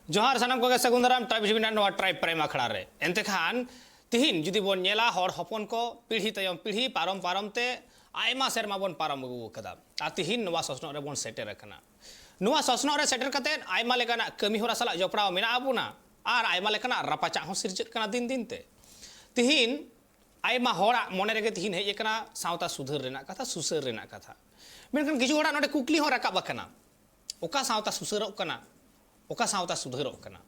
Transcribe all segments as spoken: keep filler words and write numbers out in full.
ᱡᱚᱦᱟᱨ ᱥᱟᱱᱟᱢ ᱠᱚᱜᱮ, ᱥᱟᱹᱜᱩᱱ ᱫᱟᱨᱟᱢ ᱴᱨᱟᱭᱤᱵᱽ ᱡᱤᱵᱤᱱᱟᱜ ᱱᱚᱣᱟ ᱴᱨᱟᱭᱤᱵᱽ ᱯᱨᱮᱢ ᱟᱠᱷᱲᱟ ᱨᱮ᱾ ᱮᱱᱛᱮ ᱠᱷᱟᱱ ᱛᱤᱦᱤᱧ ᱡᱩᱫᱤ ᱵᱚᱱ ᱧᱮᱞᱟ, ᱦᱚᱲ ᱦᱚᱯᱚᱱ ᱠᱚ ᱯᱤᱲᱦᱤ ᱛᱟᱭᱚᱢ ᱯᱤᱲᱦᱤ, ᱯᱟᱨᱚᱢ ᱯᱟᱨᱚᱢ ᱛᱮ ᱟᱭᱢᱟ ᱥᱮᱨᱢᱟ ᱵᱚᱱ ᱯᱟᱨᱚᱢ ᱟᱹᱜᱩ ᱟᱠᱟᱫᱟ᱾ ᱟᱨ ᱛᱤᱦᱤᱧ ᱱᱚᱣᱟ ᱥᱚᱥᱱᱚᱜ ᱨᱮᱵᱚᱱ ᱥᱮᱴᱮᱨ ᱟᱠᱟᱱᱟ᱾ ᱱᱚᱣᱟ ᱥᱚᱥᱱᱚᱜ ᱨᱮ ᱥᱮᱴᱮᱨ ᱠᱟᱛᱮ ᱟᱭᱢᱟ ᱞᱮᱠᱟᱱᱟᱜ ᱠᱟᱹᱢᱤ ᱦᱚᱨᱟ ᱥᱟᱞᱟᱜ ᱡᱚᱯᱲᱟᱣ ᱢᱮᱱᱟᱜ ᱵᱚᱱᱟ ᱟᱨ ᱟᱭᱢᱟ ᱞᱮᱠᱟᱱᱟᱜ ᱨᱟᱯᱟᱪᱟᱜ ᱦᱚᱸ ᱥᱤᱨᱡᱟᱹᱜ ᱠᱟᱱᱟ ᱫᱤᱱ ᱫᱤᱱ ᱛᱮ᱾ ᱛᱤᱦᱤᱧ ᱟᱭᱢᱟ ᱦᱚᱲᱟᱜ ᱢᱚᱱᱮ ᱨᱮᱜᱮ ᱛᱤᱦᱤᱧ ᱦᱮᱡ ᱟᱠᱟᱱᱟ ᱥᱟᱶᱛᱟ ᱥᱩᱫᱷᱟᱹᱨ ᱨᱮᱱᱟᱜ ᱠᱟᱛᱷᱟ, ᱥᱩᱥᱟᱹᱨ ᱨᱮᱱᱟᱜ ᱠᱟᱛᱷᱟ᱾ ᱢᱮᱱᱠᱷᱟᱱ ᱠᱤᱪᱷᱩ ᱦᱚᱲᱟᱜ ᱱᱚᱰᱮ ᱠᱩᱠᱞᱤ ᱦᱚᱸ ᱨᱟᱠᱟᱵ ᱟᱠᱟᱱᱟ, ᱚᱠᱟ ᱥᱟᱶᱛᱟ ᱥᱩᱥᱟᱹᱨᱚᱜ ᱠᱟᱱᱟ, ᱚᱠᱟ ᱥᱟᱶᱛᱟ ᱥᱩᱫᱷᱟᱹᱨᱚᱜ ᱠᱟᱱᱟ?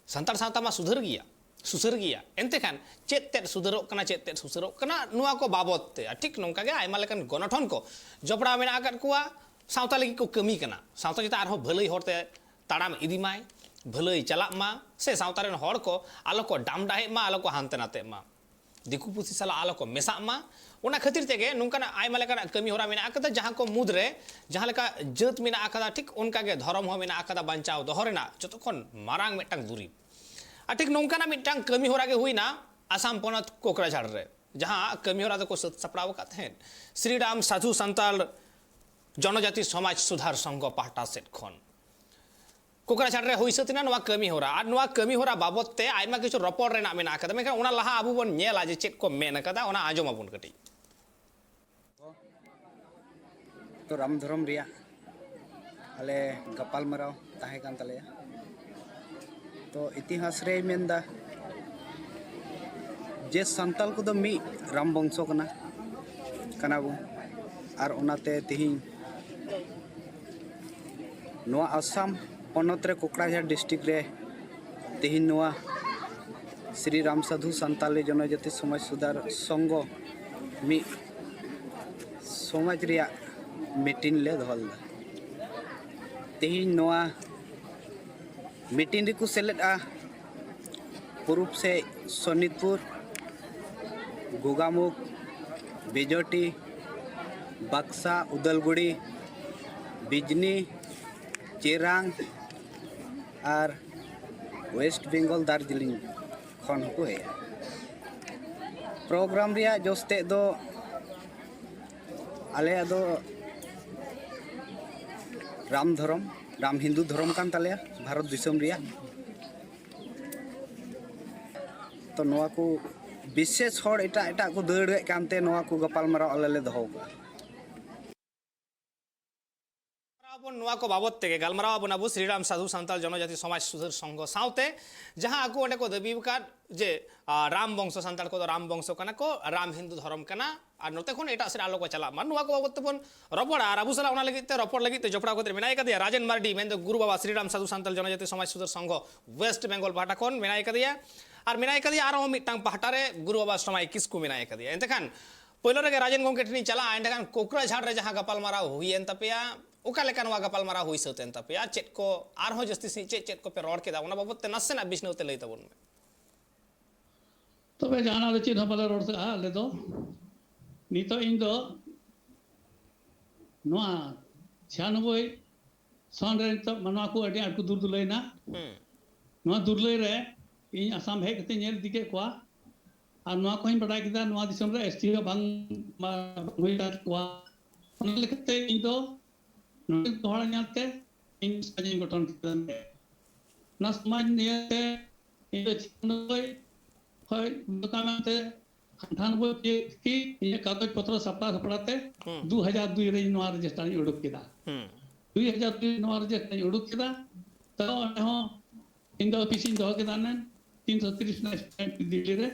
ᱥᱟᱱᱛᱟᱲ ᱥᱟᱶᱛᱟ ᱢᱟ ᱥᱩᱫᱷᱟᱹᱨ ᱜᱮᱭᱟ, ᱥᱩᱥᱟᱹᱨ ᱜᱮᱭᱟ, ᱮᱱᱛᱮ ᱠᱷᱟᱱ ᱪᱮᱫ ᱛᱮᱫ ᱥᱩᱫᱷᱟᱹᱨᱚᱜ ᱠᱟᱱᱟ, ᱪᱮᱫ ᱛᱮᱫ ᱥᱩᱥᱟᱹᱨᱚᱜ ᱠᱟᱱᱟ, ᱱᱚᱣᱟ ᱠᱚ ᱵᱟᱵᱚᱛ ᱛᱮ ᱟᱨ ᱴᱷᱤᱠ ᱱᱚᱝᱠᱟ ᱜᱮ ᱟᱭᱢᱟ ᱞᱮᱠᱟᱱ ᱜᱚᱱᱚᱴᱷᱚᱱ ᱠᱚ ᱡᱚᱯᱲᱟᱣ ᱢᱮᱱᱟᱜ ᱟᱠᱟᱫ ᱠᱚᱣᱟ, ᱥᱟᱶᱛᱟ ᱞᱟᱹᱜᱤᱫ ᱠᱚ ᱠᱟᱹᱢᱤ ᱠᱟᱱᱟ, ᱥᱟᱶᱛᱟ ᱪᱮᱛᱟᱱ ᱟᱨᱦᱚᱸ ᱵᱷᱟᱹᱞᱟᱹᱭ ᱦᱚᱨᱛᱮ ᱛᱟᱲᱟᱢ ᱤᱫᱤ ᱢᱟᱭ, ᱵᱷᱟᱹᱞᱟᱹᱭ ᱪᱟᱞᱟᱜ ᱢᱟ, ᱥᱮ ᱥᱟᱶᱛᱟ ᱨᱮᱱ ᱦᱚᱲ ᱠᱚ ᱟᱞᱚ ᱠᱚ ᱰᱟᱢᱰᱟᱦᱮᱜ ᱢᱟ, ᱟᱞᱚ ᱠᱚ ᱦᱟᱱᱛᱮ ᱱᱟᱛᱮᱜ ᱢᱟ, ᱫᱤᱠᱩ ᱯᱩᱥᱤ ᱥᱟᱞᱟᱜ ᱟᱞᱚ ᱠᱚ ᱢᱮᱥᱟᱜ ᱢᱟ᱾ ᱚᱱᱟ ᱠᱷᱟᱹᱛᱤᱨ ᱛᱮᱜᱮ ᱱᱚᱝᱠᱟᱱᱟᱜ ᱟᱭᱢᱟ ᱞᱮᱠᱟᱱᱟᱜ ᱠᱟᱹᱢᱤ ᱦᱚᱨᱟ ᱢᱮᱱᱟᱜ ᱟᱠᱟᱫᱟ, ᱡᱟᱦᱟᱸ ᱠᱚ ᱢᱩᱫᱽᱨᱮ ᱡᱟᱦᱟᱸ ᱞᱮᱠᱟ ᱡᱟᱹᱛ ᱢᱮᱱᱟᱜ ᱟᱠᱟᱫᱟ, ᱴᱷᱤᱠ ᱚᱱᱠᱟ ᱜᱮ ᱫᱷᱚᱨᱚᱢ ᱦᱚᱸ ᱢᱮᱱᱟᱜ ᱟᱠᱟᱫᱟ, ᱵᱟᱧᱪᱟᱣ ᱫᱚᱦᱚ ᱨᱮᱱᱟᱜ ᱡᱚᱛᱚ ᱠᱷᱚᱱ ᱢᱟᱨᱟᱝ ᱢᱤᱫᱴᱟᱝ ᱫᱩᱨᱤᱵᱽ᱾ ᱟᱨ ᱴᱷᱤᱠ ᱱᱚᱝᱠᱟᱱᱟᱜ ᱢᱤᱫᱴᱟᱝ ᱠᱟᱹᱢᱤ ᱦᱚᱨᱟ ᱜᱮ ᱦᱩᱭᱱᱟ ᱟᱥᱟᱢ ᱯᱚᱱᱚᱛ ᱠᱳᱠᱨᱟᱡᱷᱟᱲ ᱨᱮ, ᱡᱟᱦᱟᱸ ᱠᱟᱹᱢᱤ ᱦᱚᱨᱟ ᱫᱚᱠᱚ ᱥᱟᱹᱛ ᱥᱟᱯᱲᱟᱣ ᱟᱠᱟᱫ ᱛᱟᱦᱮᱸᱫ ᱥᱨᱤ ᱨᱟᱢ ᱥᱟᱫᱷᱩ ᱥᱟᱱᱛᱟᱲ ᱡᱚᱱᱚᱡᱟᱛᱤ ᱥᱚᱢᱟᱡᱽ ᱥᱩᱫᱷᱟᱨ ᱥᱚᱝᱜᱷᱚ ᱯᱟᱦᱴᱟ ᱥᱮᱫ ᱠᱷᱚᱱ᱾ ᱠᱳᱠᱨᱟᱡᱷᱟᱲ ᱨᱮ ᱦᱩᱭ ᱥᱟᱹᱛ ᱮᱱᱟ ᱱᱚᱣᱟ ᱠᱟᱹᱢᱤ ᱦᱚᱨᱟ, ᱟᱨ ᱱᱚᱣᱟ ᱠᱟᱹᱢᱤ ᱦᱚᱨᱟ ᱵᱟᱵᱚᱛ ᱛᱮ ᱟᱭᱢᱟ ᱠᱤᱪᱷᱩ ᱨᱚᱯᱚᱲ ᱨᱮᱱᱟᱜ ᱢᱮᱱᱟᱜ ᱟᱠᱟᱫᱟ᱾ ᱢᱮᱱᱠᱷᱟᱱ ᱚᱱᱟ ᱞᱟᱦᱟ ᱟᱵᱚ ᱵᱚᱱ ᱧᱮᱞᱟ ᱡᱮ ᱪᱮᱫ ᱠᱚ ᱢᱮᱱ ᱟᱠᱟᱫᱟ, ᱚᱱᱟ ᱟᱸᱡᱚᱢ ᱟᱵᱚᱱ ᱠᱟᱹᱴᱤᱡ᱾ ᱛᱚ ᱨᱟᱢ ᱫᱷᱚᱨᱚᱢ ᱨᱮᱭᱟᱜ ᱟᱞᱮ ᱜᱟᱯᱟᱞ ᱢᱟᱨᱟᱣ ᱛᱟᱦᱮᱸ ᱠᱟᱱ ᱛᱟᱞᱮᱭᱟ᱾ ᱛᱚ ᱤᱛᱤᱦᱟᱥ ᱨᱮᱭ ᱢᱮᱱᱫᱟ ᱡᱮ ᱥᱟᱱᱛᱟᱞ ᱠᱚᱫᱚ ᱢᱤᱫ ᱨᱟᱢ ᱵᱚᱝᱥᱚ ᱠᱟᱱᱟ, ᱠᱟᱱᱟ ᱵᱚᱱ᱾ ᱟᱨ ᱚᱱᱟᱛᱮ ᱛᱤᱦᱤᱧ ᱱᱚᱣᱟ ᱟᱥᱟᱢ ᱯᱚᱱᱚᱛ ᱨᱮ ᱠᱳᱠᱨᱟᱡᱷᱟᱲ ᱰᱤᱥᱴᱨᱤᱠᱴ ᱨᱮ ᱛᱤᱦᱤᱧ ᱱᱚᱣᱟ ᱥᱨᱤ ᱨᱟᱢ ᱥᱟᱫᱷᱩ ᱥᱟᱱᱛᱟᱞᱤ ᱡᱚᱱᱚᱡᱟᱛᱤ ᱥᱚᱢᱟᱡᱽ ᱥᱩᱫᱷᱟᱨ ᱥᱚᱝᱜᱷᱚ ᱢᱤᱫ ᱥᱚᱢᱟᱡᱽ ᱨᱮᱭᱟᱜ ᱢᱤᱴᱤᱝ ᱞᱮ ᱫᱚᱦᱚ ᱞᱮᱫᱟ᱾ ᱛᱤᱦᱤᱧ ᱱᱚᱣᱟ ᱢᱤᱴᱤᱝ ᱨᱮᱠᱚ ᱥᱮᱞᱮᱫᱼᱟ ᱯᱩᱨᱩᱵ ᱥᱮᱫ ᱥᱳᱱᱤᱛᱯᱩᱨ, ᱜᱳᱜᱟᱢᱩᱠᱷ, ᱵᱤᱡᱚᱴᱤ, ᱵᱟᱠᱥᱟ, ᱩᱫᱟᱞᱜᱩᱲᱤ, ᱵᱤᱡᱽᱱᱤ, ᱪᱮᱨᱟᱝ ᱟᱨ ᱳᱭᱮᱥᱴ ᱵᱮᱝᱜᱚᱞ ᱫᱟᱨᱡᱤᱞᱤᱝ ᱠᱷᱚᱱ ᱦᱚᱸᱠᱚ ᱦᱮᱡᱼᱟ᱾ ᱯᱨᱳᱜᱨᱟᱢ ᱨᱮᱭᱟᱜ ᱡᱚᱥ ᱛᱮᱫ ᱫᱚ ᱟᱞᱮᱭᱟᱜ ᱫᱚ ᱨᱟᱢ ᱫᱷᱚᱨᱚᱢ, ᱨᱟᱢ ᱦᱤᱱᱫᱩ ᱫᱷᱚᱨᱚᱢ ᱠᱟᱱ ᱛᱟᱞᱮᱭᱟ ᱵᱷᱟᱨᱚᱛ ᱫᱤᱥᱚᱢ ᱨᱮᱭᱟᱜ᱾ ᱛᱚ ᱱᱚᱣᱟ ᱠᱚ ᱵᱤᱥᱮᱥ ᱦᱚᱲ ᱮᱴᱟᱜ ᱮᱴᱟᱜ ᱠᱚ ᱫᱟᱹᱲᱮᱫ ᱠᱟᱱᱛᱮ ᱱᱚᱣᱟ ᱠᱚ ᱜᱟᱯᱟᱞᱢᱟᱨᱟᱣ ᱟᱞᱮ ᱞᱮ ᱫᱚᱦᱚ ᱠᱟᱜᱼᱟ᱾ ᱜᱟᱞᱢᱟᱨᱟᱣ ᱟᱵᱚᱱ ᱱᱚᱣᱟ ᱠᱚ ᱵᱟᱵᱚᱫ ᱛᱮᱜᱮ, ᱜᱟᱞᱢᱟᱨᱟᱣ ᱟᱵᱚᱱ ᱟᱵᱚ ᱥᱨᱤᱨᱟᱢ ᱥᱟᱫᱷᱩ ᱥᱟᱱᱛᱟᱲ ᱡᱚᱱᱚᱡᱟᱛᱤ ᱥᱚᱢᱟᱡᱽ ᱥᱩᱫᱷᱟᱹᱨ ᱥᱚᱝᱜᱷᱚ ᱥᱟᱶᱛᱮ, ᱡᱟᱦᱟᱸ ᱟᱠᱚ ᱚᱸᱰᱮ ᱠᱚ ᱫᱟᱹᱵᱤ ᱟᱠᱟᱫ ᱡᱮ, ᱟ, ᱨᱟᱢ ᱵᱚᱝᱥᱚ, ᱥᱟᱱᱛᱟᱲ ᱠᱚᱫᱚ ᱨᱟᱢ ᱵᱚᱝᱥᱚ ᱠᱟᱱᱟ ᱠᱚ, ᱨᱟᱢ ᱦᱤᱱᱫᱩ ᱫᱷᱚᱨᱚᱢ ᱠᱟᱱᱟ, ᱟᱨ ᱱᱚᱛᱮ ᱠᱷᱚᱱ ᱮᱴᱟᱜ ᱥᱮᱫ ᱟᱞᱚ ᱠᱚ ᱪᱟᱞᱟᱜ ᱢᱟ, ᱱᱚᱣᱟ ᱠᱚ ᱵᱟᱵᱚᱫ ᱛᱮᱵᱚᱱ ᱨᱚᱯᱚᱲᱟ᱾ ᱟᱨ ᱟᱵᱚ ᱥᱟᱞᱟᱜ ᱚᱱᱟ ᱞᱟᱹᱜᱤᱫ ᱛᱮ ᱨᱚᱯᱚᱲ ᱞᱟᱹᱜᱤᱫ ᱛᱮ ᱡᱚᱯᱲᱟᱣ ᱠᱟᱛᱮ ᱢᱮᱱᱟᱭ ᱠᱟᱫᱮᱭᱟ ᱨᱟᱡᱮᱱ ᱢᱟᱨᱰᱤ, ᱢᱮᱱᱫᱚ ᱜᱩᱨᱩ ᱵᱟᱵᱟ ᱥᱨᱤᱨᱟᱢ ᱥᱟᱫᱷᱩ ᱥᱟᱱᱛᱟᱲ ᱡᱚᱱᱚᱡᱟᱛᱤ ᱥᱚᱢᱟᱡᱽ ᱥᱩᱫᱷᱟᱹᱨ ᱥᱚᱝᱜᱷᱚ ᱳᱭᱮᱥᱴ ᱵᱮᱝᱜᱚᱞ ᱯᱟᱦᱴᱟ ᱠᱷᱚᱱ ᱢᱮᱱᱟᱭ ᱠᱟᱫᱮᱭᱟ᱾ ᱟᱨ ᱢᱮᱱᱟᱭ ᱠᱟᱫᱮᱭᱟ ᱟᱨᱦᱚᱸ ᱢᱤᱫᱴᱟᱝ ᱯᱟᱦᱴᱟ ᱨᱮ ᱜᱩᱨᱩ ᱵᱟᱵᱟ ᱥᱚᱢᱟᱭ ᱠᱤᱥᱠᱩ ᱢᱮᱱᱟᱭ ᱠᱟᱫᱮᱭᱟ᱾ ᱮᱱᱛᱮ ᱠᱷᱟᱱ ᱯᱳᱭᱞᱳ ᱨᱮᱜᱮ ᱨᱟᱡᱮᱱ ᱜᱚᱢᱠᱮ ᱴᱷᱮᱱᱤᱧ ᱪᱟᱞᱟᱜᱼᱟ, ᱮᱸᱰᱮᱠᱷᱟᱱ ᱠᱳᱠᱨᱟᱡᱷᱟᱲ ᱨᱮ ᱡᱟᱦᱟᱸ ᱜᱟᱯᱟᱞᱢᱟᱨᱟᱣ ᱦᱩᱭᱮᱱ ᱛᱟᱯᱮᱭᱟ, ᱚᱠᱟ ᱞᱮᱠᱟ ᱱᱚᱣᱟ ᱜᱟᱯᱟᱞᱢᱟᱨᱟᱣ ᱦᱩᱭ ᱥᱟᱹᱛ ᱮᱱ ᱛᱟᱯᱮᱭᱟ? ᱪᱮᱫ ᱠᱚ ᱟᱨᱦᱚᱸ ᱡᱟᱹᱥᱛᱤ ᱥᱟᱺᱦᱤᱡ ᱪᱮᱫ ᱪᱮᱫ ᱠᱚᱯᱮ ᱨᱚᱲ ᱠᱮᱫᱟ, ᱚᱱᱟ ᱵᱟᱵᱚᱫ ᱛᱮ ᱱᱟᱥᱮᱱᱟᱜ ᱵᱤᱪᱷᱱᱟᱹᱣ ᱛᱮ ᱞᱟᱹᱭ ᱛᱟᱵᱚᱱ ᱢᱮ᱾ ᱛᱚᱵᱮ ᱡᱟᱦᱟᱱᱟᱜ ᱫᱚ ᱪᱮᱫ ᱦᱚᱸ ᱵᱟᱞᱮ ᱨᱚᱲ ᱠᱟᱜᱼᱟ ᱟᱞᱮ ᱫᱚ᱾ ᱱᱤᱛᱚᱜ ᱤᱧ ᱫᱚ ᱱᱚᱣᱟ ᱪᱷᱤᱭᱟᱱᱚᱵᱵᱳᱭ ᱥᱚᱱ ᱨᱮ ᱱᱤᱛᱚᱜ ᱢᱟᱱᱣᱟ ᱠᱚ ᱟᱹᱰᱤ ᱟᱸᱴ ᱠᱚ ᱫᱩᱨ ᱫᱩᱞᱟᱹᱭ ᱮᱱᱟ᱾ ᱦᱩᱸ᱾ ᱱᱚᱣᱟ ᱫᱩᱨᱞᱟᱹᱭ ᱨᱮ ᱤᱧ ᱟᱥᱟᱢ ᱦᱮᱡ ᱠᱟᱛᱮ ᱧᱮᱞ ᱤᱫᱤ ᱠᱮᱫ ᱠᱚᱣᱟ, ᱟᱨ ᱱᱚᱣᱟ ᱠᱚᱦᱚᱸᱧ ᱵᱟᱰᱟᱭ ᱠᱮᱫᱟ ᱱᱚᱣᱟ ᱫᱤᱥᱚᱢ ᱨᱮ ᱮᱥ ᱴᱤ ᱦᱚᱸ ᱵᱟᱝ, ᱵᱟᱝ ᱦᱩᱭ ᱟᱠᱟᱱ ᱛᱟᱠᱚᱣᱟ᱾ ᱚᱱᱟ ᱞᱮᱠᱟᱛᱮ ᱤᱧ ᱫᱚ ᱱᱚᱰᱮ ᱦᱚᱲ ᱧᱮᱞᱛᱮ ᱤᱧ ᱥᱚᱢᱟᱡᱽ ᱤᱧ ᱜᱚᱴᱷᱚᱱ ᱠᱮᱫᱟ᱾ ᱚᱱᱟ ᱥᱚᱢᱟᱡᱽ ᱱᱤᱭᱮᱛᱮ ᱤᱧ ᱫᱚ ᱪᱷᱤᱭᱟᱱᱚᱵᱵᱳᱭ ᱠᱷᱚᱡ ᱫᱚᱠᱟᱱ ᱛᱮ ᱟᱴᱷᱟᱱᱚᱵᱵᱳᱭ ᱛᱤᱭᱟᱹᱜ ᱛᱮᱜᱮ ᱤᱧᱟᱹᱜ ᱠᱟᱜᱚᱡᱽ ᱯᱚᱛᱨᱚ ᱥᱟᱯᱲᱟᱣ ᱥᱟᱯᱲᱟᱣ ᱛᱮ ᱦᱩᱸ᱾ ᱫᱩ ᱦᱟᱡᱟᱨ ᱫᱩᱭ ᱨᱮ ᱤᱧ ᱱᱚᱣᱟ ᱨᱮᱡᱤᱥᱴᱟᱨ ᱤᱧ ᱩᱰᱩᱠ ᱠᱮᱫᱟ᱾ ᱦᱩᱸ᱾ ᱫᱩᱭ ᱦᱟᱡᱟᱨ ᱫᱩᱭ ᱱᱚᱣᱟ ᱨᱮᱡᱤᱥᱴᱟᱨ ᱤᱧ ᱩᱰᱩᱠ ᱠᱮᱫᱟ᱾ ᱛᱚ ᱚᱸᱰᱮ ᱦᱚᱸ ᱤᱧ ᱫᱚ ᱚᱯᱷᱤᱥ ᱤᱧ ᱫᱚᱦᱚ ᱠᱮᱫᱟ ᱚᱱᱮ ᱛᱤᱱᱥᱚ ᱛᱤᱨᱤᱥ ᱨᱮᱱᱟᱜ ᱥᱴᱩᱰᱮᱱᱴ ᱫᱤᱞᱞᱤ ᱨᱮ᱾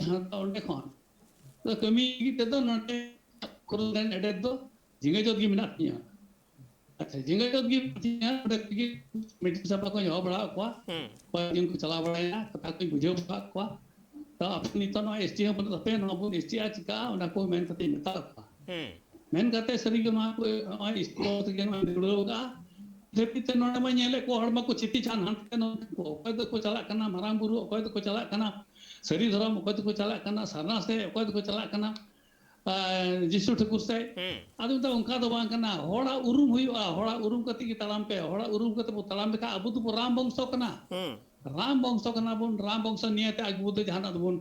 ᱛᱚ ᱚᱸᱰᱮ ᱠᱷᱚᱱ ᱛᱚ ᱠᱟᱹᱢᱤ ᱞᱟᱹᱜᱤᱫ ᱛᱮᱫᱚ ᱱᱚᱰᱮ ᱠᱚᱨᱚᱱ ᱮᱰᱮᱰ ᱫᱚ ᱡᱷᱤᱸᱜᱟᱹ ᱡᱚᱛ ᱜᱮ ᱢᱮᱱᱟᱜ ᱛᱤᱧᱟᱹ᱾ ᱟᱪᱪᱷᱟ, ᱡᱷᱤᱸᱜᱟᱹ ᱡᱚᱛ ᱜᱮ ᱢᱮᱱᱟᱜ ᱛᱤᱧᱟᱹ, ᱚᱸᱰᱮ ᱠᱷᱚᱱ ᱜᱮ ᱢᱤᱴᱤᱝ ᱥᱟᱵᱷᱟ ᱠᱚᱧ ᱦᱚᱦᱚ ᱵᱟᱲᱟ ᱟᱠᱚᱣᱟ᱾ ᱦᱩᱸ᱾ ᱠᱚᱭᱮᱠ ᱫᱤᱱ ᱠᱚ ᱪᱟᱞᱟᱣ ᱵᱟᱲᱟᱭᱮᱱᱟ, ᱠᱟᱛᱷᱟ ᱠᱚᱧ ᱵᱩᱡᱷᱟᱹᱣ ᱵᱟᱲᱟ ᱟᱠᱚᱣᱟ᱾ ᱛᱚ ᱟᱯᱮ ᱱᱤᱛᱚᱜ ᱱᱚᱣᱟ ᱮᱥ ᱴᱤ ᱦᱚᱸ ᱵᱟᱹᱱᱩᱜ ᱛᱟᱯᱮᱭᱟ, ᱱᱚᱣᱟ ᱵᱚᱱ ᱮᱥ ᱴᱤᱜᱼᱟ ᱪᱤᱠᱟᱹᱜᱼᱟ, ᱚᱱᱟ ᱠᱚ ᱢᱮᱱ ᱠᱟᱛᱮᱧ ᱢᱮᱛᱟ ᱠᱚᱣᱟ᱾ ᱦᱩᱸ᱾ ᱢᱮᱱ ᱠᱟᱛᱮ ᱥᱟᱹᱨᱤᱜᱮ ᱱᱚᱣᱟ ᱠᱚ ᱱᱚᱜᱼᱚᱭ ᱮᱥ ᱴᱤ ᱛᱮᱜᱮ ᱱᱚᱣᱟ ᱫᱩᱲᱟᱹᱣ ᱠᱟᱜᱼᱟ᱾ ᱫᱷᱟᱹᱵᱤᱡ ᱛᱮ ᱱᱚᱰᱮ ᱢᱟ ᱧᱮᱞᱮᱫ ᱠᱚ ᱦᱚᱲ ᱢᱟᱠᱚ ᱪᱷᱤᱛᱤ ᱪᱷᱟᱱ ᱦᱟᱱᱛᱮ ᱱᱚᱛᱮ ᱠᱚ, ᱚᱠᱚᱭ ᱫᱚᱠᱚ ᱪᱟᱞᱟᱜ ᱠᱟᱱᱟ ᱢᱟᱨᱟᱝ ᱵᱩᱨᱩ, ᱚᱠᱚᱭ ᱫᱚᱠᱚ ᱪᱟᱞᱟᱜ ᱠᱟᱱᱟ ᱥᱟᱹᱨᱤ ᱫᱷᱚᱨᱚᱢ, ᱚᱠᱚᱭ ᱫᱚᱠᱚ ᱪᱟᱞᱟᱜ ᱠᱟᱱᱟ ᱥᱟᱨᱱᱟ ᱥᱮᱫ, ᱚᱠᱚᱭ ᱫᱚᱠᱚ ᱪᱟᱞᱟᱜ ᱠᱟᱱᱟ ᱟᱨ ᱡᱤᱥᱩ ᱴᱷᱟᱹᱠᱩᱨ ᱥᱮᱫ᱾ ᱦᱩᱸ᱾ ᱟᱫᱚ ᱢᱮᱛᱟᱜ ᱚᱱᱠᱟ ᱫᱚ ᱵᱟᱝ ᱠᱟᱱᱟ, ᱦᱚᱲᱟᱜ ᱩᱨᱩᱢ ᱦᱩᱭᱩᱜᱼᱟ, ᱦᱚᱲᱟᱜ ᱩᱨᱩᱢ ᱠᱟᱛᱮ ᱜᱮ ᱛᱟᱲᱟᱢ ᱯᱮ, ᱦᱚᱲᱟᱜ ᱩᱨᱩᱢ ᱠᱟᱛᱮ ᱵᱚ ᱛᱟᱲᱟᱢ ᱞᱮᱠᱷᱟᱱ ᱟᱵᱚ ᱫᱚᱵᱚ ᱨᱟᱢ ᱵᱚᱝᱥᱚ ᱠᱟᱱᱟ᱾ ᱦᱩᱸ᱾ ᱨᱟᱢ ᱵᱚᱝᱥᱚ ᱠᱟᱱᱟ ᱵᱚᱱ, ᱨᱟᱢ ᱵᱚᱝᱥᱚ ᱱᱤᱭᱟᱹᱛᱮ ᱟᱵᱚ ᱫᱚ ᱡᱟᱦᱟᱱᱟᱜ ᱫᱚᱵᱚᱱ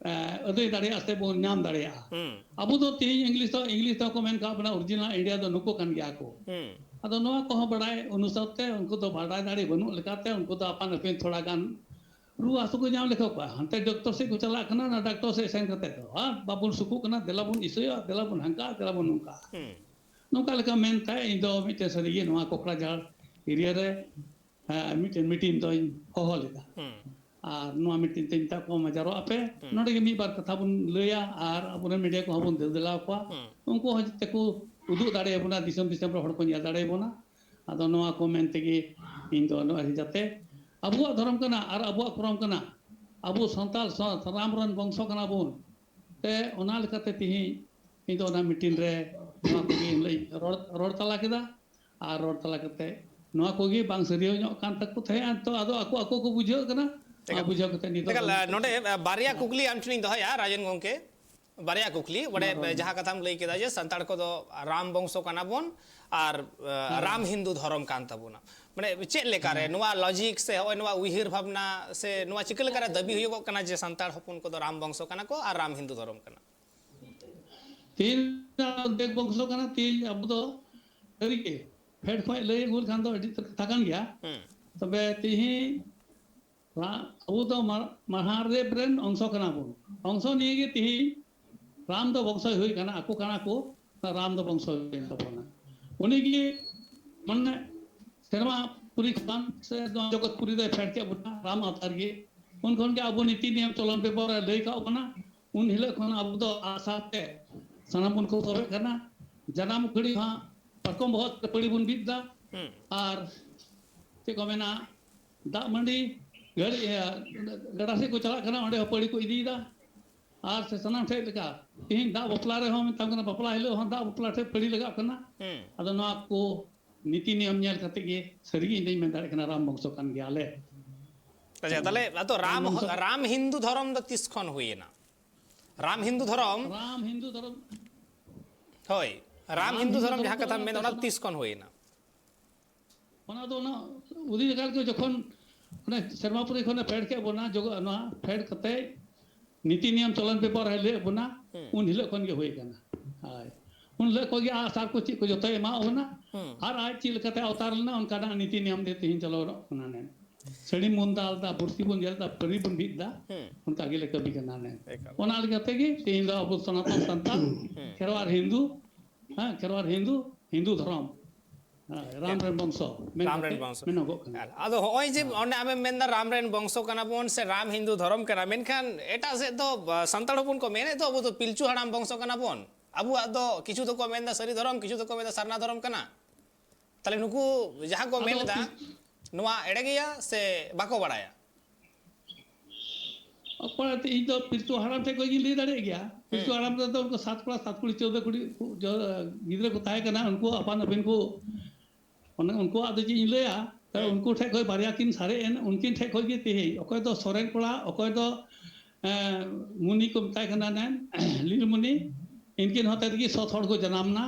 ᱮ, ᱟᱹᱫᱟᱹᱭ ᱫᱟᱲᱮᱭᱟᱜᱼᱟ ᱥᱮ ᱵᱚᱱ ᱧᱟᱢ ᱫᱟᱲᱮᱭᱟᱜᱼᱟ᱾ ᱦᱩᱸ᱾ ᱟᱵᱚ ᱫᱚ ᱛᱮᱦᱮᱧ ᱤᱝᱞᱤᱥ ᱫᱚ, ᱤᱝᱞᱤᱥ ᱫᱚᱠᱚ ᱢᱮᱱ ᱠᱟᱜ ᱵᱚᱱᱟ original India ᱫᱚ ᱱᱩᱠᱩ ᱠᱟᱱ ᱜᱮᱭᱟ ᱠᱚ᱾ ᱦᱩᱸ᱾ ᱟᱫᱚ ᱱᱚᱣᱟ ᱠᱚᱦᱚᱸ ᱵᱟᱲᱟᱭ ᱚᱱᱩᱥᱟᱨ ᱛᱮ ᱩᱱᱠᱩ ᱫᱚ ᱵᱟᱰᱟᱭ ᱫᱟᱲᱮ ᱵᱟᱹᱱᱩᱜ ᱞᱮᱠᱟᱛᱮ ᱩᱱᱠᱩ ᱫᱚ ᱟᱯᱟᱱ ᱟᱹᱯᱤᱱ ᱛᱷᱚᱲᱟ ᱜᱟᱱ ᱨᱩᱣᱟᱹ ᱦᱟᱹᱥᱩ ᱠᱚ ᱧᱟᱢ ᱞᱮᱠᱚ ᱠᱷᱟᱱ ᱦᱟᱱᱛᱮ ᱰᱟᱠᱛᱚᱨ ᱥᱮᱫ ᱠᱚ ᱪᱟᱞᱟᱜ ᱠᱟᱱᱟ᱾ ᱚᱱᱟ ᱰᱟᱠᱛᱚᱨ ᱥᱮᱫ ᱥᱮᱱ ᱠᱟᱛᱮ ᱫᱚ ᱟᱨ ᱵᱟᱵᱚᱱ ᱥᱩᱠᱩᱜ ᱠᱟᱱᱟ, ᱫᱮᱞᱟ ᱵᱚᱱ ᱤᱥᱟᱹᱭᱟ, ᱫᱮᱞᱟ ᱵᱚᱱ ᱦᱟᱱᱠᱟ, ᱫᱮᱞᱟ ᱵᱚᱱ ᱱᱚᱝᱠᱟ᱾ ᱦᱩᱸ᱾ ᱱᱚᱝᱠᱟ ᱞᱮᱠᱟ ᱢᱮᱱᱛᱮ ᱤᱧ ᱫᱚ ᱢᱤᱫᱴᱮᱱ ᱥᱟᱹᱨᱤᱜᱮ ᱱᱚᱣᱟ ᱠᱚᱠᱲᱟᱡᱷᱟᱲ ᱮᱨᱤᱭᱟ ᱨᱮ ᱦᱮᱸ, ᱢᱤᱫᱴᱮᱱ ᱢᱤᱴᱤᱝ ᱫᱚᱧ ᱦᱚᱦᱚ ᱞᱮᱫᱟ᱾ ᱦᱩᱸ᱾ ᱟᱨ ᱱᱚᱣᱟ ᱢᱤᱴᱤᱝ ᱛᱮᱧ ᱢᱮᱛᱟᱜ ᱠᱚᱣᱟ, ᱢᱟ ᱡᱟᱨᱣᱟᱜ ᱯᱮ, ᱦᱩᱸ᱾ ᱱᱚᱰᱮ ᱜᱮ ᱢᱤᱫ ᱵᱟᱨ ᱠᱟᱛᱷᱟ ᱵᱚᱱ ᱞᱟᱹᱭᱟ ᱟᱨ ᱟᱵᱚᱨᱮᱱ ᱢᱤᱰᱤᱭᱟ ᱠᱚᱦᱚᱸ ᱵᱚᱱ ᱫᱮᱞᱟ ᱫᱮᱞᱟ ᱟᱠᱚᱣᱟ᱾ ᱦᱩᱸ᱾ ᱩᱱᱠᱩ ᱦᱚᱸ ᱡᱟᱛᱮ ᱠᱚ ᱩᱫᱩᱜ ᱫᱟᱲᱮᱭᱟᱵᱚᱱᱟ, ᱫᱤᱥᱚᱢ ᱫᱤᱥᱚᱢ ᱨᱮ ᱦᱚᱲ ᱠᱚ ᱧᱮᱞ ᱫᱟᱲᱮᱭᱟᱵᱚᱱᱟ᱾ ᱟᱫᱚ ᱱᱚᱣᱟ ᱠᱚ ᱢᱮᱱ ᱛᱮᱜᱮ ᱤᱧ ᱫᱚ ᱱᱚᱜᱼᱚᱭ ᱡᱟᱛᱮ ᱟᱵᱚᱣᱟᱜ ᱫᱷᱚᱨᱚᱢ ᱠᱟᱱᱟ ᱟᱨ ᱟᱵᱚᱣᱟᱜ ᱠᱚᱨᱚᱢ ᱠᱟᱱᱟ, ᱟᱵᱚ ᱥᱟᱱᱛᱟᱲ ᱥᱟ-, ᱨᱟᱢ ᱨᱮᱱ ᱵᱚᱝᱥᱚ ᱠᱟᱱᱟ ᱵᱚᱱ, ᱛᱮ ᱚᱱᱟ ᱞᱮᱠᱟᱛᱮ ᱛᱮᱦᱮᱧ ᱤᱧ ᱫᱚ ᱚᱱᱟ ᱢᱤᱴᱤᱝ ᱨᱮ ᱱᱚᱣᱟ ᱠᱚᱜᱮ ᱤᱧ ᱞᱟᱹᱭ ᱨᱚᱲ, ᱨᱚᱲ ᱛᱟᱞᱟ ᱠᱮᱫᱟ᱾ ᱟᱨ ᱨᱚᱲ ᱛᱟᱞᱟ ᱠᱟᱛᱮ ᱱᱚᱣᱟ ᱠᱚᱜᱮ ᱵᱟᱝ ᱥᱟᱹᱨᱭᱟᱹᱣ ᱧᱚᱜ ᱠᱟᱱ ᱛᱟᱠᱚ ᱛᱟᱦᱮᱸᱜᱼᱟ᱾ ᱛᱚ ᱟᱫᱚ ᱟᱠᱚ, ᱟᱠᱚ ᱠᱚ ᱵᱩᱡᱷᱟᱹᱣ ᱠᱟᱱᱟ᱾ ᱚᱱᱟ ᱮᱠᱟᱞ᱾ ᱵᱩᱡᱷᱟᱹᱣ ᱠᱟᱛᱮ ᱱᱤᱛᱚᱜ ᱮᱠᱟᱞ, ᱫᱚ ᱱᱚᱰᱮ, ᱵᱟᱨᱭᱟ ᱠᱩᱠᱞᱤ ᱟᱢ ᱴᱷᱮᱱᱤᱧ ᱫᱚᱦᱚᱭᱟ, ᱨᱟᱡᱮᱱ ᱜᱚᱢᱠᱮ᱾ ᱵᱟᱨᱭᱟ ᱠᱩᱠᱞᱤ᱾ ᱵᱚᱞᱮ, ᱢᱟ ᱨᱚᱲ ᱢᱮ᱾ ᱡᱟᱦᱟᱸ ᱠᱟᱛᱷᱟᱢ ᱞᱟᱹᱭ ᱠᱮᱫᱟ ᱡᱮ ᱥᱟᱱᱛᱟᱲ ᱠᱚᱫᱚ ᱨᱟᱢ ᱵᱚᱝᱥᱚ ᱠᱟᱱᱟ ᱵᱚᱱ ᱟᱨ, ᱮ, ᱦᱮᱸ᱾ ᱨᱟᱢ ᱦᱤᱱᱫᱩ ᱫᱷᱚᱨᱚᱢ ᱠᱟᱱ ᱛᱟᱵᱚᱱᱟ᱾ ᱢᱟᱱᱮ, ᱪᱮᱫ ᱞᱮᱠᱟᱨᱮ ᱦᱮᱸ᱾ ᱱᱚᱣᱟ ᱞᱚᱡᱤᱠ ᱥᱮ ᱦᱚᱸᱜᱼᱚᱭ ᱱᱚᱣᱟ ᱩᱭᱦᱟᱹᱨ ᱵᱷᱟᱵᱽᱱᱟ ᱥᱮ ᱱᱚᱣᱟ ᱪᱤᱠᱟᱹ ᱞᱮᱠᱟᱨᱮ ᱫᱟᱹᱵᱤ ᱦᱩᱭᱩᱜᱚᱜ ᱠᱟᱱᱟ ᱡᱮ ᱥᱟᱱᱛᱟᱲ ᱦᱚᱯᱚᱱ ᱠᱚᱫᱚ ᱨᱟᱢ ᱵᱚᱝᱥᱚ ᱠᱟᱱᱟ ᱠᱚ ᱟᱨ ᱨᱟᱢ ᱦᱤᱱᱫᱩ ᱫᱷᱚᱨᱚᱢ ᱠᱟᱱᱟ? ᱛᱤᱦᱤᱧ ᱫᱮᱵ ᱵᱚᱝᱥᱚ ᱠᱟᱱᱟ, ᱛᱤᱦᱤᱧ ᱟᱵᱚ ᱫᱚ ᱥᱟᱹᱨᱤᱜᱮ ᱯᱷᱮᱰ ᱠᱷᱚᱱ ᱞᱟᱹᱭ ᱟᱹᱜᱩ ᱞᱮᱠᱷᱟᱱ ᱫᱚ ᱟᱹᱰᱤ ᱩᱛᱟᱹᱨ ᱠᱟᱛᱷᱟ ᱠᱟᱱ ᱜᱮᱭᱟ᱾ ᱦᱩᱸ᱾ ᱛᱚᱵᱮ ᱛᱤᱦᱤᱧ ᱨᱟ-, ᱟᱵᱚ ᱫᱚ ᱢᱟ-, ᱢᱟᱦᱟᱫᱮᱵ ᱨᱮᱱ ᱚᱝᱥᱚ ᱠᱟᱱᱟ ᱵᱚᱱ᱾ ᱚᱝᱥᱚ ᱱᱤᱭᱮ ᱜᱮ ᱛᱤᱦᱤᱧ ᱨᱟᱢ ᱫᱚ ᱵᱚᱝᱥᱚ ᱦᱩᱭ ᱠᱟᱱᱟ, ᱟᱠᱚ ᱠᱟᱱᱟ ᱠᱚ, ᱨᱟᱢ ᱫᱚ ᱵᱚᱝᱥᱚ ᱦᱩᱭ ᱠᱟᱱ ᱛᱟᱵᱚᱱᱟ᱾ ᱩᱱᱤ ᱜᱮ ᱢᱟᱱᱮ ᱥᱮᱨᱢᱟ ᱯᱩᱨᱤ ᱠᱷᱚᱱ ᱥᱮ ᱱᱚᱣᱟ ᱡᱚᱜᱚᱛ ᱯᱩᱨᱤ ᱫᱚᱭ ᱯᱷᱮᱰ ᱠᱮᱫ ᱵᱚᱱᱟ ᱨᱟᱢ ᱟᱵᱛᱟᱨ ᱜᱮ᱾ ᱩᱱ ᱠᱷᱚᱱ ᱜᱮ ᱟᱵᱚ ᱱᱤᱛᱤ ᱱᱤᱭᱚᱢ ᱪᱚᱞᱚᱱ ᱵᱮᱵᱚᱦᱟᱨ ᱮ ᱞᱟᱹᱭ ᱠᱟᱜ ᱵᱚᱱᱟ᱾ ᱩᱱ ᱦᱤᱞᱳᱜ ᱠᱷᱚᱱ ᱟᱵᱚ ᱫᱚ ᱟᱥᱟ ᱛᱮ ᱥᱟᱱᱟᱢ ᱵᱚᱱ ᱠᱚᱥᱚᱵᱮᱫ ᱠᱟᱱᱟ᱾ ᱡᱟᱱᱟᱢ ᱠᱷᱟᱹᱲᱤ ᱦᱚᱸ ᱯᱟᱨᱠᱚᱢ ᱵᱚᱦᱚᱜ ᱨᱮ ᱯᱟᱹᱲᱤ ᱵᱚᱱ ᱵᱤᱫ ᱮᱫᱟ᱾ ᱦᱩᱸ᱾ ᱟᱨ ᱪᱮᱫ ᱠᱚ ᱢᱮᱱᱟ, ᱫᱟᱜ ᱢᱟᱹᱰᱤ ᱜᱟᱹᱲᱤ, ᱤᱭᱟᱹ, ᱜᱟᱰᱟ ᱥᱮᱫ ᱠᱚ ᱪᱟᱞᱟᱜ ᱠᱟᱱᱟ, ᱚᱸᱰᱮ ᱦᱚᱸ ᱯᱟᱹᱲᱤ ᱠᱚ ᱤᱫᱤᱭᱮᱫᱟ᱾ ᱟᱨ ᱥᱮ ᱥᱟᱱᱟᱢ ᱴᱷᱮᱡ ᱞᱮᱠᱟ ᱛᱮᱦᱮᱧ ᱫᱟᱜ ᱵᱟᱯᱞᱟ ᱨᱮᱦᱚᱸ ᱢᱮᱛᱟᱢ ᱠᱟᱱᱟ, ᱵᱟᱯᱞᱟ ᱦᱤᱞᱳᱜ ᱦᱚᱸ ᱫᱟᱜ ᱵᱟᱯᱞᱟ ᱴᱷᱮᱡ ᱯᱟᱹᱲᱤ ᱞᱟᱜᱟᱜ ᱠᱟᱱᱟ᱾ ᱦᱩᱸ᱾ ᱟᱫᱚ ᱱᱚᱣᱟ ᱠᱚ ᱱᱤᱛᱤ ᱱᱤᱭᱚᱢ ᱧᱮᱞ ᱠᱟᱛᱮ ᱜᱮ ᱥᱟᱹᱨᱤᱜᱮ ᱤᱧ ᱫᱚᱧ ᱢᱮᱱ ᱫᱟᱲᱮᱭᱟᱜ ᱠᱟᱱᱟ ᱨᱟᱢ ᱵᱚᱝᱥᱚ ᱠᱟᱱ ᱜᱮᱭᱟᱞᱮ᱾ ᱟᱪᱪᱷᱟ, ᱛᱟᱦᱞᱮ ᱟᱫᱚ ᱨᱟᱢ, ᱨᱟᱢ ᱵᱚᱝᱥᱚ ᱨᱟᱢ ᱦᱤᱱᱫᱩ ᱫᱷᱚᱨᱚᱢ ᱫᱚ ᱛᱤᱥ ᱠᱷᱚᱱ ᱦᱩᱭᱮᱱᱟ? ᱨᱟᱢ ᱦᱤᱱᱫᱩ ᱫᱷᱚᱨᱚᱢ? ᱨᱟᱢ ᱦᱤᱱᱫᱩ ᱫᱷᱚᱨᱚᱢ᱾ ᱦᱳᱭ, ᱨᱟᱢ ᱨᱟᱢ ᱦᱤᱱᱫᱩ ᱦᱤᱱᱫᱩ ᱫᱷᱚᱨᱚᱢ ᱡᱟᱦᱟᱸ ᱫᱷᱚᱨᱚᱢ ᱠᱟᱛᱷᱟᱢ ᱢᱮᱱᱫᱟ, ᱚᱱᱟ ᱫᱚ ᱛᱤᱥ ᱠᱷᱚᱱ ᱦᱩᱭᱮᱱᱟ? ᱚᱱᱟ ᱫᱚ ᱚᱱᱟ ᱩᱫᱤ ᱡᱟᱭᱜᱟ ᱨᱮᱜᱮ ᱡᱚᱠᱷᱚᱱ ᱚᱱᱮ ᱥᱮᱨᱢᱟᱯᱩᱨᱤ ᱠᱷᱚᱱᱮ ᱯᱷᱮᱰ ᱠᱮᱫ ᱵᱚᱱᱟ, ᱡᱚᱜᱚ-, ᱱᱚᱣᱟ ᱯᱷᱮᱰ ᱠᱟᱛᱮ ᱱᱤᱛᱤ ᱱᱤᱭᱚᱢ ᱪᱚᱞᱚᱱ ᱵᱮᱯᱟᱨ ᱮ ᱞᱟᱹᱭᱟᱫ ᱵᱚᱱᱟ, ᱦᱩᱸ᱾ ᱩᱱ ᱦᱤᱞᱳᱜ ᱠᱷᱚᱱ ᱜᱮ ᱦᱩᱭ ᱟᱠᱟᱱᱟ᱾ ᱦᱳᱭ᱾ ᱩᱱ ᱦᱤᱞᱳᱜ ᱠᱷᱚᱱ ᱜᱮ ᱟᱜᱼᱥᱟᱨ ᱠᱚ ᱪᱮᱫ ᱠᱚ ᱡᱚᱛᱚᱭ ᱮᱢᱟᱣ ᱵᱚᱱᱟ᱾ ᱦᱩᱸ᱾ ᱟᱨ ᱟᱡ ᱪᱮᱫ ᱞᱮᱠᱟᱛᱮ ᱟᱣᱛᱟᱨ ᱞᱮᱱᱟ, ᱚᱱᱠᱟᱱᱟᱜ ᱱᱤᱛᱤ ᱱᱤᱭᱚᱢ ᱛᱮ ᱛᱮᱦᱮᱧ ᱪᱟᱞᱟᱣ ᱜᱟᱱᱚᱜ ᱠᱟᱱᱟ᱾ ᱱᱮ ᱥᱟᱹᱲᱤᱢ ᱵᱚᱱ ᱫᱟᱞ ᱮᱫᱟ, ᱵᱩᱨᱥᱤ ᱵᱚᱱ ᱧᱮᱞ ᱮᱫᱟ, ᱯᱟᱹᱨᱤ ᱵᱚᱱ ᱵᱤᱫ ᱮᱫᱟ, ᱦᱩᱸ᱾ ᱚᱱᱠᱟ ᱜᱮᱞᱮ ᱠᱟᱹᱢᱤ ᱠᱟᱱᱟ᱾ ᱱᱮ ᱮᱠᱟᱞ᱾ ᱚᱱᱟ ᱞᱮᱠᱟ ᱛᱮᱜᱮ ᱛᱮᱦᱮᱧ ᱫᱚ ᱟᱵᱚ ᱥᱚᱱᱟᱛᱚᱱ ᱥᱟᱱᱛᱟᱲ ᱠᱷᱮᱨᱣᱟᱲ ᱦᱤᱱᱫᱩ, ᱦᱮᱸ, ᱠᱷᱮᱨᱣᱟᱲ ᱦᱤᱱᱫᱩ, ᱦᱤᱱᱫᱩ ᱫᱷᱚᱨᱚᱢ, ᱦᱮᱸ, ᱨᱟᱢ ᱨᱮᱱ ᱵᱚᱝᱥᱚ ᱢᱮᱱ ᱨᱟᱢ ᱨᱮᱱ ᱠᱟᱛᱮ ᱵᱚᱝᱥᱚ᱾ ᱢᱮᱱᱚᱜᱚᱜ ᱠᱟᱱᱟ᱾ ᱟᱨ ᱟᱫᱚ ᱦᱚᱸᱜᱼᱚᱭ ᱡᱮ ᱚᱸᱰᱮ ᱟᱢᱮᱢ ᱢᱮᱱᱫᱟ ᱨᱟᱢ ᱨᱮᱱ ᱵᱚᱝᱥᱚ ᱠᱟᱱᱟ ᱵᱚᱱ ᱥᱮ ᱨᱟᱢ ᱦᱤᱱᱫᱩ ᱫᱷᱚᱨᱚᱢ ᱠᱟᱱᱟ, ᱢᱮᱱᱠᱷᱟᱱ ᱮᱴᱟᱜ ᱥᱮᱫ ᱫᱚ, ᱟ, ᱥᱟᱱᱛᱟᱲ ᱦᱚᱯᱚᱱ ᱠᱚ ᱢᱮᱱᱮᱫ ᱫᱚ ᱟᱵᱚ ᱫᱚ ᱯᱤᱞᱪᱩ ᱦᱟᱲᱟᱢ ᱵᱚᱝᱥᱚ ᱠᱟᱱᱟ ᱵᱚᱱ᱾ ᱟᱵᱚᱣᱟᱜ ᱫᱚ ᱠᱤᱪᱷᱩ ᱫᱚᱠᱚ ᱢᱮᱱᱫᱟ ᱥᱟᱹᱨᱤ ᱫᱷᱚᱨᱚᱢ, ᱠᱤᱪᱷᱩ ᱫᱚᱠᱚ ᱢᱮᱱᱫᱟ ᱥᱟᱨᱱᱟ ᱫᱷᱚᱨᱚᱢ ᱠᱟᱱᱟ᱾ ᱛᱟᱦᱞᱮ ᱱᱩᱠᱩ ᱡᱟᱦᱟᱸ ᱠᱚ ᱟᱫᱚ ᱢᱮᱱ ᱮᱫᱟ, ᱯᱤ- ᱱᱚᱣᱟ ᱮᱲᱮ ᱜᱮᱭᱟ ᱥᱮ ᱵᱟᱠᱚ ᱵᱟᱲᱟᱭᱟ? ᱚᱠᱚᱭ ᱟᱛᱮ? ᱤᱧ ᱫᱚ ᱯᱤᱞᱪᱩ ᱦᱟᱲᱟᱢ ᱴᱷᱮᱱ ᱠᱷᱚᱱ ᱜᱤᱧ ᱞᱟᱹᱭ ᱫᱟᱲᱮᱭᱟᱜ ᱜᱮᱭᱟ᱾ ᱯᱤᱞᱪᱩ ᱦᱩᱸ᱾ ᱦᱟᱲᱟᱢ ᱨᱮᱫᱚ ᱩᱱᱠᱩ ᱥᱟᱛ ᱠᱚᱲᱟ, ᱥᱟᱛ ᱠᱩᱲᱤ, ᱪᱳᱫᱽᱫᱚ ᱠᱩᱲᱤ ᱠᱚ ᱡᱚ-, ᱜᱤᱫᱽᱨᱟᱹ ᱠᱚ ᱛᱟᱦᱮᱸ ᱠᱟᱱᱟ᱾ ᱩᱱᱠᱩ ᱟᱯᱟᱱ ᱟᱹᱯᱤᱱ ᱠᱚ, ᱚᱱᱮ ᱩᱱᱠᱩᱣᱟᱜ ᱫᱚ ᱪᱮᱫ ᱤᱧ ᱞᱟᱹᱭᱟ, ᱛᱚ ᱦᱩᱸ᱾ ᱩᱱᱠᱩ ᱴᱷᱮᱱ ᱠᱷᱚᱱ ᱵᱟᱨᱭᱟ ᱠᱤᱱ ᱥᱟᱨᱮᱡ ᱮᱱ, ᱩᱱᱠᱤᱱ ᱴᱷᱮᱱ ᱠᱷᱚᱱ ᱜᱮ ᱛᱮᱦᱮᱧ ᱚᱠᱚᱭ ᱫᱚ ᱥᱚᱨᱮᱱ ᱠᱚᱲᱟ, ᱚᱠᱚᱭ ᱫᱚ, ᱮᱸ, ᱢᱩᱱᱤ ᱠᱚ ᱢᱮᱛᱟᱭ ᱠᱟᱱᱟ, ᱱᱮ ᱞᱤᱞᱢᱩᱱᱤ, ᱤᱱᱠᱤᱱ ᱦᱚᱛᱮ ᱛᱮᱜᱮ ᱥᱚᱛ ᱦᱚᱲ ᱠᱚ ᱡᱟᱱᱟᱢ ᱮᱱᱟ᱾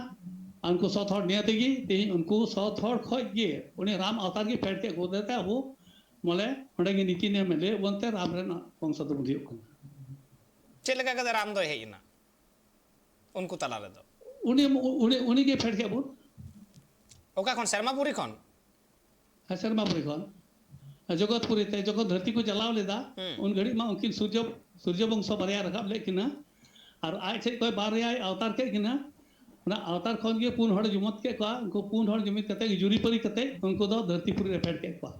ᱟᱨ ᱩᱱᱠᱩ ᱥᱚᱛ ᱦᱚᱲ ᱱᱤᱭᱟᱹ ᱛᱮᱜᱮ ᱛᱮᱦᱮᱧ ᱩᱱᱠᱩ ᱥᱚᱛ ᱦᱚᱲ ᱠᱷᱚᱱ ᱜᱮ ᱩᱱᱤ ᱨᱟᱢ ᱟᱣᱛᱟᱨ ᱜᱮ ᱯᱷᱮᱰ ᱠᱮᱫ ᱠᱚ ᱛᱮ ᱟᱵᱚ ᱵᱚᱞᱮ ᱚᱸᱰᱮ ᱜᱮ ᱱᱤᱛᱤ ᱱᱤᱭᱚᱢ ᱮ ᱞᱟᱹᱭ ᱵᱚᱱ ᱛᱮ ᱨᱟᱢ ᱨᱮᱱ ᱵᱚᱝᱥᱚ ᱫᱚᱵᱚᱱ ᱦᱩᱭᱩᱜ ᱠᱟᱱᱟ᱾ ᱪᱮᱫ ᱞᱮᱠᱟ ᱠᱟᱛᱮ ᱨᱟᱢ ᱫᱚᱭ ᱦᱮᱡ ᱮᱱᱟ ᱩᱱᱠᱩ ᱛᱟᱞᱟ ᱨᱮᱫᱚ? ᱩᱱᱤ, ᱩᱱᱤ, ᱩᱱᱤ ᱜᱮ ᱯᱷᱮᱰ ᱠᱮᱫ ᱵᱚᱱ᱾ ᱚᱠᱟ ᱠᱷᱚᱱ? ᱥᱮᱨᱢᱟᱯᱩᱨᱤ ᱠᱷᱚᱱ? ᱦᱮᱸ, ᱥᱮᱨᱢᱟᱯᱩᱨᱤ ᱠᱷᱚᱱ᱾ ᱡᱚᱜᱚᱛᱯᱩᱨᱤ ᱛᱮ ᱡᱚᱠᱷᱚᱱ ᱫᱷᱟᱹᱨᱛᱤ ᱠᱚ ᱪᱟᱞᱟᱣ ᱞᱮᱫᱟ, ᱦᱩᱸ᱾ ᱩᱱ ᱜᱷᱟᱹᱲᱤᱡ ᱢᱟ ᱩᱱᱠᱤᱱ ᱥᱩᱨᱡᱚ, ᱥᱩᱨᱡᱚ ᱵᱚᱝᱥᱚ ᱵᱟᱨᱭᱟᱭ ᱨᱟᱠᱟᱵ ᱞᱮᱫ ᱠᱤᱱᱟ᱾ ᱟᱨ ᱟᱡ ᱴᱷᱮᱡ ᱠᱷᱚᱱ ᱵᱟᱨᱭᱟᱭ ᱟᱣᱛᱟᱨ ᱠᱮᱫ ᱠᱤᱱᱟ᱾ ᱚᱱᱟ ᱟᱣᱛᱟᱨ ᱠᱷᱚᱱ ᱜᱮ ᱯᱩᱱ ᱦᱚᱲ ᱡᱩᱢᱤᱫ ᱠᱮᱫ ᱠᱚᱣᱟ᱾ ᱩᱱᱠᱩ ᱯᱩᱱ ᱦᱚᱲ ᱡᱩᱢᱤᱫ ᱠᱟᱛᱮ ᱜᱮ ᱡᱩᱨᱤᱯᱟᱹᱨᱤ ᱠᱟᱛᱮ ᱩᱱᱠᱩ ᱫᱚ ᱫᱷᱟᱹᱨᱛᱤᱯᱩᱨᱤ ᱨᱮ ᱯᱷᱮᱰ ᱠᱮᱫ ᱠᱚᱣᱟ᱾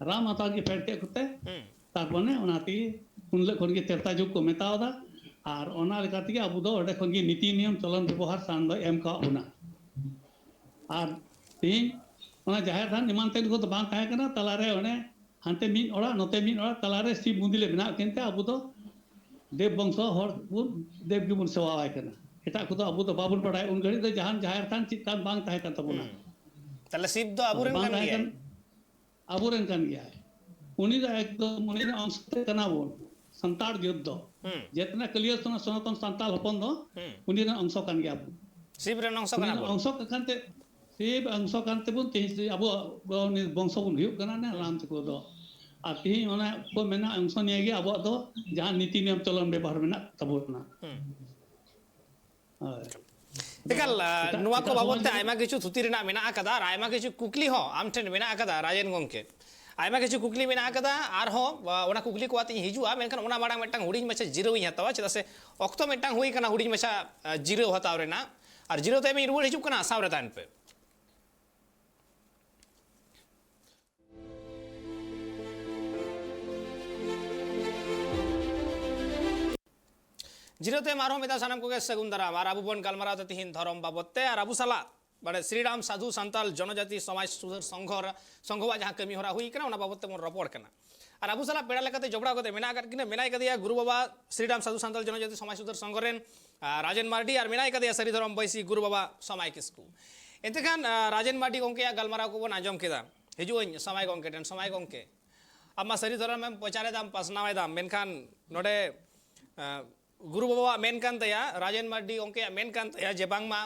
ᱨᱟᱢ ᱟᱣᱛᱟᱨ ᱜᱮ ᱯᱷᱮᱰ ᱠᱮᱫ ᱠᱚᱛᱮ ᱦᱩᱸ᱾ ᱛᱟᱨᱯᱚᱨᱮ ᱚᱱᱟ ᱛᱮᱜᱮ ᱩᱱ ᱦᱤᱞᱳᱜ ᱠᱷᱚᱱ ᱜᱮ ᱛᱨᱮᱛᱟ ᱡᱩᱜᱽ ᱠᱚ ᱢᱮᱛᱟᱣ ᱮᱫᱟ᱾ ᱟᱨ ᱚᱱᱟ ᱞᱮᱠᱟ ᱛᱮᱜᱮ ᱟᱵᱚ ᱫᱚ ᱚᱸᱰᱮ ᱠᱷᱚᱱ ᱜᱮ ᱱᱤᱛᱤ ᱱᱤᱭᱚᱢ ᱪᱚᱞᱚᱱ ᱵᱮᱵᱚᱦᱟᱨ ᱥᱟᱱ ᱫᱚᱭ ᱮᱢ ᱠᱟᱣᱟᱫ ᱵᱚᱱᱟ᱾ ᱟᱨ ᱛᱮᱦᱮᱧ ᱚᱱᱟ ᱡᱟᱦᱮᱨ ᱛᱷᱟᱱ ᱮᱢᱟᱱ ᱛᱮᱱ ᱠᱚᱫᱚ ᱵᱟᱝ ᱛᱟᱦᱮᱸ ᱠᱟᱱᱟ, ᱛᱟᱞᱟᱨᱮ ᱚᱱᱮ ᱦᱟᱱᱛᱮ ᱢᱤᱫ ᱚᱲᱟᱜ, ᱱᱚᱛᱮ ᱢᱤᱫ ᱚᱲᱟᱜ, ᱛᱟᱞᱟᱨᱮ ᱥᱤᱵ ᱢᱚᱱᱫᱤᱨ ᱞᱮ ᱵᱮᱱᱟᱣ ᱠᱮᱫ ᱛᱮ ᱟᱵᱚ ᱫᱚ ᱫᱮᱵ ᱵᱚᱝᱥᱚ ᱦᱚᱲ ᱵᱚᱱ ᱫᱮᱵ ᱜᱮᱵᱚᱱ ᱥᱮᱵᱟᱣᱟᱭ ᱠᱟᱱᱟ᱾ ᱮᱴᱟᱜ ᱠᱚᱫᱚ ᱟᱵᱚ ᱫᱚ ᱵᱟᱵᱚᱱ ᱵᱟᱲᱟᱭᱟ᱾ ᱩᱱ ᱜᱷᱟᱹᱲᱤᱡ ᱫᱚ ᱡᱟᱦᱟᱱ ᱡᱟᱦᱮᱨ ᱛᱷᱟᱱ ᱪᱮᱫ ᱠᱟᱱ ᱵᱟᱝ ᱛᱟᱦᱮᱸ ᱠᱟᱱ ᱛᱟᱵᱚᱱᱟ᱾ ᱦᱩᱸ᱾ ᱛᱟᱦᱞᱮ ᱥᱤᱵ ᱫᱚ ᱟᱵᱚᱨᱮᱱ ᱵᱟᱝ ᱠᱟᱱ ᱛᱟᱦᱮᱸ ᱜᱮᱭᱟᱭ? ᱠᱟᱱ, ᱟᱵᱚᱨᱮᱱ ᱠᱟᱱ ᱜᱮᱭᱟᱭ᱾ ᱩᱱᱤ ᱫᱚ ᱮᱠᱫᱚᱢ ᱩᱱᱤ ᱫᱚ ᱚᱝᱥᱚ ᱛᱮ ᱠᱟᱱᱟ ᱵᱚᱱ, ᱥᱟᱱᱛᱟᱲ ᱡᱟᱹᱛ ᱫᱚ᱾ ᱦᱩᱸ᱾ ᱡᱮᱛᱱᱟ ᱠᱟᱹᱞᱤᱭᱟᱹ ᱥᱚᱱᱟ-, ᱥᱚᱱᱟᱛᱚᱱ ᱥᱟᱱᱛᱟᱲ ᱦᱚᱯᱚᱱ ᱫᱚ ᱦᱩᱸ᱾ ᱩᱱᱤ ᱨᱮᱱ ᱚᱝᱥᱚ ᱠᱟᱱ ᱜᱮᱭᱟ ᱵᱚᱱ᱾ ᱥᱤᱵ ᱨᱮᱱ ᱚᱝᱥᱚ ᱩᱱᱤ ᱠᱟᱱᱟ ᱨᱮᱱ ᱵᱚᱱ᱾ ᱚᱝᱥᱚ ᱠᱟᱱ ᱛᱮ, ᱥᱤᱵ ᱚᱝᱥᱚ ᱠᱟᱱ ᱛᱮᱵᱚᱱ ᱛᱮᱦᱮᱧ ᱟᱵᱚ, ᱟᱵᱚ ᱩᱱᱤ ᱵᱚᱝᱥᱚ ᱵᱚᱱ ᱦᱩᱭᱩᱜ ᱠᱟᱱᱟ ᱱᱮ ᱨᱟᱢ ᱛᱟᱠᱚ ᱫᱚ᱾ ᱟᱨ ᱛᱮᱦᱮᱧ ᱚᱱᱟ ᱠᱚ ᱢᱮᱱᱟ ᱚᱝᱥᱚ ᱱᱤᱭᱮ ᱜᱮ ᱟᱵᱚᱣᱟᱜ ᱫᱚ ᱡᱟᱦᱟᱸ ᱱᱤᱛᱤ ᱱᱤᱭᱚᱢ ᱪᱚᱞᱚᱱ ᱵᱮᱵᱚᱦᱟᱨ ᱢᱮᱱᱟᱜ ᱛᱟᱵᱚᱱᱟ᱾ ᱦᱩᱸ᱾ ᱦᱳᱭ᱾ ᱮᱠᱟᱞ, ᱱᱚᱣᱟ ᱠᱚ ᱵᱟᱵᱚᱫ ᱛᱮ ᱟᱭᱢᱟ ᱠᱤᱪᱷᱩ ᱛᱷᱩᱛᱤ ᱨᱮᱱᱟᱜ ᱢᱮᱱᱟᱜ ᱟᱠᱟᱫᱟ ᱟᱨ ᱟᱭᱢᱟ ᱠᱤᱪᱷᱩ ᱠᱩᱠᱞᱤ ᱦᱚᱸ ᱟᱢ ᱴᱷᱮᱱ ᱢᱮᱱᱟᱜ ᱟᱠᱟᱫᱟ ᱨᱟᱡᱮᱱ ᱜᱚᱢᱠᱮ᱾ ᱟᱭᱢᱟ ᱠᱤᱪᱷᱩ ᱠᱩᱠᱞᱤ ᱢᱮᱱᱟᱜ ᱟᱠᱟᱫᱟ, ᱟᱨᱦᱚᱸ ᱚᱱᱟ ᱠᱩᱠᱞᱤ ᱠᱚ ᱟᱛᱮ ᱤᱧ ᱦᱤᱡᱩᱜᱼᱟ, ᱢᱮᱱᱠᱷᱟᱱ ᱚᱱᱟ ᱢᱟᱲᱟᱝ ᱢᱤᱫᱴᱟᱝ ᱦᱩᱰᱤᱧ ᱢᱟᱪᱷᱟ ᱡᱤᱨᱟᱹᱣ ᱤᱧ ᱦᱟᱛᱟᱣᱟ, ᱪᱮᱫᱟᱜ ᱥᱮ ᱚᱠᱛᱚ ᱢᱤᱫᱴᱟᱝ ᱦᱩᱭ ᱟᱠᱟᱱᱟ ᱦᱩᱰᱤᱧ ᱢᱟᱪᱷᱟ ᱡᱤᱨᱟᱹᱣ ᱦᱟᱛᱟᱣ ᱨᱮᱱᱟᱜ᱾ ᱟᱨ ᱡᱤᱨᱟᱹᱣ ᱛᱟᱭᱚᱢ ᱤᱧ ᱨᱩᱣᱟᱹᱲ ᱦᱤᱡᱩᱜ ᱠᱟᱱᱟ, ᱥᱟᱶ ᱨᱮ ᱛᱟᱦᱮᱱ ᱯᱮ᱾ ᱡᱤᱨᱟᱹᱣ ᱛᱟᱭᱚᱢ ᱟᱨᱦᱚᱸ ᱢᱤᱫ ᱫᱷᱟᱣ ᱥᱟᱱᱟᱢ ᱠᱚᱜᱮ ᱥᱟᱹᱜᱩᱱ ᱫᱟᱨᱟᱢ᱾ ᱟᱨ ᱟᱵᱚ ᱵᱚᱱ ᱜᱟᱞᱢᱟᱨᱟᱣ ᱛᱮ ᱛᱤᱦᱤᱧ ᱫᱷᱚᱨᱚᱢ ᱵᱟᱵᱚᱫ ᱛᱮ, ᱟᱨ ᱟᱵᱚ ᱥᱟᱞᱟᱜ ᱢᱟᱱᱮ ᱥᱨᱤᱨᱟᱢ ᱥᱟᱫᱷᱩ ᱥᱟᱱᱛᱟᱞ ᱡᱚᱱᱚᱡᱟᱛᱤ ᱥᱚᱢᱟᱡᱽ ᱥᱩᱫᱷᱟᱹᱨ ᱥᱚᱝᱜᱷᱚ, ᱥᱚᱝᱜᱷᱚᱣᱟᱜ ᱡᱟᱦᱟᱸ ᱠᱟᱹᱢᱤ ᱦᱚᱨᱟ ᱦᱩᱭ ᱠᱟᱱᱟ, ᱚᱱᱟ ᱵᱟᱵᱚᱫ ᱛᱮᱵᱚᱱ ᱨᱚᱯᱚᱲ ᱠᱟᱱᱟ᱾ ᱟᱨ ᱟᱵᱚ ᱥᱟᱞᱟᱜ ᱯᱮᱲᱟ ᱞᱮᱠᱟᱛᱮ ᱡᱚᱯᱲᱟᱣ ᱠᱟᱛᱮ ᱢᱮᱱᱟᱜ ᱟᱠᱟᱫ ᱠᱤᱱᱟ, ᱢᱮᱱᱟᱭ ᱠᱟᱫᱮᱭᱟ ᱜᱩᱨᱩ ᱵᱟᱵᱟ ᱥᱨᱤᱨᱟᱢ ᱥᱟᱫᱷᱩ ᱥᱟᱱᱛᱟᱞ ᱡᱚᱱᱚᱡᱟᱛᱤ ᱥᱚᱢᱟᱡᱽ ᱥᱩᱫᱷᱟᱹᱨ ᱥᱚᱝᱜᱷᱚ ᱨᱮᱱ, ᱟᱨ ᱨᱟᱡᱮᱱ ᱢᱟᱨᱰᱤ, ᱟᱨ ᱢᱮᱱᱟᱭ ᱠᱟᱫᱮᱭᱟ ᱥᱟᱹᱨᱤ ᱫᱷᱚᱨᱚᱢ ᱵᱟᱹᱭᱥᱤ ᱜᱩᱨᱩ ᱵᱟᱵᱟ ᱥᱚᱢᱟᱭ ᱠᱤᱥᱠᱩ᱾ ᱮᱱᱛᱮ ᱠᱷᱟᱱ, ᱟᱨ ᱨᱟᱡᱮᱱ ᱢᱟᱨᱰᱤ ᱜᱚᱢᱠᱮᱭᱟᱜ ᱜᱟᱞᱢᱟᱨᱟᱣ ᱠᱚᱵᱚᱱ ᱟᱸᱡᱚᱢ ᱠᱮᱫᱟ᱾ ᱦᱤᱡᱩᱜ ᱟᱹᱧ ᱥᱚᱢᱟᱭ ᱜᱚᱢᱠᱮ ᱴᱷᱮᱱ᱾ ᱥᱚᱢᱟᱭ ᱜᱚᱢᱠᱮ, ᱟᱢ ᱢᱟ ᱥᱟᱹᱨᱤ ᱫᱷᱚᱨᱚᱢ ᱮᱢ ᱯᱨᱚᱪᱟᱨ ᱮᱫᱟᱢ, ᱯᱟᱥᱱᱟᱣ ᱮᱫᱟᱢ, ᱢᱮᱱᱠᱷᱟᱱ ᱱᱚᱰᱮ, ᱟᱸ, ᱜᱩᱨᱩ ᱵᱟᱵᱟᱣᱟᱜ ᱢᱮᱱ ᱠᱟᱱ ᱛᱟᱭᱟ, ᱨᱟᱡᱮᱱ ᱢᱟᱨᱰᱤ ᱜᱚᱢᱠᱮᱭᱟᱜ ᱢᱮᱱ ᱠᱟᱱ ᱛᱟᱭᱟ ᱡᱮ ᱵᱟᱝᱢᱟ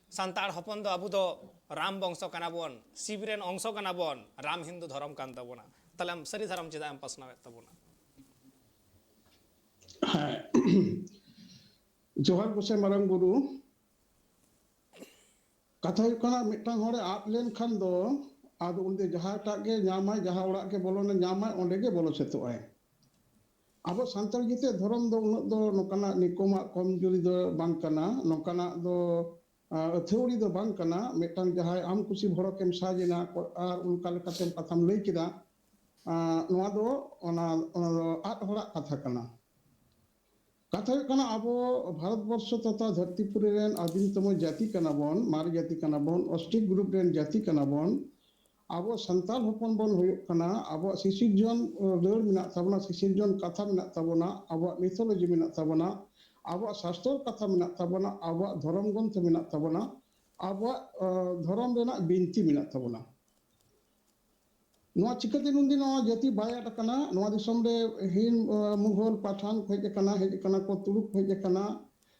ᱥᱟᱱᱛᱟᱲ ᱦᱚᱯᱚᱱ ᱫᱚ ᱟᱵᱚ ᱫᱚ ᱨᱟᱢ ᱵᱚᱝᱥᱚ ᱠᱟᱱᱟ ᱵᱚᱱ, ᱥᱤᱵ ᱨᱮᱱ ᱚᱝᱥᱚ ᱠᱟᱱᱟ ᱵᱚᱱ, ᱨᱟᱢ ᱦᱤᱱᱫᱩ ᱫᱷᱚᱨᱚᱢ ᱠᱟᱱ ᱛᱟᱵᱚᱱᱟ᱾ ᱛᱟᱦᱞᱮ ᱟᱢ ᱥᱟᱹᱨᱤ ᱫᱷᱚᱨᱚᱢ ᱪᱮᱫᱟᱜ ᱮᱢ ᱯᱟᱥᱱᱟᱣᱮᱫ ᱛᱟᱵᱚᱱᱟ? ᱦᱮᱸ᱾ ᱡᱚᱦᱟᱨ ᱜᱚᱸᱥᱟᱭ ᱢᱟᱨᱟᱝ ᱵᱩᱨᱩ᱾ ᱠᱟᱛᱷᱟ ᱦᱩᱭᱩᱜ ᱠᱟᱱᱟ, ᱢᱤᱫᱴᱟᱝ ᱦᱚᱲᱮ ᱟᱫ ᱞᱮᱱᱠᱷᱟᱱ ᱫᱚ, ᱟᱫᱚ ᱩᱱᱤ ᱫᱚ ᱡᱟᱦᱟᱸᱴᱟᱜ ᱜᱮ ᱧᱟᱢᱟᱭ, ᱡᱟᱦᱟᱸ ᱚᱲᱟᱜ ᱜᱮ ᱵᱚᱞᱚᱱᱟ ᱧᱟᱢᱟᱭ, ᱚᱸᱰᱮ ᱜᱮ ᱵᱚᱞᱚ ᱥᱮᱛᱚᱜ ᱟᱭ᱾ ᱟᱵᱚ ᱥᱟᱱᱛᱟᱲ ᱡᱟᱹᱛᱤᱭᱟᱜ ᱫᱷᱚᱨᱚᱢ ᱫᱚ ᱩᱱᱟᱹᱜ ᱫᱚ ᱱᱚᱝᱠᱟᱱᱟᱜ ᱱᱤᱠᱚᱢᱟᱜ ᱠᱚᱢᱡᱩᱨᱤ ᱫᱚ ᱵᱟᱝ ᱠᱟᱱᱟ, ᱱᱚᱝᱠᱟᱱᱟᱜ ᱫᱚ, ᱟᱸ, ᱟᱹᱛᱷᱟᱹᱣᱲᱤ ᱫᱚ ᱵᱟᱝ ᱠᱟᱱᱟ᱾ ᱢᱤᱫᱴᱟᱝ ᱡᱟᱦᱟᱸᱭ ᱟᱢ ᱠᱩᱥᱤ ᱵᱷᱚᱲᱚᱠᱮᱢ ᱥᱟᱡᱽ ᱮᱱᱟ ᱟᱨ ᱚᱱᱠᱟ ᱞᱮᱠᱟᱛᱮᱢ ᱠᱟᱛᱷᱟᱢ ᱞᱟᱹᱭ ᱠᱮᱫᱟ, ᱟᱸ, ᱱᱚᱣᱟ ᱫᱚ ᱚᱱᱟ, ᱚᱱᱟ ᱫᱚ ᱟᱫ ᱦᱚᱲᱟᱜ ᱠᱟᱛᱷᱟ ᱠᱟᱱᱟ᱾ ᱠᱟᱛᱷᱟ ᱦᱩᱭᱩᱜ ᱠᱟᱱᱟ, ᱟᱵᱚ ᱵᱷᱟᱨᱚᱛ ᱵᱚᱨᱥᱚ ᱛᱚᱛᱷᱟ ᱫᱷᱟᱹᱨᱛᱤᱯᱩᱨᱤ ᱨᱮᱱ ᱟᱹᱫᱤᱢ ᱛᱚᱢᱚ ᱡᱟᱹᱛᱤ ᱠᱟᱱᱟ ᱵᱚᱱ, ᱢᱟᱨᱮ ᱡᱟᱹᱛᱤ ᱠᱟᱱᱟ ᱵᱚᱱ, ostrich group ᱨᱮᱱ ᱡᱟᱹᱛᱤ ᱠᱟᱱᱟ ᱵᱚᱱ᱾ ᱟᱵᱚ ᱥᱟᱱᱛᱟᱲ ᱦᱚᱯᱚᱱ ᱵᱚᱱ ᱦᱩᱭᱩᱜ ᱠᱟᱱᱟ, ᱟᱵᱚᱣᱟᱜ ᱥᱤᱥᱤᱨᱡᱚᱱ, ᱟᱸ, ᱨᱟᱹᱲ ᱢᱮᱱᱟᱜ ᱛᱟᱵᱚᱱᱟ, ᱥᱤᱥᱤᱨᱡᱚᱱ ᱠᱟᱛᱷᱟ ᱢᱮᱱᱟᱜ ᱛᱟᱵᱚᱱᱟ, ᱟᱵᱚᱣᱟᱜ mythology ᱢᱮᱱᱟᱜ ᱛᱟᱵᱚᱱᱟ, ᱟᱵᱚᱣᱟᱜ ᱥᱟᱥᱛᱚᱨ ᱠᱟᱛᱷᱟ ᱢᱮᱱᱟᱜ ᱛᱟᱵᱚᱱᱟ, ᱟᱵᱚᱣᱟᱜ ᱫᱷᱚᱨᱚᱢ ᱜᱨᱚᱱᱛᱷᱚ ᱢᱮᱱᱟᱜ ᱛᱟᱵᱚᱱᱟ, ᱟᱵᱚᱣᱟᱜ, ᱟᱸ, ᱫᱷᱚᱨᱚᱢ ᱨᱮᱱᱟᱜ ᱵᱤᱱᱛᱤ ᱢᱮᱱᱟᱜ ᱛᱟᱵᱚᱱᱟ᱾ ᱱᱚᱣᱟ ᱪᱤᱠᱟᱹᱛᱮ ᱱᱩᱱᱫᱤᱱ ᱱᱚᱣᱟ ᱡᱟᱹᱛᱤ ᱵᱟᱭ ᱟᱫ ᱟᱠᱟᱱᱟ? ᱱᱚᱣᱟ ᱫᱤᱥᱚᱢ ᱨᱮ ᱦᱤᱱ, ᱟᱸ, ᱢᱩᱜᱷᱚᱞ, ᱯᱟᱴᱷᱟᱱ ᱠᱚ ᱦᱮᱡ ᱟᱠᱟᱱᱟ, ᱦᱮᱡ ᱟᱠᱟᱱᱟ ᱠᱚ, ᱛᱩᱲᱩᱠ ᱠᱚ ᱦᱮᱡ ᱟᱠᱟᱱᱟ,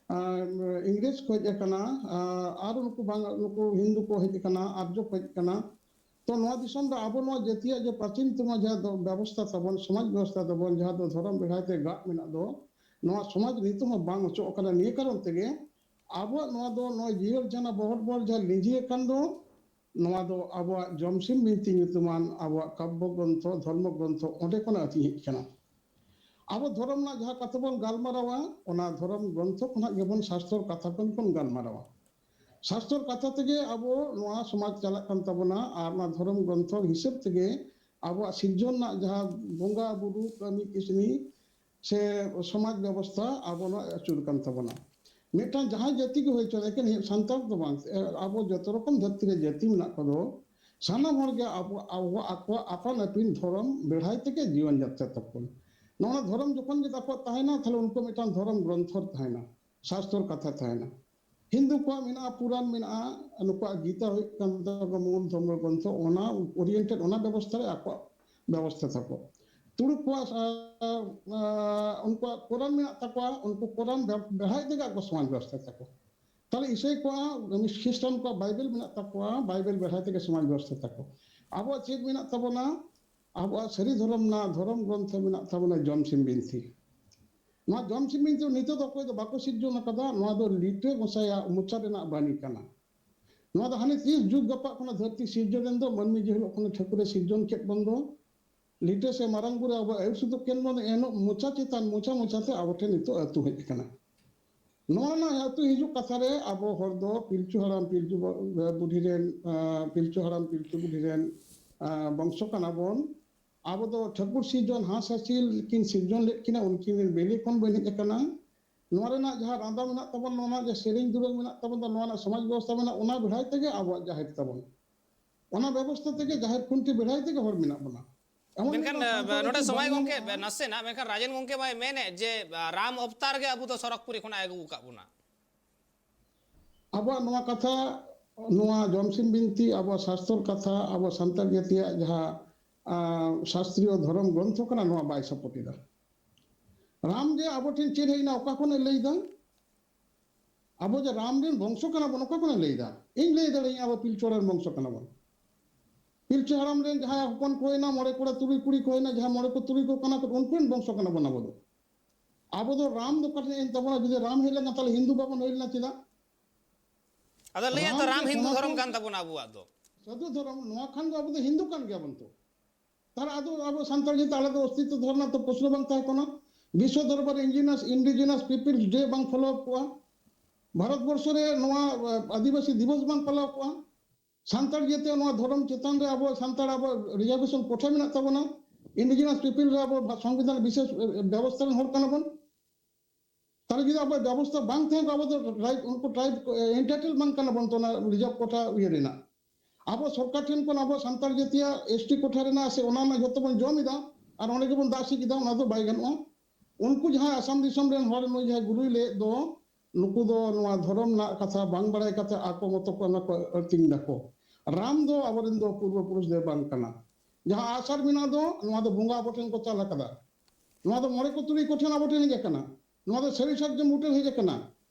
ᱟᱸ, ᱤᱝᱨᱮᱡᱽ ᱠᱚ ᱦᱮᱡ ᱟᱠᱟᱱᱟ, ᱟᱸ, ᱟᱨ ᱱᱩᱠᱩ ᱵᱟᱝ-, ᱱᱩᱠᱩ ᱦᱤᱱᱫᱩ ᱠᱚ ᱦᱮᱡ ᱟᱠᱟᱱᱟ, ᱟᱨᱡᱚ ᱠᱚ ᱦᱮᱡ ᱟᱠᱟᱱᱟ᱾ ᱛᱚ ᱱᱚᱣᱟ ᱫᱤᱥᱚᱢ ᱨᱮ ᱟᱵᱚ ᱱᱚᱣᱟ ᱡᱟᱹᱛᱤᱭᱟᱜ ᱡᱮ ᱯᱨᱟᱪᱤᱱ ᱛᱚᱢᱚ ᱡᱟᱦᱟᱸ ᱫᱚ ᱵᱮᱵᱚᱥᱛᱷᱟ ᱛᱟᱵᱚᱱ, ᱥᱚᱢᱟᱡᱽ ᱵᱮᱵᱚᱥᱛᱷᱟ ᱛᱟᱵᱚᱱ, ᱡᱟᱦᱟᱸ ᱫᱚ ᱫᱷᱚᱨᱚᱢ ᱵᱮᱲᱦᱟᱭ ᱛᱮ ᱜᱟᱜ ᱢᱮᱱᱟᱜ ᱫᱚ, ᱱᱚᱣᱟ ᱥᱚᱢᱟᱡᱽ ᱱᱤᱛᱚᱜ ᱦᱚᱸ ᱵᱟᱝ ᱚᱪᱚᱜ ᱟᱠᱟᱱᱟ᱾ ᱱᱤᱭᱟᱹ ᱠᱟᱨᱚᱱ ᱛᱮᱜᱮ ᱟᱵᱚᱣᱟᱜ ᱱᱚᱣᱟ ᱫᱚ ᱱᱚᱜᱼᱚᱭ ᱡᱤᱭᱟᱹᱲ ᱡᱟᱱᱟ ᱵᱚᱦᱚᱲ ᱵᱚᱦᱚᱲ ᱡᱟᱦᱟᱸ ᱞᱤᱸᱡᱤ ᱟᱠᱟᱱ ᱫᱚ, ᱱᱚᱣᱟ ᱫᱚ ᱟᱵᱚᱣᱟᱜ ᱡᱚᱢᱥᱤᱢ ᱵᱤᱱᱛᱤ ᱧᱩᱛᱩᱢᱟᱱ ᱟᱵᱚᱣᱟᱜ ᱠᱟᱵᱵᱚ ᱜᱨᱚᱱᱛᱷᱚ, ᱫᱷᱚᱨᱢᱚ ᱜᱨᱚᱱᱛᱷᱚ, ᱚᱸᱰᱮ ᱠᱷᱚᱱᱟᱜ ᱟᱹᱛᱤᱧ ᱦᱮᱡ ᱟᱠᱟᱱᱟ᱾ ᱟᱵᱚ ᱫᱷᱚᱨᱚᱢ ᱨᱮᱱᱟᱜ ᱡᱟᱦᱟᱸ ᱠᱟᱛᱷᱟ ᱵᱚᱱ ᱜᱟᱞᱢᱟᱨᱟᱣᱟ, ᱚᱱᱟ ᱫᱷᱚᱨᱚᱢ ᱜᱨᱚᱱᱛᱷᱚ ᱠᱷᱚᱱᱟᱜ ᱜᱮᱵᱚᱱ, ᱥᱟᱥᱛᱚᱨ ᱠᱟᱛᱷᱟ ᱠᱷᱚᱱ ᱵᱚᱱ ᱜᱟᱞᱢᱟᱨᱟᱣᱟ᱾ ᱥᱟᱥᱛᱚᱨ ᱠᱟᱛᱷᱟ ᱛᱮᱜᱮ ᱟᱵᱚ ᱱᱚᱣᱟ ᱥᱚᱢᱟᱡᱽ ᱪᱟᱞᱟᱜ ᱠᱟᱱ ᱛᱟᱵᱚᱱᱟ, ᱟᱨ ᱚᱱᱟ ᱫᱷᱚᱨᱚᱢ ᱜᱨᱚᱱᱛᱷᱚ ᱦᱤᱥᱟᱹᱵ ᱛᱮᱜᱮ ᱟᱵᱚᱣᱟᱜ ᱥᱤᱨᱡᱚᱱ ᱨᱮᱱᱟᱜ ᱡᱟᱦᱟᱸ ᱵᱚᱸᱜᱟ ᱵᱩᱨᱩ, ᱠᱟᱹᱢᱤ ᱠᱟᱹᱥᱱᱤ ᱥᱮ ᱥᱚᱢᱟᱡᱽ ᱵᱮᱵᱚᱥᱛᱷᱟ ᱟᱵᱚ ᱱᱚᱣᱟ ᱟᱹᱪᱩᱨ ᱠᱟᱱ ᱛᱟᱵᱚᱱᱟ᱾ ᱢᱤᱫᱴᱟᱝ ᱡᱟᱦᱟᱸᱭ ᱡᱟᱹᱛᱤ ᱜᱮ ᱦᱩᱭ ᱦᱚᱪᱚ, ᱮᱠᱮᱱ ᱥᱟᱱᱛᱟᱲ ᱫᱚ ᱵᱟᱝ, ᱟᱵᱚ ᱡᱚᱛᱚ ᱨᱚᱠᱚᱢ ᱫᱷᱟᱹᱨᱛᱤ ᱨᱮ ᱡᱟᱹᱛᱤ ᱢᱮᱱᱟᱜ ᱠᱚᱫᱚ, ᱥᱟᱱᱟᱢ ᱦᱚᱲ ᱜᱮ ᱟᱵᱚ, ᱟᱵᱚ ᱟᱠᱚᱣᱟᱜ ᱟᱯᱟᱱ ᱟᱹᱯᱤᱱ ᱫᱷᱚᱨᱚᱢ ᱵᱮᱲᱦᱟᱭ ᱛᱮᱜᱮ ᱡᱤᱭᱚᱱ ᱡᱟᱛᱨᱟ ᱛᱟᱠᱚ᱾ ᱱᱚᱣᱟ ᱫᱷᱚᱨᱚᱢ ᱡᱚᱠᱷᱚᱱ ᱜᱮ ᱟᱠᱚᱣᱟᱜ ᱛᱟᱦᱮᱱᱟ, ᱛᱟᱦᱞᱮ ᱩᱱᱠᱩ ᱢᱤᱫᱴᱟᱝ ᱫᱷᱚᱨᱚᱢ ᱜᱨᱚᱱᱛᱷᱚ ᱛᱟᱦᱮᱱᱟ, ᱥᱟᱥᱛᱚᱨ ᱠᱟᱛᱷᱟ ᱛᱟᱦᱮᱱᱟ᱾ ᱦᱤᱱᱫᱩ ᱠᱚᱣᱟᱜ ᱢᱮᱱᱟᱜᱼᱟ, ᱯᱩᱨᱟᱱ ᱢᱮᱱᱟᱜᱼᱟ, ᱱᱩᱠᱩᱣᱟᱜ ᱜᱤᱛᱟ ᱦᱩᱭᱩᱜ ᱠᱟᱱ ᱛᱟᱠᱚᱣᱟ ᱢᱩᱞ ᱫᱷᱚᱨᱢᱚ ᱜᱨᱚᱱᱛᱷᱚ, ᱚᱱᱟ oriented, ᱚᱱᱟ ᱵᱮᱵᱚᱥᱛᱷᱟ ᱨᱮ ᱟᱠᱚᱣᱟᱜ ᱵᱮᱵᱚᱥᱛᱷᱟ ᱛᱟᱠᱚ᱾ ᱛᱩᱲᱩᱠ ᱠᱚᱣᱟᱜ, ᱟ, ᱟ, ᱩᱱᱠᱩᱣᱟᱜ ᱠᱳᱨᱟᱱ ᱢᱮᱱᱟᱜ ᱛᱟᱠᱚᱣᱟ, ᱩᱱᱠᱩ ᱠᱳᱨᱟᱱ ᱵᱮ-, ᱵᱮᱲᱦᱟᱭ ᱛᱮᱜᱮ ᱟᱠᱚ ᱥᱚᱢᱟᱡᱽ ᱵᱮᱵᱚᱥᱛᱷᱟ ᱛᱟᱠᱚ᱾ ᱛᱟᱦᱞᱮ ᱤᱥᱟᱹᱭ ᱠᱚᱣᱟᱜ, ᱠᱷᱨᱤᱥᱴᱟᱱ ᱠᱚᱣᱟᱜ ᱵᱟᱭᱵᱮᱞ ᱢᱮᱱᱟᱜ ᱛᱟᱠᱚᱣᱟ, ᱵᱟᱭᱵᱮᱞ ᱵᱮᱲᱦᱟᱭ ᱛᱮᱜᱮ ᱥᱚᱢᱟᱡᱽ ᱵᱮᱵᱚᱥᱛᱷᱟ ᱛᱟᱠᱚ᱾ ᱟᱵᱚᱣᱟᱜ ᱪᱮᱫ ᱢᱮᱱᱟᱜ ᱛᱟᱵᱚᱱᱟ? ᱟᱵᱚᱣᱟᱜ ᱥᱟᱹᱨᱤ ᱫᱷᱚᱨᱚᱢ ᱨᱮᱱᱟᱜ ᱫᱷᱚᱨᱚᱢ ᱜᱨᱚᱱᱛᱷᱚ ᱢᱮᱱᱟᱜ ᱛᱟᱵᱚᱱᱟ ᱡᱚᱢᱥᱤᱢ ᱵᱤᱱᱛᱤ᱾ ᱱᱚᱣᱟ ᱡᱚᱢᱥᱤᱢ ᱵᱤᱱᱛᱤ ᱱᱤᱛᱚᱜ ᱫᱚ ᱚᱠᱚᱭ ᱫᱚ ᱵᱟᱠᱚ ᱥᱤᱨᱡᱚᱱ ᱟᱠᱟᱫᱟ, ᱱᱚᱣᱟ ᱫᱚ ᱞᱤᱴᱟᱹ ᱜᱚᱸᱥᱟᱭᱟᱜ ᱢᱚᱪᱟ ᱨᱮᱱᱟᱜ ᱵᱟণᱤ ᱠᱟᱱᱟ᱾ ᱱᱚᱣᱟ ᱫᱚ ᱦᱟᱱᱮ ᱛᱤᱥ ᱡᱩᱜᱽ ᱡᱟᱯᱟᱜ ᱠᱷᱚᱱᱟᱜ ᱫᱷᱟᱹᱨᱛᱤ ᱥᱤᱨᱡᱚᱱ ᱮᱱ ᱫᱚ, ᱢᱟᱹᱱᱢᱤ ᱡᱮ ᱦᱤᱞᱳᱜ ᱠᱷᱚᱱ ᱴᱷᱟᱹᱠᱩᱨᱮ ᱥᱤᱨᱡᱚᱱ ᱠᱮᱫ ᱵᱚᱱ ᱫᱚ, ᱞᱤᱴᱟᱹ ᱥᱮ ᱢᱟᱨᱟᱝ ᱵᱩᱨᱩ ᱟᱵᱚ ᱟᱹᱭᱩᱨ ᱥᱩᱛᱩᱜ ᱠᱮᱱ ᱵᱚᱱ ᱫᱚ, ᱮᱱᱦᱤᱞᱳᱜ ᱢᱚᱪᱟ ᱪᱮᱛᱟᱱ ᱢᱚᱪᱟ ᱢᱚᱪᱟᱛᱮ ᱟᱵᱚ ᱴᱷᱮᱱ ᱱᱤᱛᱚᱜ ᱟᱹᱛᱩ ᱦᱮᱡ ᱟᱠᱟᱱᱟ᱾ ᱱᱚᱣᱟ ᱨᱮᱱᱟᱜ ᱟᱹᱛᱩ ᱦᱤᱡᱩᱜ ᱠᱟᱛᱷᱟ ᱨᱮ ᱟᱵᱚ ᱦᱚᱲ ᱫᱚ ᱯᱤᱞᱪᱩ ᱦᱟᱲᱟᱢ ᱯᱤᱞᱪᱩ ᱵᱟ-, ᱵᱩᱰᱷᱤ ᱨᱮᱱ, ᱟ, ᱯᱤᱞᱪᱩ ᱦᱟᱲᱟᱢ ᱯᱤᱞᱪᱩ ᱵᱩᱰᱷᱤ ᱨᱮᱱ, ᱟ, ᱵᱚᱝᱥᱚ ᱠᱟᱱᱟ ᱵᱚᱱ᱾ ᱟᱵᱚ ᱫᱚ ᱴᱷᱟᱹᱠᱩᱨ ᱥᱤᱨᱡᱚᱱ ᱦᱟᱸᱥ ᱦᱟᱹᱥᱤᱞ ᱠᱤᱱ ᱥᱤᱨᱡᱚᱱ ᱞᱮᱫ ᱠᱤᱱᱟ, ᱩᱱᱠᱤᱱ ᱨᱮᱱ ᱵᱤᱞᱤ ᱠᱷᱚᱱ ᱵᱚᱱ ᱦᱮᱡ ᱟᱠᱟᱱᱟ᱾ ᱱᱚᱣᱟ ᱨᱮᱱᱟᱜ ᱡᱟᱦᱟᱸ ᱨᱟᱸᱫᱟ ᱢᱮᱱᱟᱜ ᱛᱟᱵᱚᱱ, ᱱᱚᱣᱟ ᱨᱮᱱᱟᱜ ᱡᱟᱦᱟᱸ ᱥᱮᱨᱮᱧ ᱫᱩᱨᱟᱹᱝ ᱢᱮᱱᱟᱜ ᱛᱟᱵᱚᱱ ᱫᱚ, ᱱᱚᱣᱟ ᱨᱮᱱᱟᱜ ᱥᱚᱢᱟᱡᱽ ᱵᱮᱵᱚᱥᱛᱷᱟ ᱢᱮᱱᱟᱜ, ᱚᱱᱟ ᱵᱮᱲᱦᱟᱭ ᱛᱮᱜᱮ ᱟᱵᱚᱣᱟᱜ ᱡᱟᱦᱮᱨ ᱛᱟᱵᱚᱱ᱾ ᱚᱱᱟ ᱵᱮᱵᱚᱥᱛᱷᱟ ᱛᱮᱜᱮ, ᱡᱟᱦᱮᱨ ᱠᱷᱩᱱᱴᱤ ᱵᱮᱲᱦᱟᱭ ᱛᱮᱜᱮ ᱦᱚᱲ ᱢᱮᱱᱟᱜ ᱵᱚᱱᱟ᱾ ᱮᱢᱚᱱ ᱢᱮᱱᱠᱷᱟᱱ, ᱢᱤᱫᱴᱟᱝ ᱥᱟᱶᱛᱟ ᱱᱚᱰᱮ ᱨᱮ ᱥᱚᱢᱟᱭ ᱵᱟᱹᱱᱩᱜᱼᱟ᱾ ᱜᱚᱝᱠᱮ, ᱱᱟᱥᱮᱱᱟᱜ, ᱢᱮᱱᱠᱷᱟᱱ ᱨᱟᱡᱮᱱ ᱜᱚᱝᱠᱮ ᱢᱟᱭ ᱢᱮᱱᱮᱫ ᱡᱮ, ᱨᱟᱢ ᱚᱵᱛᱟᱨ ᱜᱮ ᱟᱵᱚ ᱫᱚ ᱥᱚᱨᱚᱜᱽᱯᱩᱨᱤ ᱠᱷᱚᱱᱟᱜ ᱟᱹᱜᱩ ᱟᱠᱟᱫ ᱵᱚᱱᱟ᱾ ᱟᱵᱚᱣᱟᱜ ᱱᱚᱣᱟ ᱠᱟᱛᱷᱟ, ᱱᱚᱣᱟ ᱡᱚᱢᱥᱤᱢ ᱵᱤᱱᱛᱤ, ᱟᱵᱚᱣᱟᱜ ᱥᱟᱥᱛᱚᱨ ᱠᱟᱛᱷᱟ, ᱟᱵᱚ ᱥᱟᱱᱛᱟᱲ ᱡᱟᱹᱛᱤᱭᱟᱜ ᱡᱟᱦᱟᱸ, ᱟ, ᱥᱟᱥᱛᱨᱤᱭᱚ ᱫᱷᱚᱨᱚᱢ ᱜᱨᱚᱱᱛᱷᱚ ᱠᱟᱱᱟ, ᱱᱚᱣᱟ ᱵᱟᱭ support ᱮᱫᱟ᱾ ᱨᱟᱢ ᱡᱮ ᱟᱵᱚ ᱴᱷᱮᱱ ᱪᱮᱫ ᱦᱮᱡ ᱮᱱᱟ, ᱚᱠᱟ ᱠᱷᱚᱱᱮ ᱞᱟᱹᱭ ᱮᱫᱟ? ᱟᱵᱚ ᱡᱮ ᱨᱟᱢ ᱨᱮᱱ ᱵᱚᱝᱥᱚ ᱠᱟᱱᱟ ᱵᱚᱱ, ᱚᱠᱟ ᱠᱷᱚᱱᱮ ᱞᱟᱹᱭ ᱮᱫᱟ? ᱤᱧ ᱞᱟᱹᱭ ᱫᱟᱲᱮᱭᱟᱜᱼᱟ, ᱟᱵᱚ ᱯᱤᱞᱪᱩ ᱦᱟᱲᱟᱢ ᱨᱮᱱ ᱵᱚᱝᱥᱚ ᱠᱟᱱᱟ ᱵᱚᱱ᱾ ᱯᱤᱞᱪᱩ ᱦᱟᱲᱟᱢ ᱨᱮᱱ ᱡᱟᱦᱟᱸᱭ ᱦᱚᱯᱚᱱ ᱠᱚ ᱦᱩᱭᱱᱟ, ᱢᱚᱬᱮ ᱠᱚᱲᱟ ᱛᱩᱨᱩᱭ ᱠᱩᱲᱤ ᱠᱚ ᱦᱩᱭᱱᱟ, ᱡᱟᱦᱟᱸ ᱢᱚᱬᱮ ᱠᱚ ᱛᱩᱨᱩᱭ ᱠᱚ ᱠᱟᱱᱟ ᱠᱚ, ᱩᱱᱠᱩ ᱨᱮᱱ ᱵᱚᱝᱥᱚ ᱠᱟᱱᱟ ᱵᱚᱱ ᱟᱵᱚ ᱫᱚ᱾ ᱟᱵᱚ ᱫᱚ ᱨᱟᱢ ᱫᱚ ᱚᱠᱟ ᱴᱷᱮᱱ ᱮᱱ ᱛᱟᱵᱚᱱᱟ? ᱡᱩᱫᱤ ᱨᱟᱢ ᱦᱮᱡ ᱞᱮᱱᱠᱷᱟᱱ, ᱛᱟᱦᱞᱮ ᱦᱤᱱᱫᱩ ᱵᱟᱵᱚᱱ ᱦᱩᱭ ᱞᱮᱱᱟ ᱪᱮᱫᱟᱜ? ᱟᱫᱚ ᱞᱟᱹᱭᱟ ᱛᱚ, ᱨᱟᱢ ᱦᱤᱱᱫᱩ ᱫᱷᱚᱨᱚᱢ ᱠᱟᱱ ᱛᱟᱵᱚᱱᱟ ᱟᱵᱚᱣᱟᱜ ᱫᱚ᱾ ᱥᱟᱹᱫᱷᱩ ᱫᱷᱚᱨᱚᱢ, ᱱᱚᱣᱟ ᱠᱷᱟᱱ ᱫᱚ ᱟᱵᱚ ᱫᱚ ᱦᱤᱱᱫᱩ ᱠᱟᱱ ᱜᱮᱭᱟᱵᱚᱱ ᱛᱚ᱾ ᱛᱟᱦᱞᱮ ᱟᱫᱚ ᱟᱵᱚ ᱥᱟᱱᱛᱟᱲ ᱡᱟᱹᱛᱤ ᱟᱞᱮ ᱫᱚ ᱚᱥᱛᱤᱛᱛᱚ ᱫᱷᱚᱨᱚᱢ ᱨᱮᱱᱟᱜ ᱛᱚ ᱯᱨᱚᱥᱱᱚ ᱵᱟᱝ ᱛᱟᱦᱮᱸ ᱠᱟᱱᱟ᱾ ᱵᱤᱥᱥᱚ ᱫᱚᱨᱵᱟᱨ ᱤᱱᱰᱤᱡᱤᱱᱟᱥ, ᱤᱱᱰᱤᱡᱤᱱᱟᱥ ᱯᱤᱯᱤᱞᱥ ᱰᱮ ᱵᱟᱝ ᱯᱷᱚᱞᱳ ᱟᱯ ᱠᱚᱜᱼᱟ᱾ ᱵᱷᱟᱨᱚᱛ ᱵᱚᱨᱥᱚ ᱨᱮ ᱱᱚᱣᱟ, ᱟ, ᱟᱹᱫᱤᱵᱟᱹᱥᱤ ᱫᱤᱵᱚᱥ ᱵᱟᱝ ᱯᱟᱞᱟᱣ ᱠᱚᱜᱼᱟ᱾ ᱥᱟᱱᱛᱟᱲ ᱡᱟᱹᱛᱤ ᱱᱚᱣᱟ ᱫᱷᱚᱨᱚᱢ ᱪᱮᱛᱟᱱ ᱨᱮ ᱟᱵᱚ ᱥᱟᱱᱛᱟᱲ ᱟᱵᱚ ᱨᱤᱡᱟᱨᱵᱷᱮᱥᱚᱱ ᱠᱚᱴᱷᱟ ᱢᱮᱱᱟᱜ ᱛᱟᱵᱚᱱᱟ᱾ ᱤᱱᱰᱤᱡᱤᱱᱟᱥ ᱯᱤᱯᱤᱞ ᱨᱮ ᱟᱵᱚ ᱵᱷᱟ-, ᱥᱚᱝᱵᱤᱫᱷᱟᱱ ᱵᱤᱥᱮᱥ, ᱮ, ᱵᱮᱵᱚᱥᱛᱷᱟ ᱨᱮᱱ ᱦᱚᱲ ᱠᱟᱱᱟ ᱵᱚᱱ᱾ ᱛᱟᱦᱞᱮ ᱡᱩᱫᱤ ᱟᱵᱚᱣᱟᱜ ᱵᱮᱵᱚᱥᱛᱷᱟ ᱵᱟᱝ ᱛᱟᱦᱮᱸ ᱠᱚᱜᱼᱟ, ᱟᱵᱚ ᱫᱚ ᱴᱨᱟᱭᱤᱵᱽ, ᱩᱱᱠᱩ ᱴᱨᱟᱭᱤᱵᱽ ᱠᱚ, ᱮ, ᱮᱱᱴᱟᱭᱴᱮᱞ ᱵᱟᱝ ᱠᱟᱱᱟ ᱵᱚᱱ ᱛᱚ ᱚᱱᱟ ᱨᱤᱡᱟᱨᱵᱷ ᱠᱚᱴᱷᱟ ᱤᱭᱟᱹ ᱨᱮᱱᱟᱜ᱾ ᱟᱵᱚ ᱥᱚᱨᱠᱟᱨ ᱴᱷᱮᱱ ᱠᱷᱚᱱ ᱟᱵᱚ ᱥᱟᱱᱛᱟᱲ ᱡᱟᱹᱛᱤᱭᱟᱜ ᱮᱥ ᱴᱤ ᱠᱚᱴᱷᱟ ᱨᱮᱱᱟᱜ ᱥᱮ ᱚᱱᱟ ᱨᱮᱱᱟᱜ ᱡᱚᱛᱚ ᱵᱚᱱ ᱡᱚᱢ ᱮᱫᱟ ᱟᱨ ᱚᱸᱰᱮ ᱜᱮᱵᱚᱱ ᱫᱟᱜ ᱥᱤᱫ ᱮᱫᱟ, ᱚᱱᱟ ᱫᱚ ᱵᱟᱭ ᱜᱟᱱᱚᱜᱼᱟ᱾ ᱩᱱᱠᱩ ᱡᱟᱦᱟᱸᱭ ᱟᱥᱟᱢ ᱫᱤᱥᱚᱢ ᱨᱮᱱ ᱦᱚᱲ, ᱱᱩᱭ ᱡᱟᱦᱟᱸᱭ ᱜᱩᱨᱩᱭ ᱞᱟᱹᱭᱮᱫ ᱫᱚ, ᱱᱩᱠᱩ ᱫᱚ ᱱᱚᱣᱟ ᱫᱷᱚᱨᱚᱢ ᱨᱮᱱᱟᱜ ᱠᱟᱛᱷᱟ ᱵᱟᱝ ᱵᱟᱲᱟᱭ ᱠᱟᱛᱮ ᱟᱠᱚ ᱢᱚᱛᱚ ᱠᱚ ᱚᱱᱟ ᱠᱚ ᱟᱹᱛᱤᱧ ᱫᱟᱠᱚ᱾ ᱨᱟᱢ ᱫᱚ ᱟᱵᱚᱨᱮᱱ ᱫᱚ ᱯᱩᱨᱵᱚ ᱯᱩᱨᱩᱥ ᱫᱚ ᱵᱟᱝ ᱠᱟᱱᱟ᱾ ᱡᱟᱦᱟᱸ ᱟᱜᱼᱥᱟᱨ ᱢᱮᱱᱟᱜ ᱫᱚ, ᱱᱚᱣᱟ ᱫᱚ ᱵᱚᱸᱜᱟ ᱟᱵᱚ ᱴᱷᱮᱱ ᱠᱚ ᱪᱟᱞ ᱟᱠᱟᱫᱟ᱾ ᱱᱚᱣᱟ ᱫᱚ ᱢᱚᱬᱮ ᱠᱚ ᱛᱩᱨᱩᱭ ᱠᱚ ᱴᱷᱮᱱ ᱟᱵᱚ ᱴᱷᱮᱱ ᱦᱮᱡ ᱟᱠᱟᱱᱟ᱾ ᱱᱚᱣᱟ ᱫᱚ ᱥᱟᱹᱨᱤ ᱥᱟᱨᱡᱚᱢ ᱵᱩᱴᱟᱹ ᱦᱮᱡ ᱟᱠᱟᱱᱟ᱾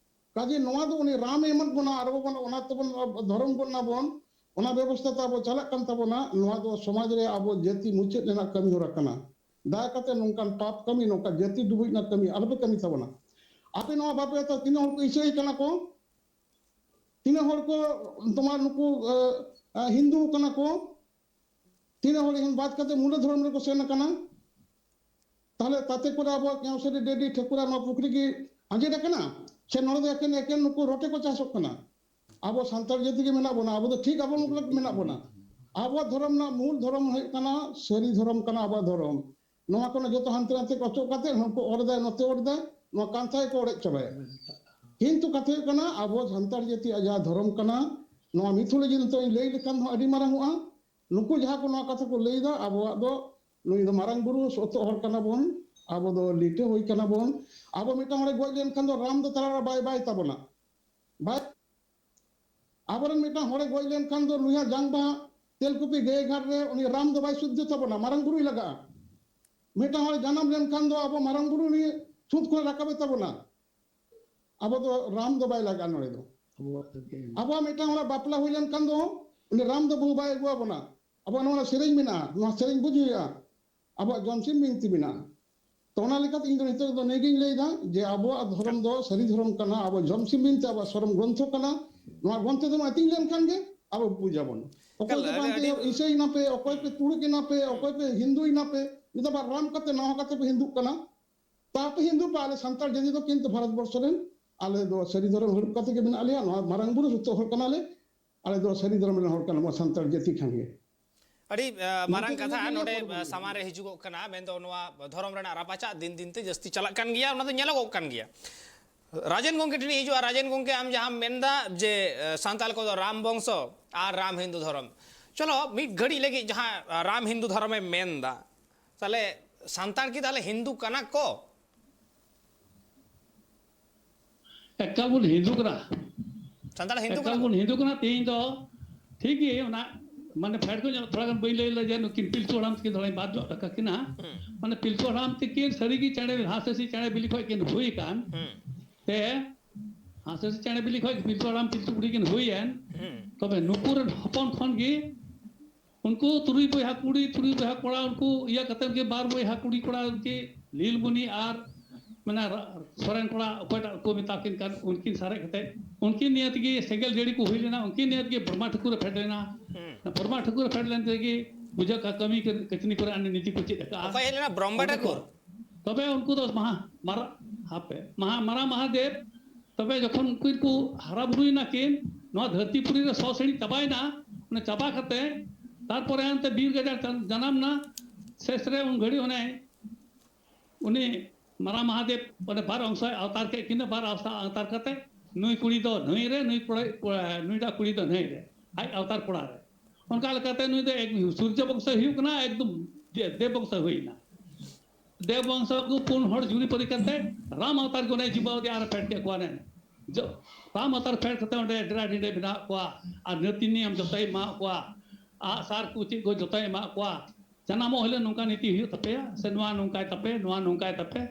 ᱠᱟᱡᱮ ᱱᱚᱣᱟ ᱫᱚ ᱩᱱᱤ ᱨᱟᱢᱮ ᱮᱢᱟᱫ ᱵᱚᱱᱟ ᱟᱨ ᱟᱵᱚ ᱵᱚᱱ ᱚᱱᱟ ᱛᱮᱵᱚᱱ ᱫᱷᱚᱨᱚᱢ ᱜᱚᱫ ᱱᱟᱵᱚᱱ, ᱚᱱᱟ ᱵᱮᱵᱚᱥᱛᱷᱟ ᱛᱮ ᱟᱵᱚ ᱪᱟᱞᱟᱜ ᱠᱟᱱ ᱛᱟᱵᱚᱱᱟ᱾ ᱱᱚᱣᱟ ᱫᱚ ᱥᱚᱢᱟᱡᱽ ᱨᱮ ᱟᱵᱚ ᱡᱟᱹᱛᱤ ᱢᱩᱪᱟᱹᱫ ᱨᱮᱱᱟᱜ ᱠᱟᱹᱢᱤ ᱦᱚᱨᱟ ᱠᱟᱱᱟ᱾ ᱫᱟᱭᱟ ᱠᱟᱛᱮ ᱱᱚᱝᱠᱟᱱ ᱯᱟᱯ ᱠᱟᱹᱢᱤ, ᱱᱚᱝᱠᱟ ᱡᱟᱹᱛᱤ ᱰᱩᱵᱩᱡ ᱨᱮᱱᱟᱜ ᱠᱟᱹᱢᱤ ᱟᱞᱚᱯᱮ ᱠᱟᱹᱢᱤ ᱛᱟᱵᱚᱱᱟ᱾ ᱟᱯᱮ ᱱᱚᱣᱟ ᱵᱟᱯᱮ ᱦᱟᱛᱟᱣᱟ, ᱛᱤᱱᱟᱹᱜ ᱦᱚᱲ ᱠᱚ ᱤᱥᱟᱹᱭ ᱠᱟᱱᱟ ᱠᱚ, ᱛᱤᱱᱟᱹᱜ ᱦᱚᱲ ᱠᱚ ᱛᱳᱢᱟᱨ ᱱᱩᱠᱩ, ᱮ, ᱮ, ᱦᱤᱱᱫᱩ ᱠᱟᱱᱟ ᱠᱚ, ᱛᱤᱱᱟᱹᱜ ᱦᱚᱲ ᱮᱱ ᱵᱟᱫ ᱠᱟᱛᱮ ᱢᱩᱞᱟᱹ ᱫᱷᱚᱨᱚᱢ ᱨᱮᱠᱚ ᱥᱮᱱ ᱟᱠᱟᱱᱟ᱾ ᱛᱟᱦᱞᱮ ᱛᱟᱛᱮ ᱠᱚᱨᱮ ᱟᱵᱚᱣᱟᱜ ᱠᱮᱣᱥᱟᱨᱤ ᱰᱮᱰᱤ ᱴᱷᱟᱹᱠᱩᱨᱟ ᱱᱚᱣᱟ ᱯᱩᱠᱷᱨᱤ ᱜᱮ ᱟᱸᱡᱮᱫ ᱟᱠᱟᱱᱟ? ᱥᱮ ᱱᱚᱰᱮ ᱫᱚ ᱮᱠᱮᱱ, ᱮᱠᱮᱱ ᱱᱩᱠᱩ ᱨᱚᱴᱮ ᱠᱚ ᱪᱟᱥᱚᱜ ᱠᱟᱱᱟ? ᱟᱵᱚ ᱥᱟᱱᱛᱟᱲ ᱡᱟᱹᱛᱤ ᱜᱮ ᱢᱮᱱᱟᱜ ᱵᱚᱱᱟ, ᱟᱵᱚ ᱫᱚ ᱴᱷᱤᱠ ᱟᱵᱚ ᱢᱚᱛᱞᱚᱵ ᱢᱮᱱᱟᱜ ᱵᱚᱱᱟ᱾ ᱟᱵᱚᱣᱟᱜ ᱫᱷᱚᱨᱚᱢ ᱨᱮᱱᱟᱜ ᱢᱩᱞ ᱫᱷᱚᱨᱚᱢ ᱦᱩᱭᱩᱜ ᱠᱟᱱᱟ ᱥᱟᱹᱨᱤ ᱫᱷᱚᱨᱚᱢ ᱠᱟᱱᱟ ᱟᱵᱚᱣᱟᱜ ᱫᱷᱚᱨᱚᱢ᱾ ᱱᱚᱣᱟ ᱠᱚᱨᱮ ᱡᱚᱛᱚ ᱦᱟᱱᱛᱮ ᱱᱟᱛᱮ ᱠᱚ ᱚᱪᱚᱜ ᱠᱟᱛᱮ ᱦᱚᱲ ᱠᱚ ᱚᱨ ᱮᱫᱟ, ᱱᱚᱛᱮ ᱚᱨ ᱮᱫᱟ, ᱱᱚᱣᱟ ᱠᱟᱱᱛᱷᱟ ᱜᱮᱠᱚ ᱚᱲᱮᱡ ᱪᱟᱵᱟᱭᱟ᱾ ᱠᱤᱱᱛᱩ ᱠᱟᱛᱷᱟ ᱦᱩᱭᱩᱜ ᱠᱟᱱᱟ, ᱟᱵᱚ ᱥᱟᱱᱛᱟᱲ ᱡᱟᱹᱛᱤᱭᱟᱜ ᱡᱟᱦᱟᱸ ᱫᱷᱚᱨᱚᱢ ᱠᱟᱱᱟ, ᱱᱚᱣᱟ ᱢᱤᱛᱷᱳᱞᱚᱡᱤ ᱱᱤᱛᱚᱜ ᱤᱧ ᱞᱟᱹᱭ ᱞᱮᱠᱷᱟᱱ ᱦᱚᱸ ᱟᱹᱰᱤ ᱢᱟᱨᱟᱝ ᱚᱜᱼᱟ᱾ ᱱᱩᱠᱩ ᱡᱟᱦᱟᱸ ᱠᱚ ᱱᱚᱣᱟ ᱠᱟᱛᱷᱟ ᱠᱚ ᱞᱟᱹᱭ ᱮᱫᱟ, ᱟᱵᱚᱣᱟᱜ ᱫᱚ ᱱᱩᱭ ᱫᱚ ᱢᱟᱨᱟᱝ ᱵᱩᱨᱩ ᱥᱚᱛᱚᱜ ᱦᱚᱲ ᱠᱟᱱᱟ ᱵᱚᱱ, ᱟᱵᱚ ᱫᱚ ᱞᱤᱴᱟᱹ ᱦᱩᱭ ᱠᱟᱱᱟ ᱵᱚᱱ᱾ ᱟᱵᱚ ᱢᱤᱫᱴᱟᱝ ᱦᱚᱲᱮ ᱜᱚᱡ ᱞᱮᱱᱠᱷᱟᱱ ᱫᱚ ᱨᱟᱢ ᱫᱚ ᱛᱟᱞᱟ ᱨᱮ ᱵᱟᱭ, ᱵᱟᱭ ᱛᱟᱵᱚᱱᱟ, ᱵᱟᱭ᱾ ᱟᱵᱚᱨᱮᱱ ᱢᱤᱫᱴᱟᱝ ᱦᱚᱲᱮ ᱜᱚᱡ ᱞᱮᱱᱠᱷᱟᱱ ᱫᱚ ᱱᱩᱭᱟᱜ ᱡᱟᱝ ᱵᱟᱦᱟ ᱛᱮᱞᱠᱩᱯᱤ ᱜᱟᱹᱭ ᱜᱷᱟᱴ ᱨᱮ ᱩᱱᱤ ᱨᱟᱢ ᱫᱚ ᱵᱟᱭ ᱥᱩᱫᱽᱫᱷᱚ ᱛᱟᱵᱚᱱᱟ, ᱢᱟᱨᱟᱝ ᱵᱩᱨᱩᱭ ᱞᱟᱜᱟᱜᱼᱟ᱾ ᱢᱤᱫᱴᱟᱝ ᱦᱚᱲ ᱡᱟᱱᱟᱢ ᱞᱮᱱᱠᱷᱟᱱ ᱫᱚ ᱟᱵᱚ ᱢᱟᱨᱟᱝ ᱵᱩᱨᱩ ᱩᱱᱤ ᱥᱩᱫᱽ ᱠᱷᱚᱱ ᱨᱟᱠᱟᱵᱮ ᱛᱟᱵᱚᱱᱟ᱾ ᱟᱵᱚ ᱫᱚ ᱨᱟᱢ ᱫᱚ ᱵᱟᱭ ᱞᱟᱜᱟᱜᱼᱟ ᱱᱚᱰᱮ ᱫᱚ᱾ ᱟᱵᱚᱣᱟᱜ ᱛᱮᱜᱮ᱾ ᱟᱵᱚᱣᱟᱜ ᱢᱤᱫᱴᱟᱝ ᱦᱚᱲᱟᱜ ᱵᱟᱯᱞᱟ ᱦᱩᱭ ᱞᱮᱱᱠᱷᱟᱱ ᱫᱚ ᱩᱱᱤ ᱨᱟᱢ ᱫᱚ ᱵᱟᱹᱦᱩ ᱵᱟᱭ ᱟᱹᱜᱩ ᱟᱵᱚᱱᱟ᱾ ᱟᱵᱚᱣᱟᱜ ᱱᱚᱣᱟ ᱥᱮᱨᱮᱧ ᱢᱮᱱᱟᱜᱼᱟ, ᱱᱚᱣᱟ ᱥᱮᱨᱮᱧ ᱵᱩᱡᱽ ᱦᱩᱭᱩᱜᱼᱟ᱾ ᱟᱵᱚᱣᱟᱜ ᱡᱚᱢᱥᱤᱢ ᱵᱤᱱᱛᱤ ᱢᱮᱱᱟᱜᱼᱟ᱾ ᱚᱱᱟ ᱞᱮᱠᱟᱛᱮ ᱤᱧ ᱫᱚ ᱱᱤᱛᱚᱜ ᱫᱚ ᱱᱤᱭᱟᱹᱜᱤᱧ ᱞᱟᱹᱭᱫᱟ ᱡᱮ ᱟᱵᱚᱣᱟᱜ ᱫᱷᱚᱨᱚᱢ ᱫᱚ ᱥᱟᱹᱨᱤ ᱫᱷᱚᱨᱚᱢ ᱠᱟᱱᱟ, ᱟᱵᱚ ᱡᱚᱢ ᱥᱤᱢ ᱵᱤᱱᱛᱤ ᱟᱵᱚᱣᱟᱜ ᱥᱚᱨᱚᱢ ᱜᱨᱚᱱᱛᱷᱚ ᱠᱟᱱᱟ᱾ ᱱᱚᱣᱟ ᱜᱨᱚᱱᱛᱷᱚ ᱛᱮᱵᱚᱱ ᱟᱹᱛᱤᱧ ᱞᱮᱱᱠᱷᱟᱱ ᱜᱮ ᱟᱵᱚ ᱯᱩᱡᱟᱵᱚᱱ᱾ ᱚᱠᱚᱭ ᱮᱠᱟᱞ, ᱫᱚ ᱟᱹᱰᱤ, ᱵᱟᱝ ᱟᱹᱰᱤ ᱛᱮ ᱤᱥᱟᱹᱭ ᱱᱟᱯᱮ, ᱚᱠᱚᱭ ᱯᱮ ᱛᱩᱲᱩᱠ ᱮᱱᱟᱯᱮ, ᱚᱠᱚᱭ ᱯᱮ ᱦᱤᱱᱫᱩᱭ ᱱᱟᱯᱮ, ᱱᱤᱛᱚᱜ ᱟᱵᱟᱨ ᱨᱟᱢ ᱠᱟᱛᱮ ᱱᱟᱣᱟ ᱠᱟᱛᱮ ᱯᱮ ᱦᱤᱱᱫᱩᱜ ᱠᱟᱱᱟ᱾ ᱛᱚ ᱟᱯᱮ ᱦᱤᱱᱫᱩ ᱯᱮ, ᱟᱞᱮ ᱥᱟᱱᱛᱟᱲ ᱡᱟᱹᱛᱤ ᱫᱚ ᱠᱤᱱᱛᱩ ᱵᱷᱟᱨᱚᱛ ᱵᱚᱨᱥᱚ ᱨᱮᱱ ᱟᱞᱮ ᱫᱚ ᱥᱟᱹᱨᱤ ᱫᱷᱚᱨᱚᱢ ᱦᱟᱹᱲᱩᱵ ᱠᱟᱛᱮ ᱜᱮ ᱢᱮᱱᱟᱜ ᱞᱮᱭᱟ᱾ ᱱᱚᱣᱟ ᱢᱟᱨᱟᱝ ᱵᱩᱨᱩ ᱥᱩᱛᱚ ᱦᱚᱲ ᱠᱟᱱᱟᱞᱮ, ᱟᱞᱮ ᱫᱚ ᱥᱟᱹᱨᱤ ᱫᱷᱚᱨᱚᱢ ᱨᱮᱱ ᱦᱚᱲ ᱠᱟᱱᱟ ᱵᱚᱱ ᱥᱟᱱᱛᱟᱲ ᱡᱟᱹᱛᱤ ᱠᱷᱟᱱ ᱜᱮ᱾ ᱟᱹᱰᱤ ᱟᱸ, ᱢᱟᱨᱟᱝ ᱱᱚᱛᱮ ᱠᱟᱛᱷᱟ ᱫᱚ ᱱᱚᱰᱮ ᱧᱮᱞ ᱯᱚᱨᱚᱵᱽ ᱥᱟᱢᱟᱝ ᱨᱮ ᱦᱤᱡᱩᱜᱚᱜ ᱠᱟᱱᱟ, ᱢᱮᱱᱫᱚ ᱱᱚᱣᱟ ᱫᱷᱚᱨᱚᱢ ᱨᱮᱱᱟᱜ ᱨᱟᱯᱟᱪᱟᱜ ᱫᱤᱱ ᱫᱤᱱ ᱛᱮ ᱡᱟᱹᱥᱛᱤ ᱪᱟᱞᱟᱜ ᱠᱟᱱ ᱜᱮᱭᱟ, ᱚᱱᱟ ᱫᱚ ᱧᱮᱞᱚᱜᱚᱜ ᱠᱟᱱ ᱜᱮᱭᱟ᱾ ᱨᱟᱡᱮᱱ ᱜᱚᱝᱠᱮ ᱴᱷᱮᱱ ᱤᱧ ᱦᱤᱡᱩᱜᱼᱟ᱾ ᱨᱟᱡᱮᱱ ᱜᱚᱝᱠᱮ, ᱟᱢ ᱡᱟᱦᱟᱸᱢ ᱢᱮᱱᱫᱟ ᱡᱮ ᱟᱸ, ᱥᱟᱱᱛᱟᱲ ᱠᱚᱫᱚ ᱨᱟᱢ ᱵᱚᱝᱥᱚ ᱟᱨ ᱨᱟᱢ ᱦᱤᱱᱫᱩ ᱫᱷᱚᱨᱚᱢ, ᱪᱚᱞᱚ ᱢᱤᱫ ᱜᱷᱟᱹᱲᱤᱡ ᱞᱟᱹᱜᱤᱫ ᱡᱟᱦᱟᱸ ᱟᱸ, ᱨᱟᱢ ᱦᱤᱱᱫᱩ ᱫᱷᱚᱨᱚᱢᱮ ᱢᱮᱱᱫᱟ, ᱛᱟᱦᱞᱮ ᱥᱟᱱᱛᱟᱲ ᱠᱤ ᱛᱟᱦᱞᱮ ᱦᱤᱱᱫᱩ ᱠᱟᱱᱟ ᱠᱚ? ᱮᱠᱟᱞ ᱵᱚᱱ ᱦᱤᱱᱫᱩ ᱠᱟᱱᱟ᱾ ᱥᱟᱱᱛᱟᱲ ᱦᱤᱱᱫᱩ ᱮᱠᱟᱞ ᱠᱟᱱᱟ ᱠᱚ? ᱵᱚᱱ ᱦᱤᱱᱫᱩ ᱠᱟᱱᱟ᱾ ᱛᱮᱦᱮᱧ ᱫᱚ ᱴᱷᱤᱠ ᱜᱮ, ᱚᱱᱟ ᱢᱟᱱᱮ ᱯᱷᱮᱰ ᱠᱚ ᱧᱮᱞ ᱛᱷᱚᱲᱟ ᱜᱟᱱ ᱵᱟᱹᱧ ᱞᱟᱹᱭ ᱞᱮᱫᱟ ᱡᱮ ᱱᱩᱠᱤᱱ ᱯᱤᱞᱪᱩ ᱦᱟᱲᱟᱢ ᱛᱟᱹᱠᱤᱱ ᱛᱷᱚᱲᱟᱧ ᱵᱟᱫ ᱧᱚᱜ ᱠᱟᱠᱤᱱᱟ᱾ ᱦᱩᱸ᱾ ᱢᱟᱱᱮ ᱯᱤᱞᱪᱩ ᱦᱟᱲᱟᱢ ᱛᱟᱹᱠᱤᱱ ᱥᱟᱹᱨᱤᱜᱮ ᱪᱮᱬᱮ, ᱦᱟᱸᱥ ᱦᱟᱹᱥᱤ ᱪᱮᱬᱮ ᱵᱤᱞᱤ ᱠᱷᱚᱡ ᱠᱤᱱ ᱦᱩᱭ ᱟᱠᱟᱱ ᱦᱩᱸ᱾ ᱛᱮ, ᱦᱟᱸᱥ ᱦᱟᱹᱥᱤ ᱪᱮᱬᱮ ᱵᱤᱞᱤ ᱠᱷᱚᱡ ᱯᱤᱞᱪᱩ ᱦᱟᱲᱟᱢ ᱯᱤᱞᱪᱩ ᱵᱩᱲᱦᱤ ᱠᱤᱱ ᱦᱩᱭᱮᱱ᱾ ᱦᱩᱸ᱾ ᱛᱚᱵᱮ ᱱᱩᱠᱩ ᱨᱮᱱ ᱦᱚᱯᱚᱱ ᱠᱷᱚᱱ ᱜᱮ ᱩᱱᱠᱩ ᱛᱩᱨᱩᱭ ᱵᱚᱭᱦᱟ ᱠᱩᱲᱤ, ᱛᱩᱨᱩᱭ ᱵᱚᱭᱦᱟ ᱠᱚᱲᱟ, ᱩᱱᱠᱩ ᱤᱭᱟᱹ ᱠᱟᱛᱮ ᱜᱮ ᱵᱟᱨ ᱵᱚᱭᱦᱟ ᱠᱩᱲᱤ ᱠᱚᱲᱟ ᱩᱱᱠᱤ ᱞᱤᱞᱢᱩᱱᱤ ᱟᱨ ᱢᱟᱱᱮ ᱨᱟ-, ᱥᱚᱨᱮᱱ ᱠᱚᱲᱟ ᱚᱠᱚᱭᱴᱟᱜ ᱠᱚ ᱢᱮᱛᱟ ᱠᱤᱱ ᱠᱟᱱ, ᱩᱱᱠᱤᱱ ᱥᱟᱨᱮᱡ ᱠᱟᱛᱮ ᱩᱱᱠᱤᱱ ᱱᱤᱭᱟᱹ ᱛᱮᱜᱮ ᱥᱮᱸᱜᱮᱞ ᱡᱟᱹᱲᱤ ᱠᱚ ᱦᱩᱭ ᱞᱮᱱᱟ, ᱩᱱᱠᱤᱱ ᱱᱤᱭᱟᱹ ᱛᱮᱜᱮ ᱵᱨᱚᱦᱢᱟ ᱴᱷᱟᱹᱠᱩᱨ ᱮ ᱯᱷᱮᱰ ᱞᱮᱱᱟ᱾ ᱦᱩᱸ᱾ ᱵᱨᱚᱦᱢᱟ ᱴᱷᱟᱹᱠᱩᱨ ᱮ ᱯᱷᱮᱰ ᱞᱮᱱ ᱛᱮᱜᱮ ᱵᱩᱡᱷᱟᱹᱜ ᱠᱟ-, ᱠᱟᱹᱢᱤ ᱠᱟᱹ-, ᱠᱟᱹᱥᱱᱤ ᱠᱚᱨᱮ ᱟᱹᱰᱤ ᱱᱤᱛᱤ ᱠᱚ ᱪᱮᱫ ᱟᱠᱟᱫᱼᱟ᱾ ᱚᱠᱚᱭ ᱦᱮᱡ ᱞᱮᱱᱟ? ᱵᱨᱚᱦᱢᱟ ᱴᱷᱟᱹᱠᱩᱨ? ᱛᱚᱵᱮ ᱩᱱᱠᱩ ᱫᱚ ᱢᱟᱦᱟ, ᱢᱟᱨᱟ-, ᱦᱟᱯᱮ, ᱢᱟᱦᱟ, ᱢᱟᱨᱟ ᱢᱟᱦᱟᱫᱮᱵ, ᱛᱚᱵᱮ ᱡᱚᱠᱷᱚᱱ ᱩᱱᱠᱤᱱ ᱠᱚ ᱦᱟᱨᱟ ᱵᱩᱨᱩᱭᱮᱱᱟ ᱠᱤᱱ, ᱱᱚᱣᱟ ᱫᱷᱟᱹᱨᱛᱤ ᱯᱩᱨᱤ ᱨᱮ ᱥᱚ ᱥᱤᱬᱤᱡ ᱪᱟᱵᱟᱭᱮᱱᱟ, ᱚᱱᱟ ᱪᱟᱵᱟ ᱠᱟᱛᱮ ᱛᱟᱨᱯᱚᱨᱮ ᱦᱟᱱᱛᱮ ᱵᱤᱨ ᱜᱟᱡᱟᱲ ᱡᱟᱱᱟᱢ ᱮᱱᱟ, ᱥᱮᱥ ᱨᱮ ᱩᱱ ᱜᱷᱟᱹᱲᱤᱡ ᱚᱱᱮ ᱩᱱᱤ ᱢᱟᱨᱟ ᱢᱟᱦᱟᱫᱮᱵ ᱚᱸᱰᱮ ᱵᱟᱨ ᱚᱝᱥᱚᱭ ᱟᱣᱛᱟᱨ ᱠᱮᱫ ᱠᱤᱱᱟ, ᱵᱟᱨ ᱚᱝᱥᱚ ᱟᱣᱛᱟᱨ ᱠᱟᱛᱮ ᱱᱩᱭ ᱠᱩᱲᱤ ᱫᱚ ᱱᱟᱹᱭ ᱨᱮ, ᱱᱩᱭ ᱠᱚᱲᱟ, ᱱᱩᱭᱴᱟᱜ ᱠᱩᱲᱤ ᱫᱚ ᱱᱟᱹᱭ ᱨᱮ, ᱟᱡ ᱟᱣᱛᱟᱨ ᱠᱚᱲᱟ ᱨᱮ᱾ ᱚᱱᱠᱟ ᱞᱮᱠᱟᱛᱮ ᱱᱩᱭ ᱫᱚ ᱮᱠ-, ᱥᱩᱨᱡᱚ ᱵᱚᱝᱥᱚᱭ ᱦᱩᱭᱩᱜ ᱠᱟᱱᱟ, ᱮᱠᱫᱚᱢ ᱫᱮ-, ᱫᱮᱵ ᱵᱚᱝᱥᱚᱭ ᱦᱩᱭᱱᱟ᱾ ᱫᱮᱵ ᱵᱚᱝᱥᱚ ᱠᱚ ᱯᱩᱱ ᱦᱚᱲ ᱡᱩᱨᱤ ᱯᱟᱹᱨᱤ ᱠᱟᱛᱮ ᱨᱟᱢ ᱟᱣᱛᱟᱨ ᱜᱮ ᱚᱸᱰᱮ ᱡᱤᱢᱟᱣ ᱟᱫᱮᱭᱟ ᱟᱨ ᱯᱷᱮᱰ ᱠᱮᱫ ᱠᱚᱣᱟ ᱱᱮ᱾ ᱡᱚ-, ᱨᱟᱢ ᱟᱣᱛᱟᱨ ᱯᱷᱮᱰ ᱠᱟᱛᱮ ᱚᱸᱰᱮ ᱰᱮᱨᱟ ᱰᱤᱸᱰᱮ ᱵᱮᱱᱟᱣ ᱠᱚᱣᱟ ᱟᱨ ᱱᱤᱛᱤ ᱱᱤᱭᱚᱢ ᱡᱚᱛᱚᱭ ᱮᱢᱟᱣᱟᱫ ᱠᱚᱣᱟ᱾ ᱟᱜᱼᱥᱟᱨ ᱠᱚ ᱪᱮᱫ ᱠᱚ ᱡᱚᱛᱚᱭ ᱮᱢᱟᱣᱟᱫ ᱠᱚᱣᱟ᱾ ᱡᱟᱱᱟᱢᱚᱜ ᱦᱤᱞᱳᱜ ᱱᱚᱝᱠᱟ ᱱᱤᱛᱤ ᱦᱩᱭᱩᱜ ᱛᱟᱯᱮᱭᱟ, ᱥᱮ ᱱᱚᱣᱟ ᱱᱚᱝᱠᱟᱭ ᱛᱟᱯᱮ, ᱱᱚᱣᱟ ᱱᱚᱝᱠᱟᱭ ᱛᱟᱯᱮ᱾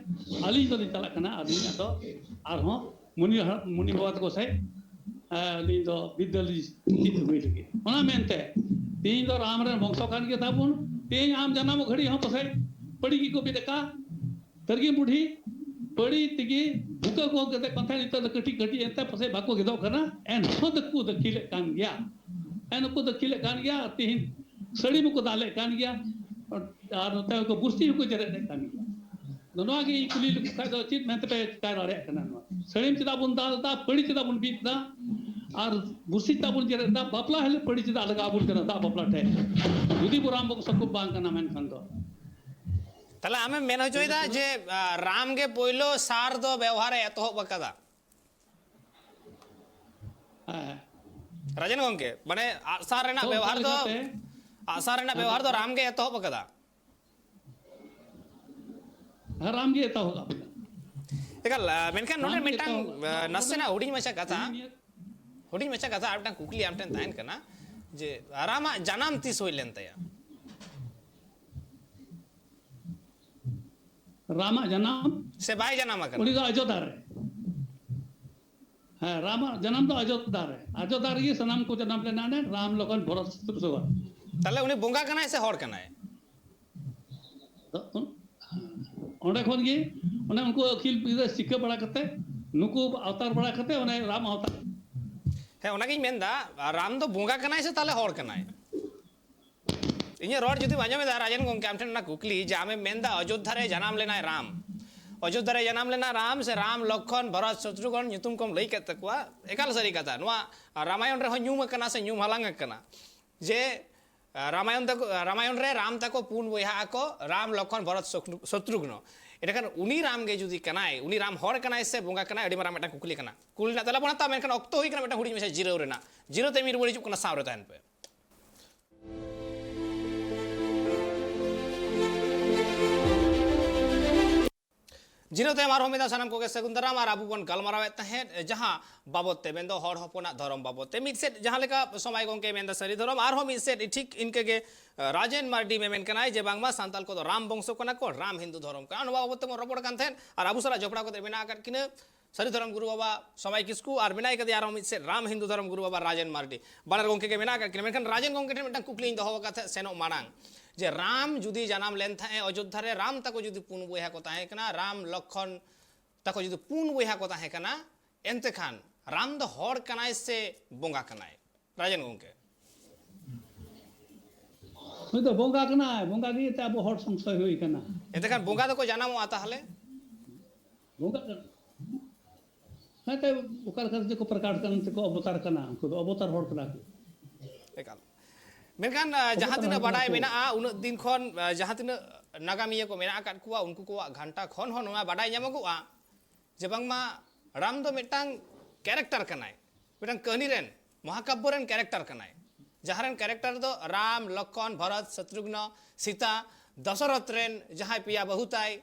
ᱟᱹᱞᱤᱧ ᱫᱚᱞᱤᱧ ᱪᱟᱞᱟᱜ ᱠᱟᱱᱟ, ᱟᱹᱞᱤᱧ ᱟᱫᱚ ᱟᱨᱦᱚᱸ ᱢᱩᱱᱤ ᱦᱟᱲᱟᱢ, ᱢᱩᱱᱤ ᱵᱟᱵᱟ ᱛᱟᱠᱚ ᱥᱮᱫ, ᱮ, ᱟᱹᱞᱤᱧ ᱫᱚ ᱵᱤᱫᱽᱫᱟᱹ ᱞᱤᱧ ᱪᱮᱫ ᱟᱹᱜᱩᱭ ᱞᱟᱹᱜᱤᱫ᱾ ᱚᱱᱟ ᱢᱮᱱᱛᱮ ᱛᱮᱦᱮᱧ ᱫᱚ ᱨᱟᱢ ᱨᱮᱱ ᱵᱚᱝᱥᱚ ᱠᱟᱱ ᱜᱮ ᱛᱟᱵᱚᱱ᱾ ᱛᱮᱦᱮᱧ ᱟᱢ ᱡᱟᱱᱟᱢᱚᱜ ᱜᱷᱟᱹᱲᱤᱡ ᱦᱚᱸ ᱯᱟᱥᱮᱡ ᱯᱟᱹᱲᱤ ᱜᱮᱠᱚ ᱵᱤᱫ ᱟᱠᱟᱫ᱾ ᱛᱟᱹᱨᱜᱤ ᱵᱩᱰᱷᱤ ᱯᱟᱹᱲᱤ ᱛᱮᱜᱮ ᱵᱷᱩᱠᱟᱹ ᱠᱚ ᱜᱮᱫᱮᱜ ᱠᱟᱱ ᱛᱟᱦᱮᱸᱫ᱾ ᱱᱤᱛᱚᱜ ᱫᱚ ᱠᱟᱹᱴᱤᱡ ᱠᱟᱹᱴᱤᱡ ᱮᱱᱛᱮ ᱯᱟᱥᱮᱡ ᱵᱟᱠᱚ ᱜᱮᱫᱚᱜ ᱠᱟᱱᱟ, ᱮᱱᱦᱚᱸ ᱫᱚᱠᱚ ᱫᱟᱹᱠᱷᱤᱞᱮᱫ ᱠᱟᱱ ᱜᱮᱭᱟ᱾ ᱮᱱ ᱦᱚᱸᱠᱚ ᱫᱟᱹᱠᱷᱤᱞᱮᱫ ᱠᱟᱱ ᱜᱮᱭᱟ᱾ ᱛᱤᱦᱤᱧ ᱥᱟᱹᱲᱤ ᱢᱟᱠᱚ ᱫᱟᱞᱮᱫ ᱠᱟᱱ ᱜᱮᱭᱟ, ᱟᱨ ᱱᱚᱛᱮ ᱠᱚ ᱵᱩᱨᱥᱤ ᱦᱚᱸᱠᱚ ᱡᱮᱨᱮᱫ ᱮᱫ ᱠᱟᱱ ᱜᱮᱭᱟ᱾ ᱟᱫᱚ ᱱᱚᱣᱟ ᱜᱮ ᱤᱧ ᱠᱩᱞᱤ ᱞᱮᱠᱚ ᱠᱷᱟᱡ ᱫᱚ ᱪᱮᱫ ᱢᱮᱱᱛᱮ ᱯᱮ ᱪᱤᱠᱟ ᱫᱟᱲᱮᱭᱟᱜ ᱠᱟᱱᱟ? ᱱᱚᱣᱟ ᱥᱟᱹᱲᱤᱢ ᱪᱮᱫᱟᱜ ᱵᱚᱱ ᱫᱟᱞ ᱮᱫᱟ, ᱯᱟᱹᱲᱤ ᱪᱮᱫᱟᱜ ᱵᱚᱱ ᱵᱤᱫ ᱮᱫᱟ, ᱟᱨ ᱵᱩᱨᱥᱤ ᱪᱮᱫᱟᱜ ᱵᱚᱱ ᱡᱮᱨᱮᱫ ᱮᱫᱟ? ᱵᱟᱯᱞᱟ ᱦᱤᱞᱳᱜ ᱯᱟᱹᱲᱤ ᱪᱮᱫᱟᱜ ᱞᱟᱜᱟᱣ ᱟᱵᱚᱱ ᱠᱟᱱᱟ ᱫᱟᱜ ᱵᱟᱯᱞᱟ ᱴᱷᱮᱡ, ᱡᱩᱫᱤ ᱵᱚ ᱨᱟᱢ ᱵᱚᱝᱥᱚ ᱠᱚ ᱵᱟᱝ ᱠᱟᱱᱟ ᱢᱮᱱᱠᱷᱟᱱ ᱫᱚ? ᱛᱟᱦᱞᱮ ᱟᱢᱮᱢ ᱢᱮᱱ ᱦᱚᱪᱚᱭᱮᱫᱟ ᱡᱮ, ᱟ, ᱨᱟᱢ ᱜᱮ ᱯᱳᱭᱞᱳ ᱥᱟᱨ ᱫᱚ ᱵᱮᱣᱦᱟᱨ ᱮ ᱮᱛᱚᱦᱚᱵ ᱟᱠᱟᱫᱟ? ᱦᱮᱸ᱾ ᱨᱟᱡᱮᱱ ᱜᱚᱝᱠᱮ, ᱢᱟᱱᱮ ᱟᱜᱼᱥᱟᱨ ᱨᱮᱱᱟᱜ ᱛᱚ, ᱵᱮᱣᱦᱟᱨ ᱚᱱᱠᱟ ᱫᱚ, ᱞᱮᱠᱟᱛᱮ ᱟᱜᱼᱥᱟᱨ ᱨᱮᱱᱟᱜ ᱵᱮᱣᱦᱟᱨ ᱫᱚ ᱨᱟᱢ ᱜᱮ ᱮᱛᱚᱦᱚᱵ ᱟᱠᱟᱫᱟ? ᱦᱮᱸ, ᱨᱟᱢ ᱜᱮ ᱮᱛᱚᱦᱚᱵ ᱟᱠᱟᱫᱟ᱾ ᱮᱠᱟᱞ, ᱟ, ᱢᱮᱱᱠᱷᱟᱱ ᱱᱚᱰᱮ ᱨᱟᱢ ᱜᱮ ᱢᱤᱫᱴᱟᱝ, ᱮᱛᱚᱦᱚᱵ ᱟᱠᱟᱫᱟ᱾ ᱟ, ᱱᱟᱥᱮᱱᱟᱜ ᱦᱩᱰᱤᱧ ᱢᱟᱪᱷᱟ ᱠᱟᱛᱷᱟ, ᱩᱱᱤ ᱱᱤᱭᱟᱹ ᱦᱩᱰᱤᱧ ᱢᱟᱪᱷᱟ ᱠᱟᱛᱷᱟ, ᱟᱨ ᱢᱤᱫᱴᱟᱝ ᱠᱩᱠᱞᱤ ᱟᱢ ᱴᱷᱮᱱ ᱛᱟᱦᱮᱱ ᱠᱟᱱᱟ ᱡᱮ ᱨᱟᱢᱟᱜ ᱡᱟᱱᱟᱢ ᱛᱤᱥ ᱦᱩᱭ ᱞᱮᱱ ᱛᱟᱭᱟ? ᱨᱟᱢᱟᱜ ᱡᱟᱱᱟᱢ? ᱥᱮ ᱵᱟᱭ ᱡᱟᱱᱟᱢ ᱟᱠᱟᱱᱟ? ᱩᱱᱤ ᱫᱚ ᱚᱡᱳᱫᱽᱫᱷᱟ ᱨᱮ᱾ ᱦᱮᱸ, ᱨᱟᱢᱟᱜ ᱡᱟᱱᱟᱢ ᱫᱚ ᱚᱡᱳᱫᱽᱫᱷᱟ ᱨᱮ᱾ ᱚᱡᱳᱫᱽᱫᱷᱟ ᱨᱮᱜᱮ ᱥᱟᱱᱟᱢ ᱠᱚ ᱡᱟᱱᱟᱢ ᱞᱮᱱᱟ, ᱚᱱᱮ ᱨᱟᱢ, ᱞᱚᱠᱷᱚᱱ, ᱵᱷᱚᱨᱚᱛ, ᱥᱚᱛᱨᱩᱜᱷᱚᱱ᱾ ᱛᱟᱦᱞᱮ ᱩᱱᱤ ᱵᱚᱸᱜᱟ ᱠᱟᱱᱟᱭ ᱥᱮ ᱦᱚᱲ ᱠᱟᱱᱟᱭ? ᱚᱸᱰᱮ ᱠᱷᱚᱱ ᱜᱮ ᱚᱱᱮ ᱩᱱᱠᱩ ᱟᱹᱠᱤᱞ ᱜᱤᱫᱽᱨᱟᱹ ᱥᱤᱠᱷᱟᱹ ᱵᱟᱲᱟ ᱠᱟᱛᱮ, ᱱᱩᱠᱩ ᱟᱣᱛᱟᱨ ᱵᱟᱲᱟ ᱠᱟᱛᱮ ᱚᱱᱮ ᱨᱟᱢ ᱟᱣᱛᱟᱨ᱾ ᱦᱮᱸ, ᱚᱱᱟᱜᱤᱧ ᱢᱮᱱᱫᱟ, ᱨᱟᱢ ᱫᱚ ᱵᱚᱸᱜᱟ ᱠᱟᱱᱟᱭ ᱥᱮ ᱛᱟᱦᱞᱮ ᱦᱚᱲ ᱠᱟᱱᱟᱭ? ᱤᱧᱟᱹᱜ ᱨᱚᱲ ᱡᱩᱫᱤᱢ ᱟᱸᱡᱚᱢᱮᱫᱟ, ᱨᱟᱡᱮᱱ ᱜᱚᱝᱠᱮ, ᱟᱢ ᱴᱷᱮᱱ ᱚᱱᱟ ᱠᱩᱠᱞᱤ ᱡᱮ ᱟᱢᱮᱢ ᱢᱮᱱᱫᱟ ᱚᱡᱳᱫᱽᱫᱷᱟ ᱨᱮ ᱡᱟᱱᱟᱢ ᱞᱮᱱᱟᱭ ᱨᱟᱢ, ᱚᱡᱳᱫᱽᱫᱷᱟ ᱨᱮ ᱡᱟᱱᱟᱢ ᱞᱮᱱᱟ ᱨᱟᱢ, ᱥᱮ ᱨᱟᱢ, ᱞᱚᱠᱠᱷᱚᱱ, ᱵᱷᱚᱨᱚᱛ, ᱥᱚᱛᱨᱩᱜᱷᱚᱱ ᱧᱩᱛᱩᱢ ᱠᱚᱢ ᱞᱟᱹᱭ ᱠᱮᱫ ᱛᱟᱠᱚᱣᱟ, ᱮᱠᱟᱞ ᱥᱟᱹᱨᱤ ᱠᱟᱛᱷᱟ᱾ ᱱᱚᱣᱟ ᱨᱟᱢᱟᱭᱚᱱ ᱨᱮᱦᱚᱸ ᱧᱩᱢ ᱟᱠᱟᱱᱟ ᱥᱮ ᱧᱩᱢ ᱦᱟᱞᱟᱝ ᱟᱠᱟᱱᱟ ᱡᱮ, ᱨᱟᱢᱟᱭᱚᱱ ᱛᱟᱠᱚ, ᱨᱟᱢᱟᱭᱚᱱ ᱨᱮ ᱨᱟᱢ ᱛᱟᱠᱚ ᱯᱩᱱ ᱵᱚᱭᱦᱟ ᱟᱠᱚ, ᱨᱟᱢ, ᱞᱚᱠᱠᱷᱚᱱ, ᱵᱷᱚᱨᱚᱛ, ᱥᱚᱛᱨᱩ-, ᱥᱚᱛᱨᱩᱜᱷᱱᱚ᱾ ᱮᱸᱰᱮᱠᱷᱟᱱ ᱩᱱᱤ ᱨᱟᱢ ᱜᱮ ᱡᱩᱫᱤ ᱠᱟᱱᱟᱭ, ᱩᱱᱤ ᱨᱟᱢ ᱦᱚᱲ ᱠᱟᱱᱟᱭ ᱥᱮ ᱵᱚᱸᱜᱟ ᱠᱟᱱᱟᱭ, ᱟᱹᱰᱤ ᱢᱟᱨᱟᱝ ᱢᱤᱫᱴᱟᱝ ᱠᱩᱠᱞᱤ ᱠᱟᱱᱟ᱾ ᱠᱩᱞᱤ ᱨᱮᱱᱟᱜ ᱛᱮᱞᱟ ᱵᱚᱱ ᱦᱟᱛᱟᱣᱟ, ᱢᱮᱱᱠᱷᱟᱱ ᱚᱠᱛᱚ ᱦᱩᱭ ᱠᱟᱱᱟ ᱢᱤᱫᱴᱟᱝ ᱦᱩᱰᱤᱧ ᱢᱟᱪᱷᱟ ᱡᱤᱨᱟᱹᱣ ᱨᱮᱱᱟᱜ᱾ ᱡᱤᱨᱟᱹᱣ ᱛᱟᱭᱚᱢ ᱨᱩᱣᱟᱹᱲ ᱦᱤᱡᱩᱜ ᱠᱟᱱᱟ, ᱥᱟᱶ ᱨᱮ ᱛᱟᱦᱮᱱ ᱯᱮ᱾ ᱡᱤᱨᱟᱹᱣ ᱛᱟᱭᱚᱢ ᱟᱨᱦᱚᱸ ᱢᱤᱫ ᱫᱷᱟᱣ ᱥᱟᱱᱟᱢ ᱠᱚᱜᱮ ᱥᱟᱹᱜᱩᱱ ᱫᱟᱨᱟᱢ᱾ ᱟᱨ ᱟᱵᱚ ᱵᱚᱱ ᱜᱟᱞᱢᱟᱨᱟᱣᱮᱫ ᱛᱟᱦᱮᱸᱫ ᱡᱟᱦᱟᱸ ᱵᱟᱵᱚᱛ ᱛᱮ, ᱢᱮᱱᱫᱚ ᱦᱚᱲ ᱦᱚᱯᱚᱱᱟᱜ ᱫᱷᱚᱨᱚᱢ ᱵᱟᱵᱚᱛ ᱛᱮ᱾ ᱢᱤᱫ ᱥᱮᱫ ᱡᱟᱦᱟᱸ ᱞᱮᱠᱟ ᱥᱚᱢᱟᱭ ᱜᱚᱝᱠᱮ ᱢᱮᱱᱫᱟ ᱥᱟᱹᱨᱤ ᱫᱷᱚᱨᱚᱢ, ᱟᱨᱦᱚᱸ ᱢᱤᱫ ᱥᱮᱫ ᱴᱷᱤᱠ ᱤᱱᱠᱟᱹ ᱜᱮ, ᱟᱸ, ᱨᱟᱡᱮᱱ ᱢᱟᱨᱰᱤ ᱢᱮᱢᱮᱱ ᱠᱟᱱᱟᱭ ᱡᱮ ᱵᱟᱝᱢᱟ ᱥᱟᱱᱛᱟᱲ ᱠᱚᱫᱚ ᱨᱟᱢ ᱵᱚᱝᱥᱚ ᱠᱟᱱᱟ ᱠᱚ, ᱨᱟᱢ ᱦᱤᱱᱫᱩ ᱫᱷᱚᱨᱚᱢ ᱠᱟᱱᱟ᱾ ᱱᱚᱣᱟ ᱵᱟᱵᱚᱛ ᱛᱮᱵᱚᱱ ᱨᱚᱯᱚᱲ ᱠᱟᱱ ᱛᱟᱦᱮᱸᱫ᱾ ᱟᱨ ᱟᱵᱚ ᱥᱟᱞᱟᱜ ᱡᱚᱯᱲᱟᱣ ᱠᱟᱛᱮ ᱢᱮᱱᱟᱜ ᱟᱠᱟᱫ ᱠᱤᱱᱟᱹ ᱥᱟᱹᱨᱤ ᱫᱷᱚᱨᱚᱢ ᱜᱩᱨᱩ ᱵᱟᱵᱟ ᱥᱚᱢᱟᱭ ᱠᱤᱥᱠᱩ, ᱟᱨ ᱢᱮᱱᱟᱭ ᱠᱟᱫᱮᱭᱟ ᱟᱨᱦᱚᱸ ᱢᱤᱫ ᱥᱮᱫ ᱨᱟᱢ ᱦᱤᱱᱫᱩ ᱫᱷᱚᱨᱚᱢ ᱜᱩᱨᱩ ᱵᱟᱵᱟ ᱨᱟᱡᱮᱱ ᱢᱟᱨᱰᱤ᱾ ᱵᱟᱱᱟᱨ ᱜᱚᱝᱠᱮ ᱜᱮ ᱢᱮᱱᱟᱜ ᱟᱠᱟᱫ ᱠᱤᱱᱟ᱾ ᱢᱮᱱᱠᱷᱟᱱ ᱨᱟᱡᱮᱱ ᱜᱚᱝᱠᱮ ᱴᱷᱮᱱ ᱢᱤᱫᱴᱟᱝ ᱠᱩᱠᱞᱤᱧ ᱫᱚᱦᱚ ᱟᱠᱟᱫ ᱛᱟᱦᱮᱸᱫ ᱥᱮᱱᱚᱜ ᱢᱟᱲᱟᱝ, ᱡᱮ ᱨᱟᱢ ᱡᱩᱫᱤ ᱡᱟᱱᱟᱢ ᱞᱮᱱ ᱛᱟᱦᱮᱸᱫ ᱮ ᱚᱡᱳᱫᱽᱫᱷᱟ ᱨᱮ, ᱨᱟᱢ ᱛᱟᱠᱚ ᱡᱩᱫᱤ ᱯᱩᱱ ᱵᱚᱭᱦᱟ ᱠᱚ ᱛᱟᱦᱮᱸ ᱠᱟᱱᱟ, ᱨᱟᱢ ᱞᱚᱠᱠᱷᱚᱱ ᱛᱟᱠᱚ ᱡᱩᱫᱤ ᱯᱩᱱ ᱵᱚᱭᱦᱟ ᱠᱚ ᱛᱟᱦᱮᱸ ᱠᱟᱱᱟ, ᱮᱱᱛᱮ ᱠᱷᱟᱱ ᱨᱟᱢ ᱫᱚ ᱦᱚᱲ ᱠᱟᱱᱟᱭ ᱥᱮ ᱵᱚᱸᱜᱟ ᱠᱟᱱᱟᱭ? ᱨᱟᱡᱮᱱ ᱜᱚᱢᱠᱮ᱾ ᱱᱩᱭ ᱫᱚ ᱵᱚᱸᱜᱟ ᱠᱟᱱᱟᱭ, ᱵᱚᱸᱜᱟ ᱜᱮ ᱮᱱᱛᱮ ᱟᱵᱚ ᱦᱚᱲ ᱥᱚᱝᱥᱚᱭ ᱦᱩᱭ ᱠᱟᱱᱟ᱾ ᱮᱱᱛᱮ ᱠᱷᱟᱱ ᱵᱚᱸᱜᱟ ᱫᱚᱠᱚ ᱡᱟᱱᱟᱢᱚᱜᱼᱟ ᱛᱟᱦᱚᱞᱮ? ᱵᱚᱸᱜᱟ ᱠᱟᱱᱟ᱾ ᱦᱮᱸ, ᱛᱟᱭ ᱚᱠᱟ ᱞᱮᱠᱟ ᱛᱮᱠᱚ ᱯᱨᱚᱠᱟᱴ ᱠᱟᱱ ᱛᱮᱠᱚ ᱚᱵᱚᱛᱟᱨ ᱠᱟᱱᱟ, ᱩᱱᱠᱩ ᱫᱚ ᱚᱵᱚᱛᱟᱨ ᱦᱚᱲ ᱠᱟᱱᱟ ᱠᱚ᱾ ᱮᱠᱟᱞ᱾ ᱢᱮᱱᱠᱷᱟᱱ ᱟᱸ, ᱡᱟᱦᱟᱸ ᱛᱤᱱᱟᱹᱜ ᱵᱟᱰᱟᱭ ᱢᱮᱱᱟᱜᱼᱟ, ᱩᱱᱟᱹᱜ ᱫᱤᱱ ᱠᱷᱚᱱ ᱟᱸ, ᱡᱟᱦᱟᱸ ᱛᱤᱱᱟᱹᱜ ᱱᱟᱜᱟᱢᱤᱭᱟᱹ ᱠᱚ ᱢᱮᱱᱟᱜ ᱟᱠᱟᱫ ᱠᱚᱣᱟ, ᱩᱱᱠᱩ ᱠᱚᱣᱟᱜ ᱜᱷᱟᱱᱴᱟ ᱠᱷᱚᱱ ᱦᱚᱸ ᱱᱚᱣᱟ ᱵᱟᱰᱟᱭ ᱧᱟᱢᱚᱜᱚᱜᱼᱟ ᱡᱮ ᱵᱟᱝᱢᱟ ᱨᱟᱢ ᱫᱚ ᱢᱤᱫᱴᱟᱝ ᱠᱮᱨᱮᱠᱴᱟᱨ ᱠᱟᱱᱟᱭ, ᱢᱤᱫᱴᱟᱝ ᱠᱟᱹᱦᱱᱤ ᱨᱮᱱ, ᱢᱚᱦᱟᱠᱟᱵᱽᱵᱚ ᱨᱮᱱ ᱠᱮᱨᱮᱠᱴᱟᱨ ᱠᱟᱱᱟᱭ, ᱡᱟᱦᱟᱸ ᱨᱮᱱ ᱠᱮᱨᱮᱠᱴᱟᱨ ᱫᱚ ᱨᱟᱢ, ᱞᱚᱠᱠᱷᱚᱱ, ᱵᱷᱚᱨᱚᱛ, ᱥᱚᱛᱨᱩᱜᱷᱱᱚ, ᱥᱤᱛᱟ, ᱫᱚᱥᱚᱨᱚᱛᱷ ᱨᱮᱱ ᱡᱟᱦᱟᱸᱭ ᱯᱮᱭᱟ ᱵᱟᱹᱦᱩ ᱛᱟᱭ,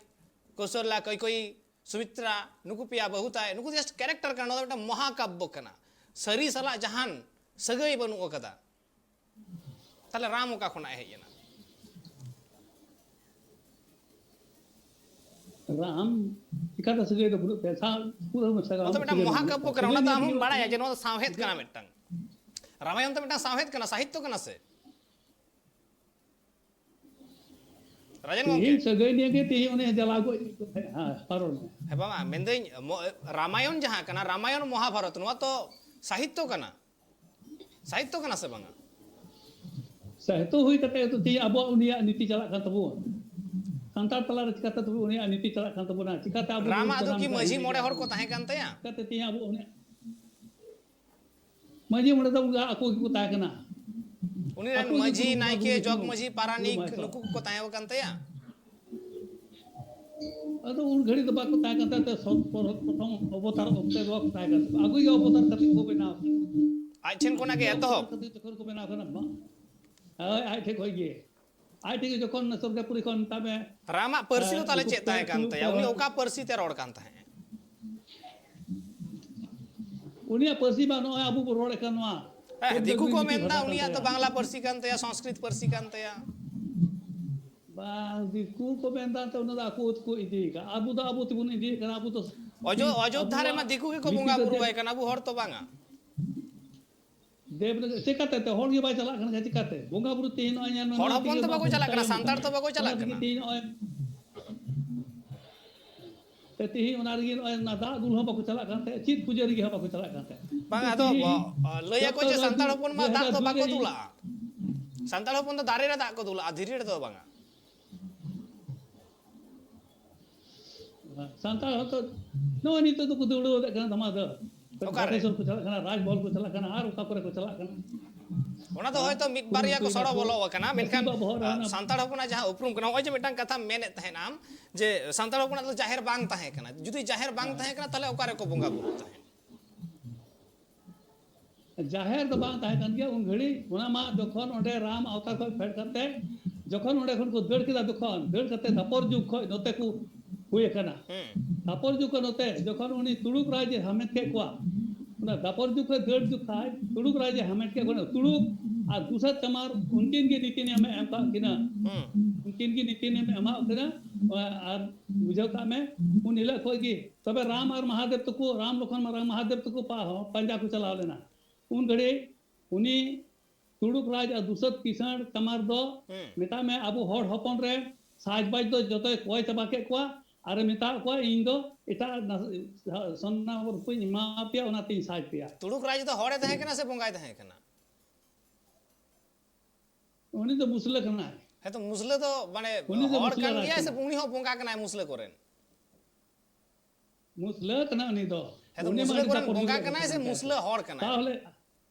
ᱠᱳᱥᱚᱞᱞᱟ, ᱠᱚᱭᱠᱚᱭᱤ, ᱥᱩᱢᱤᱛᱨᱟ, ᱱᱩᱠᱩ ᱯᱮᱭᱟ ᱵᱟᱹᱦᱩ ᱛᱟᱭ, ᱱᱩᱠᱩ ᱡᱟᱥᱴ ᱠᱮᱨᱮᱠᱴᱟᱨ ᱠᱟᱱᱟ, ᱱᱚᱣᱟ ᱫᱚ ᱢᱤᱫᱴᱟᱝ ᱢᱚᱦᱟᱠᱟᱵᱽᱵᱚ ᱠᱟᱱᱟ, ᱥᱟᱹᱨᱤ ᱥᱟᱞᱟᱜ ᱡᱟᱦᱟᱱ ᱥᱟᱹᱜᱟᱹᱭ ᱵᱟᱹᱱᱩᱜ ᱟᱠᱟᱫᱟ᱾ ᱛᱟᱦᱞᱮ ᱨᱟᱢ ᱚᱠᱟ ᱠᱷᱚᱱᱟᱜ ᱮ ᱦᱮᱡ ᱮᱱᱟ? ᱨᱟᱢ ᱪᱤᱠᱟᱹᱛᱮ ᱥᱟᱹᱜᱟᱹᱭ ᱫᱚ ᱵᱟᱹᱱᱩᱜ ᱛᱟᱭᱟ? ᱥᱟᱶ ᱯᱩᱨᱟᱹ ᱢᱮᱥᱟ ᱱᱚᱣᱟ ᱫᱚ ᱢᱤᱫᱴᱟᱝ ᱢᱚᱦᱟᱠᱟᱵᱽᱵᱚ ᱠᱟᱱᱟ, ᱚᱱᱟ ᱫᱚ ᱟᱢ ᱦᱚᱸᱢ ᱵᱟᱲᱟᱭᱟ ᱡᱮ ᱱᱚᱣᱟ ᱫᱚ ᱥᱟᱶᱦᱮᱫ ᱠᱟᱱᱟ ᱢᱤᱫᱴᱟᱝ᱾ ᱨᱟᱢᱟᱭᱚᱱ ᱫᱚ ᱢᱤᱫᱴᱟᱝ ᱥᱟᱶᱦᱮᱫ ᱠᱟᱱᱟ, ᱥᱟᱦᱤᱛᱛᱚ ᱠᱟᱱᱟ ᱥᱮ? ᱨᱟᱡᱮᱱ ᱜᱚᱢᱠᱮ᱾ ᱛᱮᱦᱮᱧ ᱥᱟᱹᱜᱟᱹᱭ ᱱᱤᱭᱮ ᱜᱮ ᱛᱮᱦᱮᱧ ᱩᱱᱤ ᱡᱟᱞᱟ ᱜᱚᱡ ᱦᱮᱸ, ᱯᱟᱨᱚᱢ ᱮᱱᱟ᱾ ᱦᱮᱸ ᱵᱟᱝᱟ, ᱢᱮᱱᱫᱟᱹᱧ ᱢᱚ- ᱨᱟᱢᱟᱭᱚᱱ ᱡᱟᱦᱟᱸ ᱠᱟᱱᱟ, ᱨᱟᱢᱟᱭᱚᱱ ᱢᱚᱦᱟᱵᱷᱟᱨᱚᱛ, ᱱᱚᱣᱟ ᱛᱚ ᱥᱟᱦᱤᱛᱛᱚ ᱠᱟᱱᱟ᱾ ᱥᱟᱦᱤᱛᱛᱚ ᱠᱟᱱᱟ ᱥᱮ ᱵᱟᱝᱟ? ᱥᱟᱦᱤᱛᱛᱚ ᱦᱩᱭ ᱠᱟᱛᱮ ᱛᱮᱦᱮᱧ ᱟᱵᱚᱣᱟᱜ ᱩᱱᱤᱭᱟᱜ ᱱᱤᱛᱤ ᱪᱟᱞᱟᱜ ᱠᱟᱱ ᱛᱟᱵᱚᱱᱟ᱾ ᱥᱟᱱᱛᱟᱲ ᱛᱟᱞᱟᱨᱮ ᱪᱤᱠᱟᱛᱮ ᱛᱚᱵᱮ ᱩᱱᱤᱭᱟᱜ ᱱᱤᱛᱤ ᱪᱟᱞᱟᱜ ᱠᱟᱱ ᱛᱟᱵᱚᱱᱟ? ᱪᱤᱠᱟᱛᱮ ᱟᱵᱚ ᱨᱟᱢᱟᱜ ᱫᱚ ᱠᱤ ᱢᱟᱹᱡᱷᱤ ᱢᱚᱬᱮ ᱦᱚᱲ ᱠᱚ ᱛᱟᱦᱮᱸ ᱠᱟᱱ ᱛᱟᱭᱟ? ᱪᱤᱠᱟᱛᱮ ᱛᱮᱦᱮᱧ ᱟᱵᱚ ᱩᱱᱤᱭᱟᱜ ᱢᱟᱹᱡᱷᱤ ᱢᱚᱬᱮ ᱫᱚ ᱟᱠᱚ ᱜᱮᱠᱚ ᱛᱟᱦᱮᱸ ᱠᱟᱱᱟ᱾ ᱩᱱᱤ ᱨᱮᱱ ᱟᱠᱚ ᱜᱮᱠᱚ ᱢᱟᱹᱡᱷᱤ, ᱱᱩᱠᱩ ᱟᱠᱚ ᱱᱟᱭᱠᱮ, ᱜᱮᱠᱚ ᱡᱚᱜᱽ ᱢᱟᱹᱡᱷᱤ, ᱟᱠᱚ ᱯᱟᱨᱟᱱᱤᱠ, ᱜᱮᱠᱚ ᱱᱩᱠᱩ ᱠᱚᱠᱚ ᱛᱟᱦᱮᱸ ᱠᱟᱱ ᱛᱟᱭᱟ᱾ ᱟᱫᱚ ᱩᱱ ᱜᱷᱟᱹᱲᱤᱡ ᱫᱚ ᱵᱟᱠᱚ ᱛᱟᱦᱮᱸ ᱠᱟᱱ ᱛᱟᱦᱮᱸ ᱛᱮ ᱥᱚᱛ ᱯᱚᱨᱚ- ᱯᱨᱚᱛᱷᱚᱢ ᱚᱵᱚᱛᱟᱨ ᱚᱠᱛᱮ ᱫᱚ ᱵᱟᱠᱚ ᱛᱟᱦᱮᱸ ᱠᱟᱱ ᱛᱟᱠᱚᱣᱟ᱾ ᱟᱠᱚ ᱜᱮ ᱚᱵᱚᱛᱟᱨ ᱠᱟᱛᱮ ᱠᱚ ᱵᱮᱱᱟᱣ ᱠᱟᱱᱟ᱾ ᱟᱡ ᱴᱷᱮᱱ ᱠᱷᱚᱱᱟᱜ ᱜᱮ ᱟᱠᱚ ᱜᱮ ᱚᱵᱚᱛᱟᱨ ᱮᱛᱚᱦᱚᱵ᱾ ᱠᱟᱛᱮ ᱡᱚᱠᱷᱚᱱ ᱠᱚ ᱵᱮᱱᱟᱣ ᱠᱟᱱᱟ, ᱵᱟᱝ, ᱦᱳᱭ, ᱟᱡ ᱴᱷᱮᱱ ᱠᱷᱚᱱ ᱜᱮ, ᱟᱡ ᱴᱷᱮᱱ ᱜᱮ ᱡᱚᱠᱷᱚᱱ ᱥᱚᱨᱜᱟᱯᱩᱨᱤ ᱠᱷᱚᱱ ᱢᱮᱛᱟᱜ ᱢᱮ, ᱨᱟᱢᱟᱜ ᱯᱟᱹᱨᱥᱤ ᱫᱚ ᱮᱸ, ᱛᱟᱦᱚᱞᱮ ᱩᱱᱠᱩ ᱪᱮᱫ ᱯᱮ ᱛᱟᱦᱮᱸ ᱠᱟᱱ ᱠᱩᱞᱩ ᱛᱟᱭᱟ? ᱠᱚ ᱩᱱᱤ ᱚᱠᱟ ᱯᱟᱹᱨᱥᱤ ᱛᱮ ᱨᱚᱲ ᱠᱟᱱ ᱛᱟᱦᱮᱸᱫ? ᱩᱱᱤᱭᱟᱜ ᱯᱟᱹᱨᱥᱤ ᱢᱟ ᱱᱚᱜᱼᱚᱭ ᱟᱵᱚ ᱵᱚ ᱨᱚᱲᱮᱫ ᱠᱟᱱ ᱱᱚᱣᱟ ᱦᱮᱸ, ᱯᱚᱫᱽᱫᱚ ᱫᱤᱠᱩ ᱠᱚ ᱜᱩᱨᱩᱢᱩᱠᱤ ᱢᱮᱱᱫᱟ ᱵᱷᱟᱥᱟ ᱠᱟᱱ ᱩᱱᱤᱭᱟᱜ ᱫᱚ ᱛᱟᱭᱟ᱾ ᱵᱟᱝᱞᱟ ᱯᱟᱹᱨᱥᱤ ᱠᱟᱱ ᱛᱟᱭᱟ, ᱥᱚᱝᱥᱠᱨᱤᱛ ᱯᱟᱹᱨᱥᱤ ᱠᱟᱱ ᱛᱟᱭᱟ᱾ ᱵᱟᱝ, ᱫᱤᱠᱩ ᱠᱚ ᱢᱮᱱᱫᱟ ᱛᱚ, ᱚᱱᱟ ᱫᱚ ᱟᱠᱚ ᱛᱮᱠᱚ ᱤᱫᱤᱭ ᱠᱟᱜᱼᱟ᱾ ᱟᱵᱚ ᱫᱚ ᱟᱵᱚ ᱛᱮᱵᱚᱱ ᱤᱫᱤᱭᱮᱫ ᱠᱟᱱᱟ, ᱟᱵᱚ ᱫᱚ ᱚᱡᱳ- ᱚᱡᱳᱫᱽᱫᱷᱟ ᱟᱵᱚᱣᱟᱜ ᱨᱮᱢᱟ ᱫᱤᱠᱩ ᱜᱮᱠᱚ ᱞᱤᱯᱤ ᱵᱚᱸᱜᱟ ᱫᱚ ᱵᱩᱨᱩ ᱪᱮᱫ? ᱟᱭ ᱠᱟᱱᱟ, ᱟᱵᱚ ᱦᱚᱲ ᱛᱚ ᱵᱟᱝᱟ᱾ ᱫᱮᱵ ᱪᱮᱠᱟᱛᱮ ᱛᱮ ᱦᱚᱲ ᱜᱮ ᱵᱟᱭ ᱪᱟᱞᱟᱜ ᱠᱟᱱᱟ, ᱪᱮᱠᱟᱛᱮ? ᱵᱚᱸᱜᱟ ᱵᱩᱨᱩ ᱛᱮᱦᱮᱧ ᱱᱚᱜᱼᱚᱭ ᱧᱮᱞ ᱢᱮ, ᱦᱚᱲ ᱱᱚᱣᱟ ᱦᱚᱯᱚᱱ ᱛᱮᱜᱮ ᱫᱚ ᱵᱟᱠᱚ ᱵᱟᱠᱚ ᱪᱟᱞᱟᱜ ᱠᱟᱱᱟ, ᱛᱟᱭᱚᱢ ᱥᱟᱱᱛᱟᱲ ᱠᱟᱱᱟ᱾ ᱫᱚ ᱵᱟᱠᱚ ᱪᱟᱞᱟᱜ ᱚᱱᱟ ᱛᱮᱜᱮ ᱠᱟᱱᱟ᱾ ᱛᱮᱦᱮᱧ ᱱᱚᱜᱼᱚᱭ ᱛᱮ ᱛᱮᱦᱮᱧ ᱚᱱᱟ ᱨᱮᱜᱮ ᱱᱚᱜᱼᱚᱭ ᱚᱱᱟ ᱫᱟᱜ ᱫᱩᱞ ᱦᱚᱸ ᱵᱟᱠᱚ ᱪᱟᱞᱟᱜ ᱠᱟᱱ ᱛᱟᱦᱮᱸᱫ, ᱪᱮᱫ ᱯᱩᱡᱟᱹ ᱨᱮᱜᱮ ᱦᱚᱸ ᱵᱟᱠᱚ ᱪᱟᱞᱟᱜ ᱠᱟᱱ ᱛᱟᱦᱮᱸᱫ᱾ ᱵᱟᱝ, ᱟᱫᱚ ᱛᱮᱦᱮᱧ ᱵᱚ-, ᱞᱟᱹᱭ ᱟᱠᱚ ᱡᱚᱛᱚ ᱡᱮ ᱫᱚ ᱥᱟᱱᱛᱟᱲ ᱦᱚᱯᱚᱱ ᱢᱟ ᱫᱟᱜ ᱫᱚ ᱫᱩ ᱦᱟᱡᱟᱨ ᱵᱟᱠᱚ ᱫᱩᱞᱟᱜᱼᱟ᱾ ᱥᱟᱱᱛᱟᱲ ᱦᱚᱯᱚᱱ ᱫᱚ ᱫᱟᱨᱮ ᱨᱮ ᱫᱟᱜ ᱠᱚ ᱫᱩᱞᱟᱜᱼᱟ, ᱫᱷᱤᱨᱤ ᱨᱮᱫᱚ ᱵᱟᱝᱟ᱾ ᱥᱟᱱᱛᱟᱲ ᱦᱚᱸᱛᱚ ᱱᱚᱜᱼᱚᱭ ᱱᱤᱛᱚᱜ ᱫᱚᱠᱚ ᱫᱟᱹᱣᱲᱟᱹᱣ ᱫᱟᱲᱮᱭᱟᱜ ᱠᱟᱱᱟ ᱫᱷᱟᱢᱟ ᱫᱚ᱾ ᱚᱠᱟᱨᱮ? ᱵᱟᱜᱮᱥᱚᱨ ᱠᱚ ᱪᱟᱞᱟᱜ ᱠᱟᱱᱟ, ᱨᱟᱡᱽᱵᱚᱞ ᱠᱚ ᱪᱟᱞᱟᱜ ᱠᱟᱱᱟ, ᱟᱨ ᱚᱠᱟ ᱠᱚᱨᱮ ᱠᱚ ᱪᱟᱞᱟᱜ ᱠᱟᱱᱟ᱾ ᱚᱱᱟ ᱫᱚ ᱦᱚᱭᱛᱳ ᱢᱤᱫ ᱵᱟᱨᱭᱟ ᱠᱚ ᱥᱚᱲᱚ ᱵᱚᱞᱚ ᱟᱠᱟᱱᱟ, ᱢᱮᱱᱠᱷᱟᱱ, ᱵᱚᱦᱚᱜ ᱨᱮ ᱟᱨ ᱚᱱᱟ ᱥᱟᱱᱛᱟᱲ ᱦᱚᱯᱚᱱᱟᱜ ᱡᱟᱦᱟᱸ ᱩᱯᱨᱩᱢ ᱠᱟᱱᱟ, ᱱᱚᱜᱼᱚᱭ ᱡᱮ ᱢᱤᱫᱴᱟᱝ ᱠᱟᱛᱷᱟᱢ ᱢᱮᱱᱮᱫ ᱛᱟᱦᱮᱸᱱᱟᱢ ᱡᱮ ᱥᱟᱱᱛᱟᱲ ᱦᱚᱯᱚᱱᱟᱜ ᱫᱚ ᱡᱟᱦᱮᱨ ᱵᱟᱝ ᱛᱟᱦᱮᱸ ᱠᱟᱱᱟ, ᱡᱩᱫᱤ ᱡᱟᱦᱮᱨ ᱵᱟᱝ ᱛᱟᱦᱮᱸ ᱠᱟᱱᱟ, ᱛᱟᱦᱚᱞᱮ ᱚᱠᱟ ᱨᱮᱠᱚ ᱵᱚᱸᱜᱟ ᱵᱩᱨᱩᱜ ᱛᱟᱦᱮᱸᱫ? ᱡᱟᱦᱮᱨ ᱫᱚ ᱵᱟᱝ ᱛᱟᱦᱮᱸ ᱠᱟᱱ ᱜᱮᱭᱟ ᱩᱱ ᱜᱷᱟᱹᱲᱤᱡ᱾ ᱚᱱᱟ ᱢᱟ ᱡᱚᱠᱷᱚᱱ ᱚᱸᱰᱮ ᱨᱟᱢ ᱟᱣᱛᱟ ᱠᱷᱚᱱ ᱯᱷᱮᱰ ᱠᱟᱛᱮ, ᱡᱚᱠᱷᱚᱱ ᱚᱸᱰᱮ ᱠᱷᱚᱱ ᱠᱚ ᱫᱟᱹᱲ ᱠᱮᱫᱟ, ᱡᱚᱠᱷᱚᱱ ᱫᱟᱹᱲ ᱠᱟᱛᱮ ᱫᱟᱯᱚᱨ ᱡᱩᱜᱽ ᱠᱷᱚᱱ ᱱᱚᱛᱮ ᱠᱚ ᱦᱩᱭ ᱟᱠᱟᱱᱟ᱾ ᱦᱩᱸ᱾ ᱫᱟᱯᱚᱨ ᱡᱩᱜᱽ ᱠᱷᱚᱱ ᱱᱚᱛᱮ ᱡᱚᱠᱷᱚᱱ ᱩᱱᱤ ᱛᱩᱲᱩᱠ ᱨᱟᱡᱽ ᱮ ᱦᱟᱢᱮᱴ ᱠᱮᱫ ᱠᱚᱣᱟ, ᱚᱱᱟ ᱫᱟᱯᱚᱨ ᱡᱩᱜᱽ ᱠᱷᱚᱱ ᱫᱟᱹᱲ ᱡᱩᱜᱽ ᱠᱷᱟᱡ ᱛᱩᱲᱩᱠ ᱨᱟᱡᱽ ᱮ ᱦᱟᱢᱮᱴ ᱠᱮᱫ ᱠᱚᱣᱟ, ᱛᱩᱲᱩᱠ ᱟᱨ ᱫᱩᱥᱟᱹᱫ ᱠᱟᱢᱟᱨ ᱩᱱᱠᱤᱱ ᱜᱮ ᱱᱤᱛᱤ ᱱᱤᱭᱚᱢ ᱮ ᱮᱢ ᱠᱟᱜ ᱠᱤᱱᱟ᱾ ᱦᱩᱸ᱾ ᱩᱱᱠᱤᱱ ᱜᱮ ᱱᱤᱛᱤ ᱱᱤᱭᱚᱢ ᱮ ᱮᱢᱟᱜ ᱠᱤᱱᱟ᱾ ᱟᱨ ᱵᱩᱡᱷᱟᱹᱣ ᱠᱟᱜ ᱢᱮ, ᱩᱱ ᱦᱤᱞᱳᱜ ᱠᱷᱚᱱ ᱜᱮ ᱛᱚᱵᱮ ᱨᱟᱢ ᱟᱨ ᱢᱟᱦᱟᱫᱮᱵ ᱛᱟᱠᱚ, ᱨᱟᱢ ᱞᱚᱠᱷᱚᱱ ᱢᱟᱨᱟᱝ ᱢᱟᱦᱟᱫᱮᱵ ᱛᱟᱠᱚ ᱯᱟ-, ᱯᱟᱸᱡᱟ ᱠᱚ ᱪᱟᱞᱟᱣ ᱞᱮᱱᱟ᱾ ᱩᱱ ᱜᱷᱟᱹᱲᱤᱡ ᱩᱱᱤ ᱛᱩᱲᱩᱠ ᱨᱟᱡᱽ ᱟᱨ ᱫᱩᱥᱟᱹᱫ ᱠᱤᱥᱟᱹᱬ ᱠᱟᱢᱟᱨ ᱫᱚ, ᱦᱩᱸ᱾ ᱢᱮᱛᱟᱜ ᱢᱮ, ᱟᱵᱚ ᱦᱚᱲ ᱦᱚᱯᱚᱱ ᱨᱮ ᱥᱟᱡᱽᱵᱟᱡᱽ ᱫᱚ ᱡᱚᱛᱚᱭ ᱠᱚᱭ ᱪᱟᱵᱟ ᱠᱮᱫ ᱠᱚᱣᱟ᱾ ᱟᱨᱮ ᱢᱮᱛᱟᱫ ᱠᱚᱣᱟ, "ᱤᱧ ᱫᱚ ᱮᱴᱟᱜ ᱱᱟᱥ-, ᱥᱚᱱᱟ ᱨᱩᱯᱟᱹᱧ ᱮᱢᱟ ᱯᱮᱭᱟ, ᱚᱱᱟᱛᱤᱧ ᱥᱟᱡᱽ ᱯᱮᱭᱟ᱾" ᱛᱩᱲᱩᱠ ᱨᱟᱡᱽ ᱫᱚ ᱦᱚᱲᱮ ᱛᱟᱦᱮᱸ ᱠᱟᱱᱟ ᱥᱮ ᱵᱚᱸᱜᱟᱭ ᱛᱟᱦᱮᱸ ᱠᱟᱱᱟ? ᱩᱱᱤ ᱫᱚ ᱢᱩᱥᱞᱟᱹ ᱠᱟᱱᱟᱭ᱾ ᱦᱮᱸ, ᱛᱚ ᱢᱩᱥᱞᱟᱹ ᱫᱚ ᱢᱟᱱᱮ ᱩᱱᱤ ᱫᱚ ᱦᱚᱲ ᱢᱩᱥᱞᱟᱹ ᱠᱟᱱ ᱨᱟᱡᱽ ᱜᱮᱭᱟᱭ ᱥᱮ ᱠᱟᱱᱟᱭ᱾ ᱩᱱᱤ ᱦᱚᱸ ᱵᱚᱸᱜᱟ ᱠᱟᱱᱟᱭ ᱢᱩᱥᱞᱟᱹ ᱠᱚᱨᱮᱱ? ᱢᱩᱥᱞᱟᱹ ᱠᱟᱱᱟᱭ ᱩᱱᱤ ᱫᱚ᱾ ᱦᱮᱸ, ᱛᱚ ᱩᱱᱤ ᱢᱟ ᱢᱩᱥᱞᱟᱹ ᱟᱹᱰᱤ ᱠᱚᱨᱮᱱ ᱫᱟᱯᱚᱴ ᱵᱚᱸᱜᱟ ᱡᱩᱫᱟᱹ ᱠᱟᱱᱟᱭ ᱥᱮ ᱠᱟᱱ ᱜᱮᱭᱟ᱾ ᱢᱩᱥᱞᱟᱹ ᱦᱚᱲ ᱠᱟᱱᱟᱭ? ᱛᱟᱦᱚᱞᱮ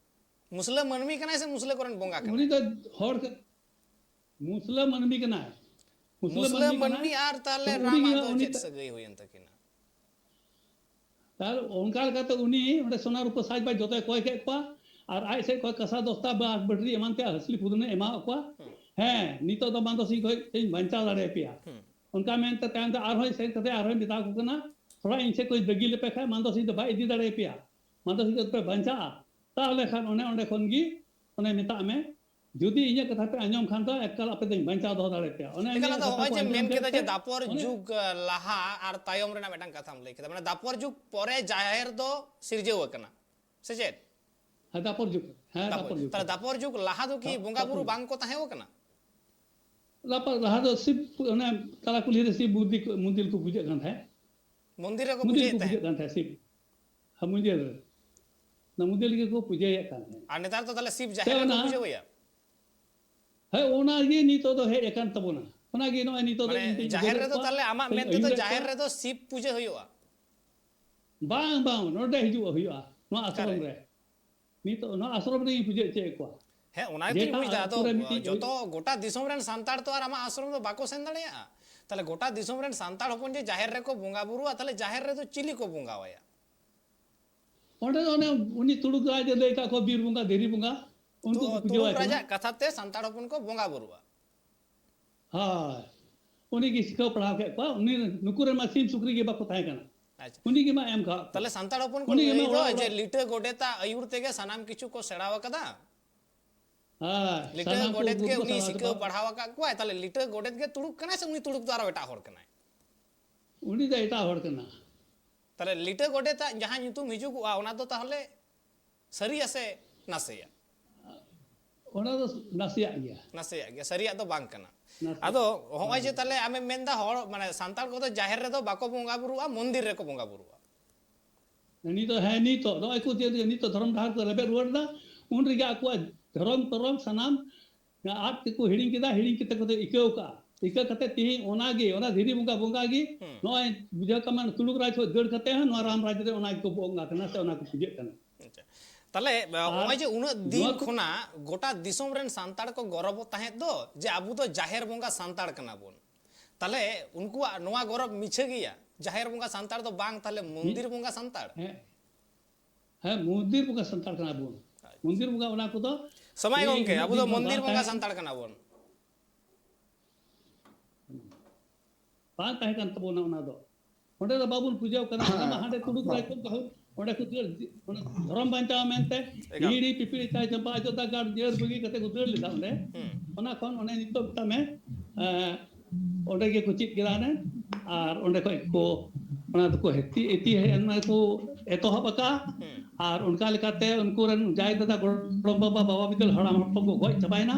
ᱢᱩᱥᱞᱟᱹ ᱢᱟᱹᱱᱢᱤ ᱠᱟᱱᱟᱭ ᱥᱮ ᱢᱩᱥᱞᱟᱹ ᱠᱚᱨᱮᱱ ᱵᱚᱸᱜᱟ ᱩᱱᱤ ᱠᱟᱱᱟᱭ? ᱫᱚ ᱦᱚᱲ ᱠᱟ-, ᱢᱩᱥᱞᱟᱹ ᱢᱟᱹᱱᱢᱤ ᱠᱟᱱᱟᱭ᱾ ᱢᱩᱥᱞᱟᱹ ᱢᱩᱥᱞᱟᱹ ᱢᱟᱹᱱᱢᱤ ᱠᱟᱱᱟᱭ᱾ ᱢᱟᱹᱱᱢᱤ ᱟᱨ ᱛᱟᱦᱚᱞᱮ ᱛᱚ ᱩᱱᱤ ᱨᱟᱢᱟᱜ ᱜᱮ ᱫᱚ ᱩᱱᱤ ᱪᱮᱫ ᱛᱟ-, ᱥᱟᱹᱜᱟᱹᱭ ᱦᱩᱭᱮᱱ ᱛᱟᱹᱠᱤᱱᱟ? ᱛᱟᱦᱚᱞᱮ ᱚᱱᱠᱟ ᱞᱮᱠᱟᱛᱮ ᱩᱱᱤ ᱚᱸᱰᱮ ᱥᱚᱱᱟ ᱨᱩᱯᱟᱹ ᱥᱟᱡᱽᱵᱟᱡᱽ ᱡᱚᱛᱚᱭ ᱠᱚᱭ ᱠᱮᱫ ᱠᱚᱣᱟ᱾ ᱟᱨ ᱟᱡ ᱥᱮᱫ ᱠᱷᱚᱱ ᱠᱟᱸᱥᱟ ᱫᱚᱥᱛᱟ, ᱵᱟᱸᱥ ᱵᱟᱹᱴᱨᱤ ᱮᱢᱟᱱ ᱛᱮᱭᱟᱜ ᱦᱟᱹᱥᱞᱤ ᱯᱩᱫᱩᱱᱮ ᱮᱢᱟᱣᱟᱫ ᱠᱚᱣᱟ᱾ ᱦᱩᱸ᱾ ᱦᱮᱸ, ᱱᱤᱛᱚᱜ ᱫᱚ ᱢᱟᱱᱫᱚ ᱥᱤᱝ ᱠᱷᱚᱱ ᱤᱧ ᱵᱟᱧᱪᱟᱣ ᱫᱟᱲᱮᱭᱟᱯᱮᱭᱟ᱾ ᱦᱩᱸ᱾ ᱚᱱᱠᱟ ᱢᱮᱱᱛᱮ ᱛᱟᱭᱚᱢ ᱛᱮ ᱟᱨᱦᱚᱸᱭ ᱥᱮᱱ ᱠᱟᱛᱮ ᱟᱨᱦᱚᱸᱭ ᱢᱮᱛᱟ ᱠᱚ ᱠᱟᱱᱟ, "ᱛᱷᱚᱲᱟ ᱤᱧ ᱥᱮᱫ ᱠᱷᱚᱱ ᱫᱟᱹᱜᱤ ᱞᱮᱯᱮ ᱠᱷᱟᱱ ᱢᱟᱱᱫᱚ ᱥᱤᱝ ᱫᱚ ᱵᱟᱭ ᱤᱫᱤ ᱫᱟᱲᱮᱭᱟᱯᱮᱭᱟ, ᱢᱟᱱᱫᱚ ᱥᱤᱝ ᱫᱚ ᱯᱮ ᱵᱟᱧᱪᱟᱜᱼᱟ᱾" ᱛᱟᱦᱚᱞᱮ ᱠᱷᱟᱱ ᱚᱱᱮ ᱚᱸᱰᱮ ᱠᱷᱚᱱ ᱜᱮ ᱚᱱᱮ ᱢᱮᱛᱟᱜ ᱢᱮ, ᱡᱩᱫᱤ ᱤᱧᱟᱹᱜ ᱠᱟᱛᱷᱟ ᱯᱮ ᱟᱸᱡᱚᱢ ᱠᱷᱟᱱ ᱫᱚ ᱮᱠᱟᱞ ᱟᱯᱮ ᱫᱚᱧ ᱵᱟᱧᱪᱟᱣ ᱫᱚᱦᱚ ᱫᱟᱲᱮᱭᱟᱯᱮᱭᱟ᱾ ᱚᱱᱮ ᱮᱠᱟᱞ, ᱩᱱᱤᱭᱟᱜ ᱟᱫᱚ ᱠᱟᱛᱷᱟ ᱦᱚᱸᱜᱼᱚᱭ ᱠᱚ ᱡᱮᱢ ᱟᱸᱡᱚᱢ ᱢᱮᱱ ᱠᱮᱫ ᱠᱮᱫᱟ ᱡᱮ ᱛᱮ ᱫᱟᱯᱚᱨ ᱚᱱᱮ ᱡᱩᱜᱽ, ᱟᱸ, ᱞᱟᱦᱟ ᱟᱨ ᱛᱟᱭᱚᱢ ᱨᱮᱱᱟᱜ ᱢᱤᱫᱴᱟᱝ ᱠᱟᱛᱷᱟᱢ ᱞᱟᱹᱭ ᱠᱮᱫᱟ, ᱢᱟᱱᱮ ᱫᱟᱯᱚᱨ ᱡᱩᱜᱽ ᱯᱚᱨᱮ ᱡᱟᱦᱮᱨ ᱫᱚ ᱥᱤᱨᱡᱟᱹᱣ ᱟᱠᱟᱱᱟ, ᱥᱮ ᱪᱮᱫ? ᱦᱮᱸ, ᱫᱟᱯᱚᱨ ᱡᱩᱜᱽ᱾ ᱦᱮᱸ, ᱫᱟᱯᱚᱨ᱾ ᱫᱟᱯᱚᱨ ᱡᱩᱜᱽ᱾ ᱛᱟᱦᱞᱮ ᱫᱟᱯᱚᱨ ᱡᱩᱜᱽ ᱞᱟᱦᱟ ᱫᱚ ᱠᱤ ᱦᱮᱸ, ᱵᱚᱸᱜᱟ ᱵᱩᱨᱩ ᱫᱟᱯᱚᱨ ᱡᱩᱜᱽ᱾ ᱵᱟᱝ ᱠᱚ ᱛᱟᱦᱮᱸ ᱠᱟᱱᱟ? ᱞᱟᱯᱟ-, ᱞᱟᱦᱟ ᱫᱚ ᱥᱤᱵ, ᱚᱱᱮ ᱛᱟᱞᱟ ᱠᱩᱞᱦᱤ ᱨᱮ ᱥᱤᱵ ᱢᱩᱨᱛᱤ ᱠᱚ, ᱢᱚᱱᱫᱤᱨ ᱠᱚ ᱯᱩᱡᱟᱹᱜ ᱠᱟᱱ ᱛᱟᱦᱮᱸᱫ᱾ ᱢᱚᱱᱫᱤᱨ ᱨᱮᱠᱚ ᱢᱚᱱᱫᱤᱨ ᱯᱩᱡᱟᱹᱭᱮᱫ ᱠᱚ ᱛᱟᱦᱮᱸᱫ᱾ ᱯᱩᱡᱟᱹᱜ ᱠᱟᱱ ᱛᱟᱦᱮᱸᱫ ᱥᱤᱵ᱾ ᱦᱮᱸ, ᱢᱚᱱᱫᱤᱨ ᱨᱮ᱾ ᱚᱱᱟ ᱢᱚᱱᱫᱤᱨ ᱨᱮᱜᱮ ᱠᱚ ᱯᱩᱡᱟᱹᱭᱮᱫ ᱠᱟᱱ ᱛᱟᱦᱮᱸᱫ᱾ ᱟᱨ ᱱᱮᱛᱟᱨ ᱫᱚ ᱛᱟᱦᱞᱮ ᱥᱤᱵ ᱥᱮ ᱡᱟᱦᱮᱨ ᱨᱮᱠᱚ ᱚᱱᱟ ᱯᱩᱡᱟᱹᱣᱟᱭᱟ? ᱦᱮᱸ, ᱚᱱᱟ ᱜᱮ ᱱᱤᱛᱚᱜ ᱫᱚ ᱦᱮᱡ ᱟᱠᱟᱱ ᱛᱟᱵᱚᱱᱟ᱾ ᱚᱱᱟ ᱜᱮ ᱱᱚᱜᱼᱚᱭ ᱱᱤᱛᱚᱜ ᱫᱚ ᱢᱟᱱᱮ ᱤᱧ ᱛᱤᱧ ᱡᱟᱦᱮᱨ ᱵᱩᱡᱷᱟᱹᱣᱮᱫ ᱨᱮᱫᱚ ᱠᱚᱣᱟ, ᱛᱟᱦᱞᱮ ᱟᱢᱟᱜ ᱥᱮᱧ ᱢᱮᱱ ᱛᱮᱫᱚ ᱟᱹᱭᱩᱨᱮᱫ ᱡᱟᱦᱮᱨ ᱠᱚᱣᱟ᱾ ᱨᱮᱫᱚ ᱥᱤᱵ ᱯᱩᱡᱟᱹ ᱦᱩᱭᱩᱜᱼᱟ? ᱵᱟᱝ, ᱵᱟᱝ, ᱱᱚᱰᱮ ᱦᱤᱡᱩᱜ ᱦᱩᱭᱩᱜᱼᱟ, ᱱᱚᱣᱟ ᱟᱥᱨᱚᱢ ᱚᱠᱟᱨᱮ? ᱨᱮ᱾ ᱱᱤᱛᱚᱜ ᱱᱚᱣᱟ ᱟᱥᱨᱚᱢ ᱨᱮᱜᱮᱧ ᱯᱩᱡᱟᱹ ᱦᱚᱪᱚᱭᱮᱫ ᱠᱚᱣᱟ᱾ ᱦᱮᱸ, ᱚᱱᱟ ᱜᱮᱛᱚᱧ ᱡᱮᱴᱟ ᱵᱩᱡᱽ ᱮᱫᱟ᱾ ᱟᱛᱳ ᱟᱫᱚ ᱨᱮ ᱢᱤᱫᱴᱤᱡ ᱡᱚᱛᱚ ᱜᱚᱴᱟ ᱫᱤᱥᱚᱢ ᱨᱮᱱ ᱥᱟᱱᱛᱟᱲ ᱛᱚ ᱟᱨ ᱟᱢᱟᱜ ᱟᱥᱨᱚᱢ ᱫᱚ ᱵᱟᱠᱚ ᱥᱮᱱ ᱫᱟᱲᱮᱭᱟᱜᱼᱟ᱾ ᱛᱟᱦᱞᱮ ᱜᱚᱴᱟ ᱫᱤᱥᱚᱢ ᱨᱮᱱ ᱥᱟᱱᱛᱟᱲ ᱦᱚᱯᱚᱱ ᱡᱮ ᱡᱟᱦᱮᱨ ᱨᱮᱠᱚ ᱵᱚᱸᱜᱟ ᱵᱩᱨᱩᱜᱼᱟ, ᱛᱟᱦᱞᱮ ᱡᱟᱦᱮᱨ ᱨᱮᱫᱚ ᱪᱤᱞᱤ ᱠᱚ ᱵᱚᱸᱜᱟᱣᱟᱭᱟ? ᱚᱸᱰᱮ ᱫᱚ ᱚᱱᱮ ᱩᱱᱤ ᱛᱩᱲᱩᱠ ᱨᱟᱡᱽ ᱮ ᱞᱟᱹᱭ ᱠᱟᱜ ᱠᱚᱣᱟ, ᱵᱤᱨ ᱵᱚᱸᱜᱟ, ᱫᱷᱤᱨᱤ ᱵᱚᱸᱜᱟ, ᱩᱱᱠᱩ ᱛᱩ-, ᱠᱚ ᱯᱩᱡᱟᱹᱣᱟᱭ ᱛᱩᱲᱩᱠ ᱠᱟᱱᱟ᱾ ᱨᱟᱡᱟᱜ ᱠᱟᱛᱷᱟ ᱛᱮ ᱥᱟᱱᱛᱟᱲ ᱦᱚᱯᱚᱱ ᱠᱚ ᱵᱚᱸᱜᱟ ᱵᱩᱨᱩᱜᱼᱟ᱾ ᱦᱳᱭ, ᱩᱱᱤ ᱜᱮ ᱥᱤᱠᱷᱟᱹᱣ ᱯᱟᱲᱦᱟᱣ ᱠᱮᱫ ᱠᱚᱣᱟ᱾ ᱩᱱᱤ, ᱱᱩᱠᱩ ᱨᱮᱱ ᱢᱟ ᱥᱤᱢ ᱥᱩᱠᱨᱤ ᱜᱮ ᱵᱟᱠᱚ ᱛᱟᱦᱮᱸ ᱠᱟᱱᱟ᱾ ᱟᱪᱪᱷᱟ᱾ ᱩᱱᱤ ᱜᱮ ᱢᱟ ᱮᱢ ᱠᱟᱜ ᱠᱚᱣᱟ᱾ ᱛᱟᱦᱞᱮ ᱥᱟᱱᱛᱟᱲ ᱦᱚᱯᱚᱱ ᱠᱚ ᱩᱱᱤ ᱜᱮ ᱢᱟ ᱞᱟᱹᱭ ᱫᱚ ᱚᱲᱟᱜ ᱡᱮ ᱚᱲᱟᱜ ᱞᱤᱴᱟᱹ ᱜᱚᱰᱮᱛᱟᱜ ᱟᱹᱭᱩᱨ ᱛᱮᱜᱮ ᱥᱟᱱᱟᱢ ᱠᱤᱪᱷᱩ ᱠᱚ ᱥᱮᱬᱟᱣ ᱟᱠᱟᱫᱟ᱾ ᱦᱳᱭ, ᱞᱤᱴᱟᱹ ᱥᱟᱱᱟᱢ ᱠᱚ ᱜᱚᱰᱮᱛ ᱩᱫᱩᱜ ᱜᱮ ᱠᱚ ᱩᱱᱤ ᱥᱟᱞᱟ ᱥᱤᱠᱷᱟᱹᱣ ᱠᱚ᱾ ᱯᱟᱲᱦᱟᱣ ᱟᱠᱟᱫ ᱠᱚᱣᱟᱭ, ᱛᱟᱦᱞᱮ ᱞᱤᱴᱟᱹ ᱜᱚᱰᱮᱛ ᱜᱮ ᱛᱩᱲᱩᱠ ᱠᱟᱱᱟᱭ ᱥᱮ ᱩᱱᱤ ᱛᱩᱲᱩᱠ ᱫᱚ ᱟᱨᱚ ᱮᱴᱟᱜ ᱦᱚᱲ ᱠᱟᱱᱟᱭ? ᱩᱱᱤ ᱫᱚ ᱮᱴᱟᱜ ᱦᱚᱲ ᱠᱟᱱᱟ᱾ ᱛᱟᱦᱞᱮ ᱞᱤᱴᱟᱹ ᱜᱚᱰᱮᱛᱟᱜ ᱡᱟᱦᱟᱸ ᱧᱩᱛᱩᱢ ᱦᱤᱡᱩᱜᱚᱜᱼᱟ, ᱚᱱᱟ ᱫᱚ ᱛᱟᱦᱞᱮ ᱥᱟᱹᱨᱤᱭᱟ ᱥᱮ ᱱᱟᱥᱮᱭᱟ? ᱚᱱᱟ ᱫᱚ ᱱᱟᱥᱮᱭᱟᱜ ᱜᱮᱭᱟ᱾ ᱱᱟᱥᱮᱭᱟᱜ ᱜᱮᱭᱟ, ᱥᱟᱹᱨᱤᱭᱟᱜ ᱫᱚ ᱵᱟᱝ ᱠᱟᱱᱟ᱾ ᱱᱟᱥᱮᱭᱟᱜ᱾ ᱟᱫᱚ ᱦᱚᱸᱜᱼᱚᱭ ᱡᱮ ᱦᱮᱸ᱾ ᱛᱟᱦᱞᱮ ᱟᱢᱮᱢ ᱢᱮᱱᱫᱟ ᱦᱚᱲ, ᱢᱟᱱᱮ ᱥᱟᱱᱛᱟᱲ ᱠᱚᱫᱚ ᱡᱟᱦᱮᱨ ᱨᱮᱫᱚ ᱵᱟᱠᱚ ᱵᱚᱸᱜᱟ ᱵᱩᱨᱩᱜᱼᱟ, ᱢᱚᱱᱫᱤᱨ ᱨᱮᱠᱚ ᱵᱚᱸᱜᱟ ᱵᱩᱨᱩᱜᱼᱟ᱾ ᱱᱤᱛᱚᱜ, ᱦᱮᱸ, ᱱᱤᱛᱚᱜ ᱱᱚᱜᱼᱚᱭ ᱠᱚ ᱡᱮ ᱱᱤᱛᱚᱜ ᱫᱷᱚᱨᱚᱢ ᱰᱟᱦᱟᱨ ᱠᱚ ᱨᱮᱵᱮᱫ ᱨᱩᱣᱟᱹᱲ ᱮᱫᱟ, ᱩᱱ ᱨᱮᱜᱮ ᱟᱠᱚᱣᱟᱜ ᱫᱷᱚᱨᱚᱢ ᱠᱚᱨᱚᱢ ᱥᱟᱱᱟᱢ ᱟᱫ ᱛᱮᱠᱚ ᱦᱤᱲᱤᱧ ᱠᱮᱫᱟ, ᱦᱤᱲᱤᱧ ᱠᱟᱛᱮ ᱠᱚ ᱤᱠᱟᱹᱣ ᱠᱟᱜᱼᱟ᱾ ᱤᱠᱟᱹ ᱠᱟᱛᱮ ᱛᱮᱦᱮᱧ ᱚᱱᱟ ᱜᱮ, ᱚᱱᱟ ᱫᱷᱤᱨᱤ ᱵᱚᱸᱜᱟ, ᱵᱚᱸᱜᱟ ᱜᱮ ᱦᱩᱸ᱾ ᱱᱚᱜᱼᱚᱭ ᱵᱩᱡᱷᱟᱹᱣ ᱠᱟᱜ ᱢᱮ, ᱛᱩᱲᱩᱠ ᱨᱟᱡᱽ ᱠᱷᱚᱱ ᱫᱟᱹᱲ ᱠᱟᱛᱮ ᱦᱚᱸ ᱱᱚᱣᱟ ᱨᱟᱢ ᱨᱟᱡᱽ ᱨᱮ ᱚᱱᱟ ᱜᱮᱠᱚ ᱵᱚᱸᱜᱟ ᱠᱟᱱᱟ ᱥᱮ ᱚᱱᱟ ᱠᱚ ᱯᱩᱡᱟᱹᱜ ᱠᱟᱱᱟ᱾ ᱟᱪᱪᱷᱟ᱾ ᱛᱟᱦᱞᱮ, ᱟᱨ ᱱᱚᱜᱼᱚᱭ ᱡᱮ ᱩᱱᱟᱹᱜ ᱫᱤᱱ ᱱᱚᱣᱟ ᱠᱚ ᱠᱷᱚᱱᱟᱜ ᱜᱚᱴᱟ ᱫᱤᱥᱚᱢ ᱨᱮᱱ ᱥᱟᱱᱛᱟᱲ ᱠᱚ ᱜᱚᱨᱚᱵᱚᱜ ᱛᱟᱦᱮᱸᱫ ᱫᱚ ᱡᱮ ᱟᱵᱚ ᱫᱚ ᱡᱟᱦᱮᱨ ᱵᱚᱸᱜᱟ ᱥᱟᱱᱛᱟᱲ ᱠᱟᱱᱟ ᱵᱚᱱ, ᱛᱟᱦᱞᱮ ᱩᱱᱠᱩᱣᱟᱜ ᱱᱚᱣᱟ ᱜᱚᱨᱚᱵᱽ ᱢᱤᱪᱷᱟᱹ ᱜᱮᱭᱟ? ᱡᱟᱦᱮᱨ ᱵᱚᱸᱜᱟ ᱥᱟᱱᱛᱟᱲ ᱫᱚ ᱵᱟᱝ, ᱛᱟᱦᱞᱮ ᱢᱚᱱᱫᱤᱨ ᱵᱚᱸᱜᱟ ᱥᱟᱱᱛᱟᱲ? ᱦᱮᱸ, ᱦᱮᱸ, ᱢᱚᱱᱫᱤᱨ ᱵᱚᱸᱜᱟ ᱥᱟᱱᱛᱟᱲ ᱠᱟᱱᱟ ᱵᱚᱱ᱾ ᱟᱪᱪᱷᱟ᱾ ᱢᱚᱱᱫᱤᱨ ᱵᱚᱸᱜᱟ ᱚᱱᱟ ᱠᱚᱫᱚ ᱥᱚᱢᱟᱭ ᱤᱧ ᱜᱚᱝᱠᱮ, ᱩᱱᱟᱹᱜ ᱟᱵᱚ ᱫᱚ ᱫᱤᱱ ᱠᱷᱚᱱ ᱢᱚᱱᱫᱤᱨ ᱵᱟᱝ ᱵᱚᱸᱜᱟ ᱛᱟᱦᱮᱸ ᱥᱟᱱᱛᱟᱲ ᱠᱟᱱᱟ ᱵᱚᱱ᱾ ᱵᱟᱝ ᱛᱟᱦᱮᱸ ᱠᱟᱱ ᱛᱟᱵᱚᱱᱟ ᱚᱱᱟ ᱫᱚ᱾ ᱚᱸᱰᱮ ᱫᱚ ᱵᱟᱵᱚᱱ ᱯᱩᱡᱟᱹᱣ ᱠᱟᱱᱟ, ᱚᱱᱟ ᱢᱟ ᱦᱮᱸ, ᱦᱟᱸᱰᱮ ᱛᱩᱲᱩᱠ ᱵᱟᱝ᱾ ᱨᱟᱡᱽ ᱠᱷᱚᱱ ᱠᱚ ᱦᱮᱡ, ᱚᱸᱰᱮ ᱠᱚ ᱫᱟᱹᱲ, ᱚᱱᱟ ᱫᱷᱚᱨᱚᱢ ᱵᱟᱧᱪᱟᱣ ᱢᱮᱱᱛᱮ ᱮᱠᱟᱞ᱾ ᱦᱤᱦᱤᱲᱤ ᱯᱤᱯᱤᱲᱤ ᱪᱟᱭ ᱪᱟᱢᱯᱟ ᱚᱡᱳᱫᱽᱫᱷᱟ ᱜᱟᱲ ᱡᱟᱹᱨ ᱵᱟᱹᱜᱤ ᱠᱟᱛᱮ ᱠᱚ ᱫᱟᱹᱲ ᱞᱮᱫᱟ ᱚᱸᱰᱮ᱾ ᱦᱩᱸ᱾ ᱚᱱᱟ ᱠᱷᱚᱱ ᱚᱱᱮ ᱱᱤᱛᱚᱜ ᱢᱮᱛᱟᱜ ᱢᱮ, ᱮᱸ, ᱚᱸᱰᱮ ᱜᱮᱠᱚ ᱪᱮᱫ ᱠᱮᱫᱟ ᱚᱱᱮ, ᱟᱨ ᱚᱸᱰᱮ ᱠᱷᱚᱡ ᱠᱚ, ᱚᱱᱟ ᱫᱚᱠᱚ ᱦᱮᱛᱤ-, ᱮᱛᱤ-, ᱚᱱᱟ ᱠᱚ ᱮᱛᱚᱦᱚᱵ ᱟᱠᱟᱫᱼᱟ᱾ ᱦᱩᱸ᱾ ᱟᱨ ᱚᱱᱠᱟ ᱞᱮᱠᱟᱛᱮ ᱩᱱᱠᱩ ᱨᱮᱱ ᱡᱟᱭ ᱫᱟᱫᱟ, ᱜᱚᱲᱚᱢ ᱵᱟᱵᱟ, ᱵᱟᱵᱟ ᱵᱤᱫᱟᱹᱞ ᱦᱟᱲᱟᱢ ᱦᱚᱲ ᱠᱚ ᱜᱚᱡ ᱪᱟᱵᱟᱭᱮᱱᱟ᱾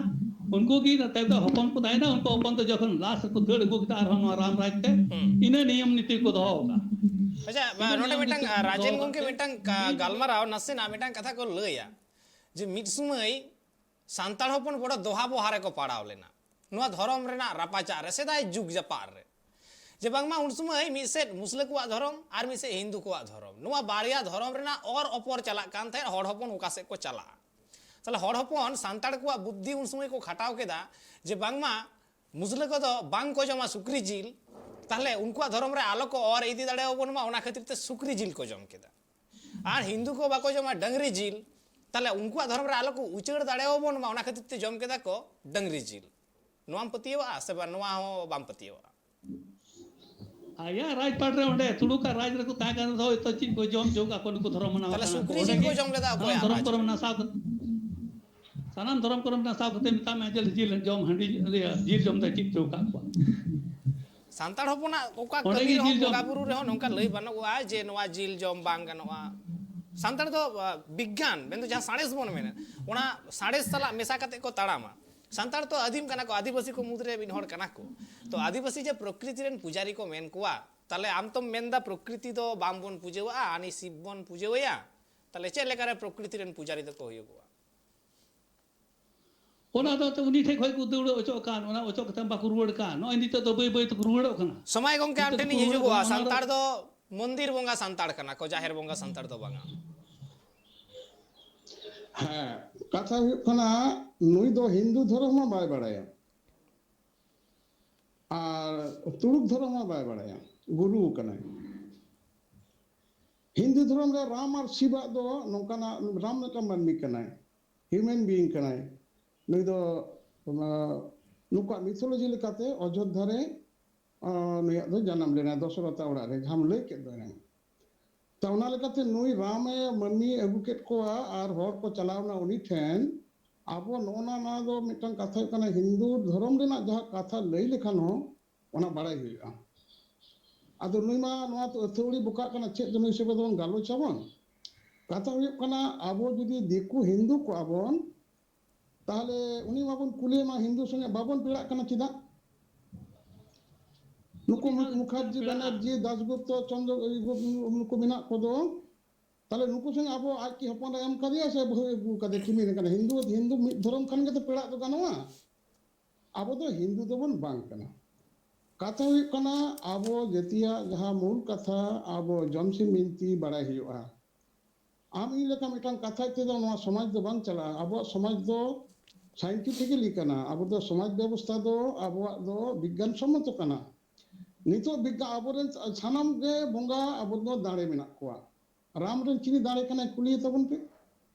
ᱩᱱᱠᱩ ᱜᱮ ᱛᱟᱭᱚᱢ ᱫᱚ ᱦᱚᱯᱚᱱ ᱠᱚ ᱛᱟᱦᱮᱸᱭᱮᱱᱟ᱾ ᱩᱱᱠᱩ ᱦᱚᱯᱚᱱ ᱫᱚ ᱡᱚᱠᱷᱚᱱ ᱞᱟᱥ ᱨᱮᱠᱚ ᱫᱟᱹᱲ ᱟᱹᱜᱩ ᱠᱮᱫᱟ ᱟᱨᱦᱚᱸ ᱱᱚᱣᱟ ᱨᱟᱢ ᱨᱟᱡᱽ ᱛᱮ, ᱦᱩᱸ᱾ ᱤᱱᱟᱹ ᱱᱤᱭᱚᱢ ᱱᱤᱛᱤ ᱠᱚ ᱫᱚᱦᱚ ᱟᱠᱟᱫᱼᱟ᱾ ᱟᱪᱪᱷᱟ, ᱤᱱᱟᱹ ᱱᱚᱰᱮ ᱱᱤᱭᱚᱢ ᱢᱤᱫᱴᱟᱝ, ᱱᱤᱛᱤ ᱠᱚ ᱨᱟᱡᱮᱱ ᱫᱚᱦᱚ ᱜᱚᱢᱠᱮ ᱠᱟᱛᱮ ᱢᱤᱫᱴᱟᱝ ᱠᱟ-, ᱢᱤᱫ ᱜᱟᱞᱢᱟᱨᱟᱣ ᱱᱟᱥᱮᱱᱟᱜ ᱢᱤᱫᱴᱟᱝ ᱠᱟᱛᱷᱟ ᱠᱚ ᱞᱟᱹᱭᱟ ᱡᱮ ᱢᱤᱫ ᱥᱚᱢᱚᱭ ᱥᱟᱱᱛᱟᱲ ᱦᱚᱯᱚᱱ ᱵᱚᱲᱚ ᱫᱚᱦᱟ ᱵᱚᱦᱟ ᱨᱮᱠᱚ ᱯᱟᱲᱟᱣ ᱞᱮᱱᱟ ᱱᱚᱣᱟ ᱫᱷᱚᱨᱚᱢ ᱨᱮᱱᱟᱜ ᱨᱟᱯᱟᱪᱟᱜ ᱨᱮ, ᱥᱮᱫᱟᱭ ᱡᱩᱜᱽ ᱡᱟᱯᱟᱜ ᱨᱮ, ᱡᱮ ᱵᱟᱝᱢᱟ ᱩᱱ ᱥᱚᱢᱚᱭ ᱢᱤᱫ ᱥᱮᱫ ᱢᱩᱥᱞᱟᱹ ᱠᱚᱣᱟᱜ ᱫᱷᱚᱨᱚᱢ ᱟᱨ ᱢᱤᱫ ᱥᱮᱫ ᱦᱤᱱᱫᱩ ᱠᱚᱣᱟᱜ ᱫᱷᱚᱨᱚᱢ, ᱱᱚᱣᱟ ᱵᱟᱨᱭᱟ ᱫᱷᱚᱨᱚᱢ ᱨᱮᱱᱟᱜ ᱚᱨ ᱚᱯᱚᱨ ᱪᱟᱞᱟᱜ ᱠᱟᱱ ᱛᱟᱦᱮᱸᱫ, ᱦᱚᱲ ᱦᱚᱯᱚᱱ ᱚᱠᱟ ᱥᱮᱫ ᱠᱚ ᱪᱟᱞᱟᱜᱼᱟ᱾ ᱛᱟᱦᱞᱮ ᱦᱚᱲ ᱦᱚᱯᱚᱱ ᱥᱟᱱᱛᱟᱲ ᱠᱚᱣᱟᱜ ᱵᱩᱫᱽᱫᱷᱤ ᱩᱱ ᱥᱚᱢᱚᱭ ᱠᱚ ᱠᱷᱟᱴᱟᱣ ᱠᱮᱫᱟ ᱡᱮ ᱵᱟᱝᱢᱟ ᱢᱩᱥᱞᱟᱹ ᱠᱚᱫᱚ ᱵᱟᱝ ᱠᱚ ᱡᱚᱢᱟ ᱥᱩᱠᱨᱤ ᱡᱤᱞ, ᱛᱟᱦᱞᱮ ᱩᱱᱠᱩᱣᱟᱜ ᱫᱷᱚᱨᱚᱢ ᱨᱮ ᱟᱞᱚ ᱠᱚ ᱚᱨ ᱤᱫᱤ ᱫᱟᱲᱮᱭᱟᱵᱚᱱ ᱢᱟ, ᱚᱱᱟ ᱠᱷᱟᱹᱛᱤᱨ ᱛᱮ ᱥᱩᱠᱨᱤ ᱡᱤᱞ ᱠᱚ ᱡᱚᱢ ᱠᱮᱫᱟ᱾ ᱟᱨ ᱦᱤᱱᱫᱩ ᱠᱚ ᱵᱟᱠᱚ ᱡᱚᱢᱟ ᱰᱟᱹᱝᱨᱤ ᱡᱤᱞ, ᱛᱟᱦᱞᱮ ᱩᱱᱠᱩᱣᱟᱜ ᱫᱷᱚᱨᱚᱢ ᱨᱮ ᱟᱞᱚ ᱠᱚ ᱩᱪᱟᱹᱲ ᱫᱟᱲᱮᱭᱟᱵᱚᱱ ᱢᱟ, ᱚᱱᱟ ᱠᱷᱟᱹᱛᱤᱨ ᱛᱮ ᱡᱚᱢ ᱠᱮᱫᱟ ᱠᱚ ᱰᱟᱹᱝᱨᱤ ᱡᱤᱞ᱾ ᱱᱚᱣᱟᱢ ᱯᱟᱹᱛᱭᱟᱹᱣᱟᱜᱼᱟ ᱥᱮ ᱵᱟᱝ? ᱱᱚᱣᱟ ᱦᱚᱸ ᱵᱟᱢ ᱯᱟᱹᱛᱭᱟᱹᱣᱟᱜᱼᱟ᱾ ᱟᱭᱟ ᱨᱟᱡᱽᱯᱟᱴ ᱨᱮ ᱚᱸᱰᱮ ᱛᱩᱲᱩᱠᱟᱜ ᱨᱟᱡᱽ ᱨᱮᱠᱚ ᱛᱟᱦᱮᱸ ᱠᱟᱱ ᱨᱮᱦᱚᱸ ᱦᱚᱭᱛᱚ ᱪᱮᱫ ᱠᱚ ᱡᱚᱢ ᱦᱚᱪᱚ ᱠᱟᱜ ᱠᱚᱣᱟ ᱱᱩᱠᱩ ᱫᱷᱚᱨᱚᱢ ᱢᱟᱱᱟᱣ ᱛᱟᱦᱞᱮ ᱠᱟᱱᱟ ᱠᱚ᱾ ᱥᱩᱠᱨᱤ ᱚᱸᱰᱮ ᱡᱤᱞ ᱠᱚ ᱜᱮ ᱡᱚᱢ ᱞᱮᱫᱟ ᱥᱟᱱᱟᱢ ᱚᱠᱚᱭᱟᱜ ᱫᱷᱚᱨᱚᱢ ᱨᱟᱡᱽ ᱠᱚᱨᱮ ᱨᱮ? ᱢᱮᱱᱟᱜ ᱥᱟᱶ ᱠᱟᱛᱮ, ᱥᱟᱱᱟᱢ ᱫᱷᱚᱨᱚᱢ ᱠᱚᱨᱮ ᱢᱮᱱᱟᱜ ᱥᱟᱶ ᱠᱟᱛᱮ ᱢᱮᱛᱟᱜ ᱢᱮ ᱡᱮ ᱡᱤᱞ ᱡᱚᱢ ᱦᱟᱺᱰᱤ, ᱤᱭᱟᱹ, ᱡᱤᱞ ᱡᱚᱢ ᱫᱚ ᱪᱮᱫ ᱦᱚᱪᱚ ᱠᱟᱜ ᱠᱚᱣᱟ᱾ ᱥᱟᱱᱛᱟᱲ ᱦᱚᱯᱚᱱᱟᱜ ᱚᱠᱟ ᱚᱸᱰᱮ ᱠᱟᱹᱢᱤ ᱜᱮ ᱨᱮᱦᱚᱸ, ᱡᱤᱞ ᱡᱚᱢ᱾ ᱵᱚᱸᱜᱟ ᱵᱩᱨᱩ ᱨᱮᱦᱚᱸ ᱱᱚᱝᱠᱟ ᱞᱟᱹᱭ ᱵᱟᱹᱱᱩᱜᱼᱟ ᱡᱮ ᱱᱚᱣᱟ ᱡᱤᱞ ᱡᱚᱢ ᱵᱟᱝ ᱜᱟᱱᱚᱜᱼᱟ᱾ ᱥᱟᱱᱛᱟᱲ ᱫᱚ, ᱟ, ᱵᱤᱜᱽᱜᱟᱱ ᱢᱮᱱᱫᱚ ᱡᱟᱦᱟᱸ ᱥᱟᱬᱮᱥ ᱵᱚᱱ ᱢᱮᱱᱟ, ᱚᱱᱟ ᱥᱟᱬᱮᱥ ᱥᱟᱞᱟᱜ ᱢᱮᱥᱟ ᱠᱟᱛᱮ ᱠᱚ ᱛᱟᱲᱟᱢᱟ᱾ ᱥᱟᱱᱛᱟᱲ ᱛᱚ ᱟᱹᱫᱤᱢ ᱠᱟᱱᱟ ᱠᱚ, ᱟᱹᱫᱤᱵᱟᱹᱥᱤ ᱠᱚ ᱢᱩᱫᱽᱨᱮ ᱢᱤᱫ ᱦᱚᱲ ᱠᱟᱱᱟ ᱠᱚ᱾ ᱛᱚ ᱟᱹᱫᱤᱵᱟᱹᱥᱤ ᱡᱮ ᱯᱨᱚᱠᱨᱤᱛᱤ ᱨᱮᱱ ᱯᱩᱡᱟᱨᱤ ᱠᱚ ᱢᱮᱱ ᱠᱚᱣᱟ, ᱛᱟᱦᱞᱮ ᱟᱢ ᱛᱚᱢ ᱢᱮᱱᱫᱟ ᱯᱨᱚᱠᱨᱤᱛᱤ ᱫᱚ ᱵᱟᱝ ᱵᱚᱱ ᱯᱩᱡᱟᱹᱣᱟᱜᱼᱟ, ᱦᱟᱹᱱᱤ ᱥᱤᱵ ᱵᱚᱱ ᱯᱩᱡᱟᱹᱣᱟᱭᱟ᱾ ᱛᱟᱦᱞᱮ ᱪᱮᱫ ᱞᱮᱠᱟᱨᱮ ᱯᱨᱚᱠᱨᱤᱛᱤ ᱨᱮᱱ ᱯᱩᱡᱟᱨᱤ ᱫᱚᱠᱚ ᱦᱩᱭᱩᱜᱚᱜᱼᱟ? ᱚᱱᱟ ᱫᱚ ᱮᱱᱛᱮ ᱩᱱᱤ ᱴᱷᱮᱱ ᱠᱷᱚᱱ ᱠᱚ ᱫᱟᱹᱲ ᱚᱪᱚᱜ ᱠᱟᱱ, ᱚᱱᱟ ᱚᱪᱚᱜ ᱠᱟᱛᱮ ᱵᱟᱠᱚ ᱨᱩᱣᱟᱹᱲ ᱠᱟᱱ᱾ ᱱᱚᱜᱼᱚᱭ ᱱᱤᱛᱚᱜ ᱫᱚ ᱵᱟᱹᱭ ᱵᱟᱹᱭ ᱛᱮᱠᱚ ᱨᱩᱣᱟᱹᱲᱚᱜ ᱠᱟᱱᱟ᱾ ᱥᱚᱢᱟᱭ ᱜᱚᱢᱠᱮ, ᱟᱢ ᱱᱤᱛᱚᱜ ᱴᱷᱮᱱ ᱠᱚ ᱤᱧ ᱨᱩᱣᱟᱹᱲᱚᱜ ᱦᱤᱡᱩᱜᱚᱜᱼᱟ᱾ ᱠᱟᱱᱟ, ᱚᱱᱟ ᱫᱚ ᱥᱟᱱᱛᱟᱲ ᱫᱚ ᱢᱚᱱᱫᱤᱨ ᱵᱚᱸᱜᱟ ᱥᱟᱱᱛᱟᱲ ᱠᱟᱱᱟ ᱠᱚ, ᱡᱟᱦᱮᱨ ᱵᱚᱸᱜᱟ ᱥᱟᱱᱛᱟᱲ ᱫᱚ ᱵᱟᱝᱟ᱾ ᱦᱮᱸ, ᱠᱟᱛᱷᱟ ᱦᱩᱭᱩᱜ ᱠᱟᱱᱟ, ᱱᱩᱭ ᱫᱚ ᱦᱤᱱᱫᱩ ᱫᱷᱚᱨᱚᱢ ᱦᱚᱸ ᱵᱟᱭ ᱵᱟᱲᱟᱭᱟ ᱟᱨ ᱛᱩᱲᱩᱠ ᱫᱷᱚᱨᱚᱢ ᱦᱚᱸ ᱵᱟᱭ ᱵᱟᱲᱟᱭᱟ, ᱜᱩᱨᱩ ᱠᱟᱱᱟᱭ᱾ ᱦᱤᱱᱫᱩ ᱫᱷᱚᱨᱚᱢ ᱨᱮ ᱨᱟᱢ ᱟᱨ ᱥᱤᱵᱟᱜ ᱫᱚ ᱱᱚᱝᱠᱟᱱᱟᱜ, ᱨᱟᱢ ᱢᱤᱫᱴᱟᱝ ᱢᱟᱹᱱᱢᱤ ᱠᱟᱱᱟᱭ, human being ᱠᱟᱱᱟᱭ᱾ ᱱᱩᱭ ᱫᱚ, ᱚᱱᱟ, ᱱᱩᱠᱩᱣᱟᱜ mythology ᱞᱮᱠᱟᱛᱮ ᱚᱡᱳᱫᱽᱫᱷᱟ ᱨᱮ, ᱟᱸ, ᱱᱩᱭᱟᱜ ᱫᱚ ᱡᱟᱱᱟᱢ ᱞᱮᱱᱟ ᱫᱚᱥᱚᱨᱚᱛᱷᱟ ᱚᱲᱟᱜ ᱨᱮ, ᱡᱟᱦᱟᱸᱢ ᱞᱟᱹᱭ ᱠᱮᱫ ᱫᱚ ᱮᱱᱟᱝ᱾ ᱛᱚ, ᱚᱱᱟ ᱞᱮᱠᱟᱛᱮ ᱱᱩᱭ ᱨᱟᱢᱮ ᱢᱟᱹᱱᱢᱤ ᱟᱹᱜᱩ ᱠᱮᱫ ᱠᱚᱣᱟ ᱟᱨ ᱦᱚᱲ ᱠᱚ ᱪᱟᱞᱟᱣ ᱮᱱᱟ ᱩᱱᱤ ᱴᱷᱮᱱ᱾ ᱟᱵᱚ ᱱᱚᱜᱼᱚ ᱱᱟ, ᱱᱚᱣᱟ ᱫᱚ ᱢᱤᱫᱴᱟᱝ ᱠᱟᱛᱷᱟ ᱦᱩᱭᱩᱜ ᱠᱟᱱᱟ, ᱦᱤᱱᱫᱩ ᱫᱷᱚᱨᱚᱢ ᱨᱮᱱᱟᱜ ᱡᱟᱦᱟᱸ ᱠᱟᱛᱷᱟ ᱞᱟᱹᱭ ᱞᱮᱠᱷᱟᱱ ᱦᱚᱸ ᱚᱱᱟ ᱵᱟᱲᱟᱭ ᱦᱩᱭᱩᱜᱼᱟ᱾ ᱟᱫᱚ ᱱᱩᱭ ᱢᱟ ᱱᱚᱣᱟ ᱛᱚ ᱟᱹᱛᱷᱟᱹᱣᱲᱤ ᱵᱚᱠᱟᱜ ᱠᱟᱱᱟ, ᱪᱮᱫ ᱡᱚᱱᱚ ᱦᱤᱥᱟᱹᱵ ᱫᱚᱵᱚᱱ ᱜᱟᱞᱚᱪ ᱟᱵᱚᱱ? ᱠᱟᱛᱷᱟ ᱦᱩᱭᱩᱜ ᱠᱟᱱᱟ, ᱟᱵᱚ ᱡᱩᱫᱤ ᱫᱤᱠᱩ ᱦᱤᱱᱫᱩ ᱠᱚᱜᱼᱟ ᱵᱚᱱ, ᱛᱟᱦᱚᱞᱮ ᱩᱱᱤ ᱢᱟᱵᱚᱱ ᱠᱩᱞᱤᱭᱮᱢᱟ, ᱦᱤᱱᱫᱩ ᱥᱚᱸᱜᱮ ᱵᱟᱵᱚᱱ ᱯᱮᱲᱟᱜ ᱠᱟᱱᱟ ᱪᱮᱫᱟᱜ? ᱱᱩᱠᱩ ᱢᱩ-, ᱢᱩᱠᱷᱟᱨᱡᱤ, ᱵᱮᱱᱟᱨᱡᱤ, ᱫᱟᱥᱜᱩᱯᱛᱚ, ᱪᱚᱱᱫᱨᱚ, ᱱᱩᱠᱩ ᱢᱮᱱᱟᱜ ᱠᱚᱫᱚ, ᱛᱟᱦᱚᱞᱮ ᱱᱩᱠᱩ ᱥᱚᱸᱜᱮ ᱟᱵᱚ ᱟᱡ ᱠᱤ ᱦᱚᱯᱚᱱ ᱮ ᱮᱢ ᱠᱟᱫᱮᱭᱟ ᱥᱮ ᱵᱟᱹᱦᱩ ᱟᱹᱜᱩ ᱠᱟᱫᱮ? ᱠᱤᱢᱤᱱ ᱠᱟᱱᱟ᱾ ᱦᱤᱱᱫᱩ, ᱦᱤᱱᱫᱩ ᱢᱤᱫ ᱫᱷᱚᱨᱚᱢ ᱠᱷᱟᱱ ᱜᱮᱛᱚ ᱯᱮᱲᱟᱜ ᱫᱚ ᱜᱟᱱᱚᱜᱼᱟ᱾ ᱟᱵᱚ ᱫᱚ ᱦᱤᱱᱫᱩ ᱫᱚᱵᱚᱱ ᱵᱟᱝ ᱠᱟᱱᱟ᱾ ᱠᱟᱛᱷᱟ ᱦᱩᱭᱩᱜ ᱠᱟᱱᱟ, ᱟᱵᱚ ᱡᱟᱹᱛᱤᱭᱟᱜ ᱡᱟᱦᱟᱸ ᱢᱩᱞ ᱠᱟᱛᱷᱟ, ᱟᱵᱚ ᱡᱚᱢ ᱥᱤᱢ ᱵᱤᱱᱛᱤ ᱵᱟᱲᱟᱭ ᱦᱩᱭᱩᱜᱼᱟ᱾ ᱟᱢ ᱤᱧ ᱞᱮᱠᱟ ᱢᱤᱫᱴᱟᱝ ᱠᱟᱛᱷᱟ ᱛᱮᱫᱚ ᱱᱚᱣᱟ ᱥᱚᱢᱟᱡᱽ ᱫᱚ ᱵᱟᱝ ᱪᱟᱞᱟᱜᱼᱟ᱾ ᱟᱵᱚᱣᱟᱜ ᱥᱚᱢᱟᱡᱽ ᱫᱚ scientifically ᱠᱟᱱᱟ, ᱟᱵᱚ ᱫᱚ ᱥᱚᱢᱟᱡᱽ ᱵᱮᱵᱚᱥᱛᱷᱟ ᱫᱚ ᱟᱵᱚᱣᱟᱜ ᱫᱚ ᱵᱤᱜᱽᱜᱟᱱ ᱥᱚᱢᱢᱚᱛᱚ ᱠᱟᱱᱟ᱾ ᱱᱤᱛᱚᱜ ᱵᱤᱜᱽᱜᱟᱱ, ᱟᱵᱚᱨᱮᱱ ᱥᱟᱱᱟᱢ ᱜᱮ ᱵᱚᱸᱜᱟ ᱟᱵᱚ ᱫᱚ ᱫᱟᱲᱮ ᱢᱮᱱᱟᱜ ᱠᱚᱣᱟ᱾ ᱨᱟᱢ ᱨᱮᱱ ᱪᱤᱞᱤ ᱫᱟᱲᱮ ᱠᱟᱱᱟᱭ ᱠᱩᱞᱤᱭᱮ ᱛᱟᱵᱚᱱ ᱯᱮ,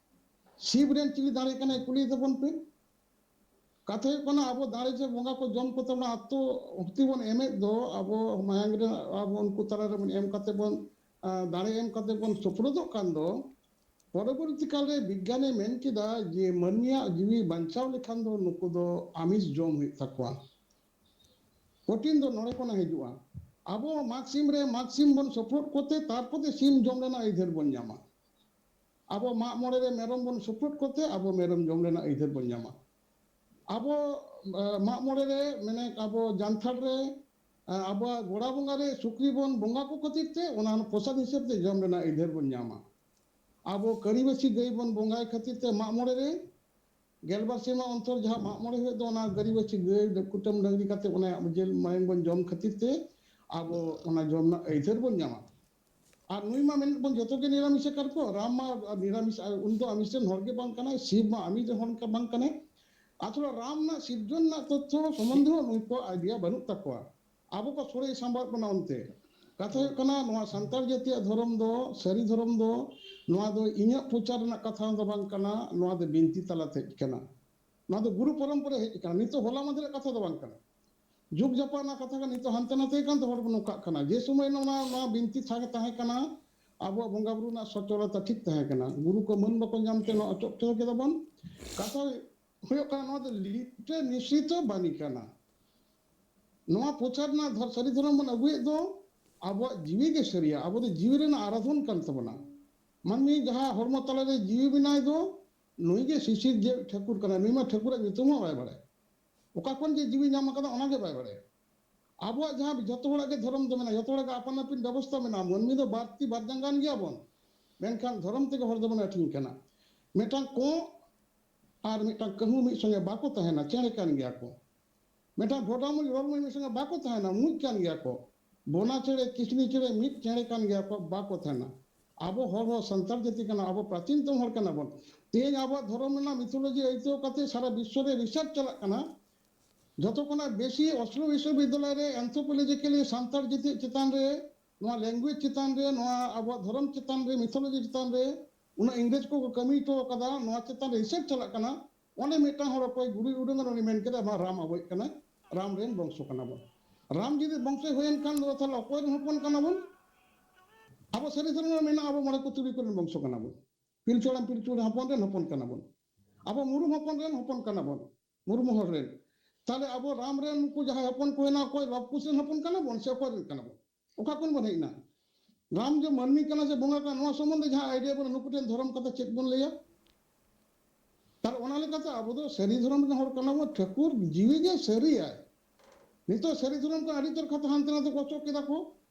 ᱥᱤᱵ ᱨᱮᱱ ᱪᱤᱞᱤ ᱫᱟᱲᱮ ᱠᱟᱱᱟᱭ ᱠᱩᱞᱤᱭᱮ ᱛᱟᱵᱚᱱ ᱯᱮ᱾ ᱠᱟᱛᱷᱟ ᱦᱩᱭᱩᱜ ᱠᱟᱱᱟ, ᱟᱵᱚ ᱫᱟᱲᱮ ᱡᱮ ᱵᱚᱸᱜᱟ ᱠᱚ ᱡᱚᱢ ᱠᱚᱛᱮ ᱚᱱᱟ ᱟᱛᱛᱚ ᱦᱩᱠᱛᱤ ᱵᱚᱱ ᱮᱢᱮᱫ ᱫᱚ, ᱟᱵᱚ ᱢᱟᱭᱟᱝ ᱨᱮ ᱟᱵᱚ ᱩᱱᱠᱩ ᱛᱟᱞᱟ ᱨᱮᱵᱚᱱ ᱮᱢ ᱠᱟᱛᱮ ᱵᱚᱱ, ᱟᱸ, ᱫᱟᱲᱮ ᱮᱢ ᱠᱟᱛᱮ ᱵᱚᱱ ᱥᱩᱯᱨᱩᱫᱚᱜ ᱠᱟᱱ ᱫᱚ, ᱯᱚᱨᱚᱵᱚᱨᱛᱤ ᱠᱟᱞ ᱨᱮ ᱵᱤᱜᱽᱜᱟᱱᱮ ᱢᱮᱱ ᱠᱮᱫᱟ ᱡᱮ ᱢᱟᱹᱱᱢᱤᱭᱟᱜ ᱡᱤᱣᱤ ᱵᱟᱧᱪᱟᱣ ᱞᱮᱠᱷᱟᱱ ᱫᱚ ᱱᱩᱠᱩ ᱫᱚ ᱟᱢᱤᱥ ᱡᱚᱢ ᱦᱩᱭᱩᱜ ᱛᱟᱠᱚᱣᱟ᱾ ᱠᱚᱴᱷᱤᱱ ᱫᱚ ᱱᱚᱰᱮ ᱠᱷᱚᱱᱟᱜ ᱦᱤᱡᱩᱜᱼᱟ᱾ ᱟᱵᱚ ᱢᱟᱜᱽ ᱥᱤᱢ ᱨᱮ ᱢᱟᱜᱽ ᱥᱤᱢ ᱵᱚᱱ ᱥᱩᱯᱨᱩᱫ ᱠᱚᱛᱮ ᱛᱟᱨᱯᱚᱨᱮ ᱥᱤᱢ ᱡᱚᱢ ᱨᱮᱱᱟᱜ ᱟᱹᱭᱫᱟᱹᱨ ᱵᱚᱱ ᱧᱟᱢᱟ᱾ ᱟᱵᱚ ᱢᱟᱜ ᱢᱚᱬᱮ ᱨᱮ ᱢᱮᱨᱚᱢ ᱵᱚᱱ ᱥᱩᱯᱨᱩᱫ ᱠᱚᱛᱮ ᱟᱵᱚ ᱢᱮᱨᱚᱢ ᱡᱚᱢ ᱨᱮᱱᱟᱜ ᱟᱹᱭᱫᱟᱹᱨ ᱵᱚᱱ ᱧᱟᱢᱟ᱾ ᱟᱵᱚ, ᱮ, ᱢᱟᱜ ᱢᱚᱬᱮ ᱨᱮ, ᱢᱟᱱᱮ, ᱟᱵᱚ ᱡᱟᱱᱛᱷᱟᱲ ᱨᱮ, ᱮ, ᱟᱵᱚᱣᱟᱜ ᱜᱚᱲᱟ ᱵᱚᱸᱜᱟ ᱨᱮ ᱥᱩᱠᱨᱤ ᱵᱚᱱ ᱵᱚᱸᱜᱟ ᱠᱚ ᱠᱷᱟᱹᱛᱤᱨ ᱛᱮ ᱚᱱᱟ ᱯᱨᱚᱥᱟᱫ ᱦᱤᱥᱟᱹᱵ ᱛᱮ ᱡᱚᱢ ᱨᱮᱱᱟᱜ ᱟᱹᱭᱫᱟᱹᱨ ᱵᱚᱱ ᱧᱟᱢᱟ᱾ ᱟᱵᱚ ᱠᱟᱹᱨᱤᱵᱟᱹᱪᱷᱤ ᱜᱟᱹᱭ ᱵᱚᱱ ᱵᱚᱸᱜᱟᱭ ᱠᱷᱟᱹᱛᱤᱨ ᱛᱮ ᱢᱟᱜ ᱢᱚᱬᱮ ᱨᱮ ᱜᱮᱞᱵᱟᱨ ᱥᱮᱨᱢᱟ ᱚᱱᱛᱚᱨ ᱡᱟᱦᱟᱸ ᱢᱟᱜ ᱢᱚᱬᱮ ᱦᱩᱭᱩᱜ ᱫᱚ, ᱚᱱᱟ ᱠᱟᱹᱨᱤᱵᱟᱹᱪᱷᱤ ᱜᱟᱹᱭ ᱠᱩᱴᱟᱹᱢ ᱰᱟᱹᱝᱨᱤ ᱠᱟᱛᱮ ᱚᱱᱟ ᱡᱤᱞ ᱢᱟᱭᱟᱝ ᱵᱚᱱ ᱡᱚᱢ ᱠᱷᱟᱹᱛᱤᱨ ᱛᱮ ᱟᱵᱚ ᱚᱱᱟ ᱡᱚᱢ ᱨᱮᱱᱟᱜ ᱟᱹᱭᱫᱟᱹᱨ ᱵᱚᱱ ᱧᱟᱢᱟ᱾ ᱟᱨ ᱱᱩᱭ ᱢᱟ ᱢᱮᱱᱮᱫ ᱵᱚᱱ ᱡᱚᱛᱚ ᱜᱮ ᱱᱤᱨᱟᱢᱤᱥ ᱟᱠᱟᱱ ᱠᱚ, ᱨᱟᱢ ᱢᱟ ᱱᱤᱨᱟᱢᱤᱥ, ᱩᱱᱤ ᱫᱚ ᱟᱢᱤᱥ ᱨᱮᱱ ᱦᱚᱲ ᱜᱮ ᱵᱟᱝ ᱠᱟᱱᱟᱭ, ᱥᱤᱵ ᱢᱟ ᱟᱢᱤᱥ ᱨᱮᱱ ᱦᱚᱲ ᱵᱟᱝ ᱠᱟᱱᱟᱭ᱾ ᱟᱥᱚᱞ ᱨᱟᱢ ᱨᱮᱱᱟᱜ ᱥᱤᱨᱡᱚᱱ ᱨᱮᱱᱟᱜ ᱛᱚᱛᱛᱷᱚ ᱥᱚᱢᱵᱚᱱᱫᱷᱮ ᱦᱚᱸ ᱱᱩᱭ ᱠᱚ ᱟᱭᱰᱤᱭᱟ ᱵᱟᱹᱱᱩᱜ ᱛᱟᱠᱚᱣᱟ᱾ ᱟᱵᱚ ᱠᱚ ᱥᱚᱲᱮ ᱥᱟᱢᱵᱟᱣ ᱵᱚᱱᱟ ᱚᱱᱛᱮ᱾ ᱠᱟᱛᱷᱟ ᱦᱩᱭᱩᱜ ᱠᱟᱱᱟ, ᱱᱚᱣᱟ ᱥᱟᱱᱛᱟᱲ ᱡᱟᱹᱛᱤᱭᱟᱜ ᱫᱷᱚᱨᱚᱢ ᱫᱚ, ᱥᱟᱹᱨᱤ ᱫᱷᱚᱨᱚᱢ ᱫᱚ, ᱱᱚᱣᱟ ᱫᱚ ᱤᱧᱟᱹᱜ ᱯᱨᱚᱪᱟᱨ ᱨᱮᱱᱟᱜ ᱠᱟᱛᱷᱟ ᱫᱚ ᱵᱟᱝ ᱠᱟᱱᱟ, ᱱᱚᱣᱟ ᱫᱚ ᱵᱤᱱᱛᱤ ᱛᱟᱞᱟᱛᱮ ᱦᱮᱡ ᱠᱟᱱᱟ᱾ ᱱᱚᱣᱟ ᱫᱚ ᱜᱩᱨᱩ ᱯᱚᱨᱚᱢᱯᱚᱨᱟ ᱦᱮᱡ ᱠᱟᱱᱟ, ᱱᱤᱛᱚᱜ ᱦᱚᱞᱟ ᱢᱟᱫᱷᱮᱨᱟᱜ ᱠᱟᱛᱷᱟ ᱫᱚ ᱵᱟᱝ ᱠᱟᱱᱟ᱾ ᱡᱩᱜᱽ ᱡᱟᱯᱟᱜ ᱨᱮᱱᱟᱜ ᱠᱟᱛᱷᱟ ᱠᱟᱱᱟ, ᱱᱤᱛᱚᱜ ᱦᱟᱱᱛᱮ ᱱᱟᱛᱮ ᱠᱟᱱ ᱛᱮ ᱦᱚᱲ ᱵᱚᱱ ᱱᱚᱝᱠᱟᱜ ᱠᱟᱱᱟ᱾ ᱡᱮ ᱥᱚᱢᱚᱭ ᱱᱚᱣᱟ, ᱱᱚᱣᱟ ᱵᱤᱱᱛᱤ ᱛᱷᱟᱠ ᱛᱟᱦᱮᱸ ᱠᱟᱱᱟ, ᱟᱵᱚᱣᱟᱜ ᱵᱚᱸᱜᱟ ᱵᱩᱨᱩ ᱨᱮᱱᱟᱜ ᱥᱚᱪᱚᱞᱚᱛᱟ ᱴᱷᱤᱠ ᱛᱟᱦᱮᱸ ᱠᱟᱱᱟ, ᱜᱩᱨᱩ ᱠᱚ ᱢᱟᱹᱱ ᱵᱟᱠᱚ ᱧᱟᱢ ᱛᱮ ᱱᱚᱣᱟ ᱚᱪᱚᱜ ᱦᱚᱪᱚ ᱠᱮᱫᱟ ᱵᱚᱱ᱾ ᱠᱟᱛᱷᱟ ᱦᱩᱭᱩᱜ ᱠᱟᱱᱟ, ᱱᱚᱣᱟ ᱫᱚ ᱞᱤᱴᱟᱹ ᱱᱤᱥᱨᱤᱛᱚ ᱵᱟᱱᱤ ᱠᱟᱱᱟ᱾ ᱱᱚᱣᱟ ᱯᱨᱚᱪᱟᱨ ᱨᱮᱱᱟᱜ ᱫᱷᱚᱨ-, ᱥᱟᱹᱨᱤ ᱫᱷᱚᱨᱚᱢ ᱵᱚᱱ ᱟᱹᱜᱩᱭᱮᱫ ᱫᱚ ᱟᱵᱚᱣᱟᱜ ᱡᱤᱣᱤ ᱜᱮ ᱥᱟᱹᱨᱤᱭᱟ, ᱟᱵᱚ ᱫᱚ ᱡᱤᱣᱤ ᱨᱮᱱᱟᱜ ᱟᱨᱟᱫᱷᱚᱱ ᱠᱟᱱ ᱛᱟᱵᱚᱱᱟ᱾ ᱢᱟᱹᱱᱢᱤ ᱡᱟᱦᱟᱸ ᱦᱚᱲᱢᱚ ᱛᱟᱞᱟᱨᱮ ᱡᱤᱣᱤ ᱢᱮᱱᱟᱭ ᱫᱚ, ᱱᱩᱭ ᱜᱮ ᱥᱤᱥᱤᱨ ᱡᱮ ᱴᱷᱟᱹᱠᱩᱨ ᱠᱟᱱᱟᱭ, ᱱᱩᱭ ᱢᱟ ᱴᱷᱟᱹᱠᱩᱨᱟᱜ ᱧᱩᱛᱩᱢ ᱦᱚᱸ ᱵᱟᱭ ᱵᱟᱲᱟᱭᱟ᱾ ᱚᱠᱟ ᱠᱷᱚᱱ ᱡᱮ ᱡᱤᱣᱤ ᱧᱟᱢ ᱟᱠᱟᱫᱟ, ᱚᱱᱟ ᱜᱮ ᱵᱟᱭ ᱵᱟᱲᱟᱭᱟ᱾ ᱟᱵᱚᱣᱟᱜ ᱡᱟᱦᱟᱸ ᱡᱷᱚᱛᱚ ᱦᱚᱲᱟᱜ ᱜᱮ ᱫᱷᱚᱨᱚᱢ ᱫᱚ ᱢᱮᱱᱟᱜᱼᱟ, ᱡᱷᱚᱛᱚ ᱦᱚᱲᱟᱜ ᱜᱮ ᱟᱯᱟᱱ ᱟᱹᱯᱤᱱ ᱵᱮᱵᱚᱥᱛᱷᱟ ᱢᱮᱱᱟᱜᱼᱟ᱾ ᱢᱟᱹᱱᱢᱤ ᱫᱚ ᱵᱟᱨ ᱛᱤ ᱵᱟᱨ ᱡᱟᱸᱜᱟᱱ ᱜᱮᱭᱟ ᱵᱚᱱ, ᱢᱮᱱᱠᱷᱟᱱ ᱫᱷᱚᱨᱚᱢ ᱛᱮᱜᱮ ᱦᱚᱲ ᱫᱚᱵᱚᱱ ᱟᱹᱴᱤᱧ ᱠᱟᱱᱟ᱾ ᱢᱤᱫᱴᱟᱝ ᱠᱚᱸᱜ ᱟᱨ ᱢᱤᱫᱴᱟᱝ ᱠᱟᱹᱦᱩ ᱢᱤᱫ ᱥᱚᱸᱜᱮ ᱵᱟᱠᱚ ᱛᱟᱦᱮᱱᱟ, ᱪᱮᱬᱮ ᱠᱟᱱ ᱜᱮᱭᱟ ᱠᱚ᱾ ᱢᱤᱫᱴᱟᱝ ᱵᱷᱚᱰᱟ ᱢᱩᱡ ᱨᱚᱲ ᱢᱩᱡ ᱢᱤᱫ ᱥᱚᱸᱜᱮ ᱵᱟᱠᱚ ᱛᱟᱦᱮᱱᱟ, ᱢᱩᱡ ᱠᱟᱱ ᱜᱮᱭᱟ ᱠᱚ᱾ ᱵᱚᱱᱟ ᱪᱮᱬᱮ, ᱠᱤᱥᱱᱤ ᱪᱮᱬᱮ ᱢᱤᱫ ᱪᱮᱬᱮ ᱠᱟᱱ ᱜᱮᱭᱟ ᱠᱚ, ᱵᱟᱠᱚ ᱛᱟᱦᱮᱱᱟ᱾ ᱟᱵᱚ ᱦᱚᱲ ᱦᱚᱸ ᱥᱟᱱᱛᱟᱲ ᱡᱟᱹᱛᱤ ᱠᱟᱱᱟ, ᱟᱵᱚ ᱯᱨᱟᱪᱤᱱᱛᱚᱢ ᱦᱚᱲ ᱠᱟᱱᱟ ᱵᱚᱱ᱾ ᱛᱮᱦᱮᱧ ᱟᱵᱚᱣᱟᱜ ᱫᱷᱚᱨᱚᱢ ᱨᱮᱱᱟᱜ ᱢᱤᱛᱷᱳᱞᱚᱡᱤ ᱟᱹᱭᱠᱟᱹᱣ ᱠᱟᱛᱮ ᱥᱟᱨᱟ ᱵᱤᱥᱥᱚ ᱨᱮ ᱨᱤᱥᱟᱨᱪ ᱪᱟᱞᱟᱜ ᱠᱟᱱᱟ᱾ ᱡᱷᱚᱛᱚ ᱠᱷᱚᱱᱟᱜ ᱵᱮᱥᱤ ᱚᱥᱴᱨᱳ ᱵᱤᱥᱥᱚᱵᱤᱫᱽᱫᱟᱞᱚᱭ ᱨᱮ ᱮᱱᱛᱷᱨᱳᱯᱳᱞᱚᱡᱤᱠᱮᱞᱤ ᱥᱟᱱᱛᱟᱲ ᱡᱟᱹᱛᱤ ᱪᱮᱛᱟᱱ ᱨᱮ, ᱱᱚᱣᱟ ᱞᱮᱝᱜᱩᱭᱮᱡᱽ ᱪᱮᱛᱟᱱ ᱨᱮ, ᱱᱚᱣᱟ ᱟᱵᱚᱣᱟᱜ ᱫᱷᱚᱨᱚᱢ ᱪᱮᱛᱟᱱ ᱨᱮ, ᱢᱤᱛᱷᱳᱞᱚᱡᱤ ᱪᱮᱛᱟᱱ ᱨᱮ ᱩᱱᱟᱹᱜ ᱤᱝᱨᱮᱡᱽ ᱠᱚᱠᱚ ᱠᱟᱹᱢᱤ ᱦᱚᱴᱚ ᱟᱠᱟᱫᱟ, ᱱᱚᱣᱟ ᱪᱮᱛᱟᱱ ᱨᱮ ᱨᱤᱥᱟᱨᱪ ᱪᱟᱞᱟᱜ ᱠᱟᱱᱟ᱾ ᱚᱸᱰᱮ ᱢᱤᱫᱴᱟᱝ ᱦᱚᱲ ᱚᱠᱚᱭ ᱜᱩᱨᱩᱭ ᱩᱰᱩᱝ ᱮᱱ, ᱩᱱᱤ ᱢᱮᱱ ᱠᱮᱫᱟ, "ᱵᱟᱝ, ᱨᱟᱢ ᱟᱵᱚᱭᱤᱡ ᱠᱟᱱᱟᱭ, ᱨᱟᱢ ᱨᱮᱱ ᱵᱚᱝᱥᱚ ᱠᱟᱱᱟ ᱵᱚᱱ᱾ ᱨᱟᱢ ᱡᱩᱫᱤ ᱵᱚᱝᱥᱚᱭ ᱦᱩᱭᱮᱱ ᱠᱷᱟᱱ ᱫᱚ ᱛᱟᱦᱚᱞᱮ ᱚᱠᱚᱭ ᱨᱮᱱ ᱦᱚᱯᱚᱱ ᱠᱟᱱᱟ ᱵᱚᱱ?" ᱟᱵᱚ ᱥᱟᱹᱨᱤ ᱫᱷᱚᱨᱚᱢ ᱨᱮ ᱢᱮᱱᱟᱜᱼᱟ, ᱟᱵᱚ ᱢᱚᱬᱮ ᱠᱚ ᱛᱩᱨᱩᱭ ᱠᱚᱨᱮᱱ ᱵᱚᱝᱥᱚ ᱠᱟᱱᱟ ᱵᱚᱱ, ᱯᱤᱞᱪᱩ ᱦᱟᱲᱟᱢ ᱯᱤᱞᱪᱩ ᱵᱩᱲᱦᱤ ᱦᱚᱯᱚᱱ ᱨᱮᱱ ᱦᱚᱯᱚᱱ ᱠᱟᱱᱟ ᱵᱚᱱ, ᱟᱵᱚ ᱢᱩᱨᱢᱩ ᱦᱚᱯᱚᱱ ᱨᱮᱱ ᱦᱚᱯᱚᱱ ᱠᱟᱱᱟ ᱵᱚᱱ, ᱢᱩᱨᱢᱩ ᱦᱚᱲ ᱨᱮᱱ᱾ ᱛᱟᱦᱚᱞᱮ ᱟᱵᱚ ᱨᱟᱢ ᱨᱮᱱ ᱱᱩᱠᱩ ᱡᱟᱦᱟᱸᱭ ᱦᱚᱯᱚᱱ ᱠᱚ ᱦᱩᱭᱱᱟ, ᱚᱠᱚᱭ ᱞᱚᱵ ᱠᱩᱥ ᱨᱮᱱ ᱦᱚᱯᱚᱱ ᱠᱟᱱᱟ ᱵᱚᱱ ᱥᱮ ᱚᱠᱚᱭ ᱨᱮᱱ ᱠᱟᱱᱟ ᱵᱚᱱ? ᱚᱠᱟ ᱠᱷᱚᱱ ᱵᱚᱱ ᱦᱮᱡ ᱮᱱᱟ? ᱨᱟᱢ ᱡᱮ ᱢᱟᱹᱱᱢᱤ ᱠᱟᱱᱟ ᱥᱮ ᱵᱚᱸᱜᱟ ᱠᱟᱱᱟ, ᱱᱚᱣᱟ ᱥᱚᱢᱵᱚᱱᱫᱷᱮ ᱡᱟᱦᱟᱸ ᱟᱭᱰᱤᱭᱟ ᱵᱚᱱ, ᱱᱩᱠᱩ ᱴᱷᱮᱱ ᱫᱷᱚᱨᱚᱢ ᱠᱟᱛᱷᱟ ᱪᱮᱫ ᱵᱚᱱ ᱞᱟᱹᱭᱟ? ᱛᱟᱦᱚᱞᱮ ᱚᱱᱟ ᱞᱮᱠᱟᱛᱮ ᱟᱵᱚ ᱫᱚ ᱥᱟᱹᱨᱤ ᱫᱷᱚᱨᱚᱢ ᱨᱮᱱ ᱦᱚᱲ ᱠᱟᱱᱟ ᱵᱚᱱ, ᱴᱷᱟᱹᱠᱩᱨ ᱡᱤᱣᱤ ᱜᱮ ᱥᱟᱹᱨᱤᱭᱟᱭ᱾ ᱱᱤᱛᱚᱜ ᱥᱟᱹᱨᱤ ᱫᱷᱚᱨᱚᱢ ᱠᱷᱚᱱ ᱟᱹᱰᱤ ᱩᱛᱟᱹᱨ ᱠᱟᱛᱷᱟ ᱦᱟᱱᱛᱮ ᱱᱟᱛᱮ ᱠᱚ ᱚᱪᱚᱜ ᱠᱮᱫᱟ ᱠᱚ,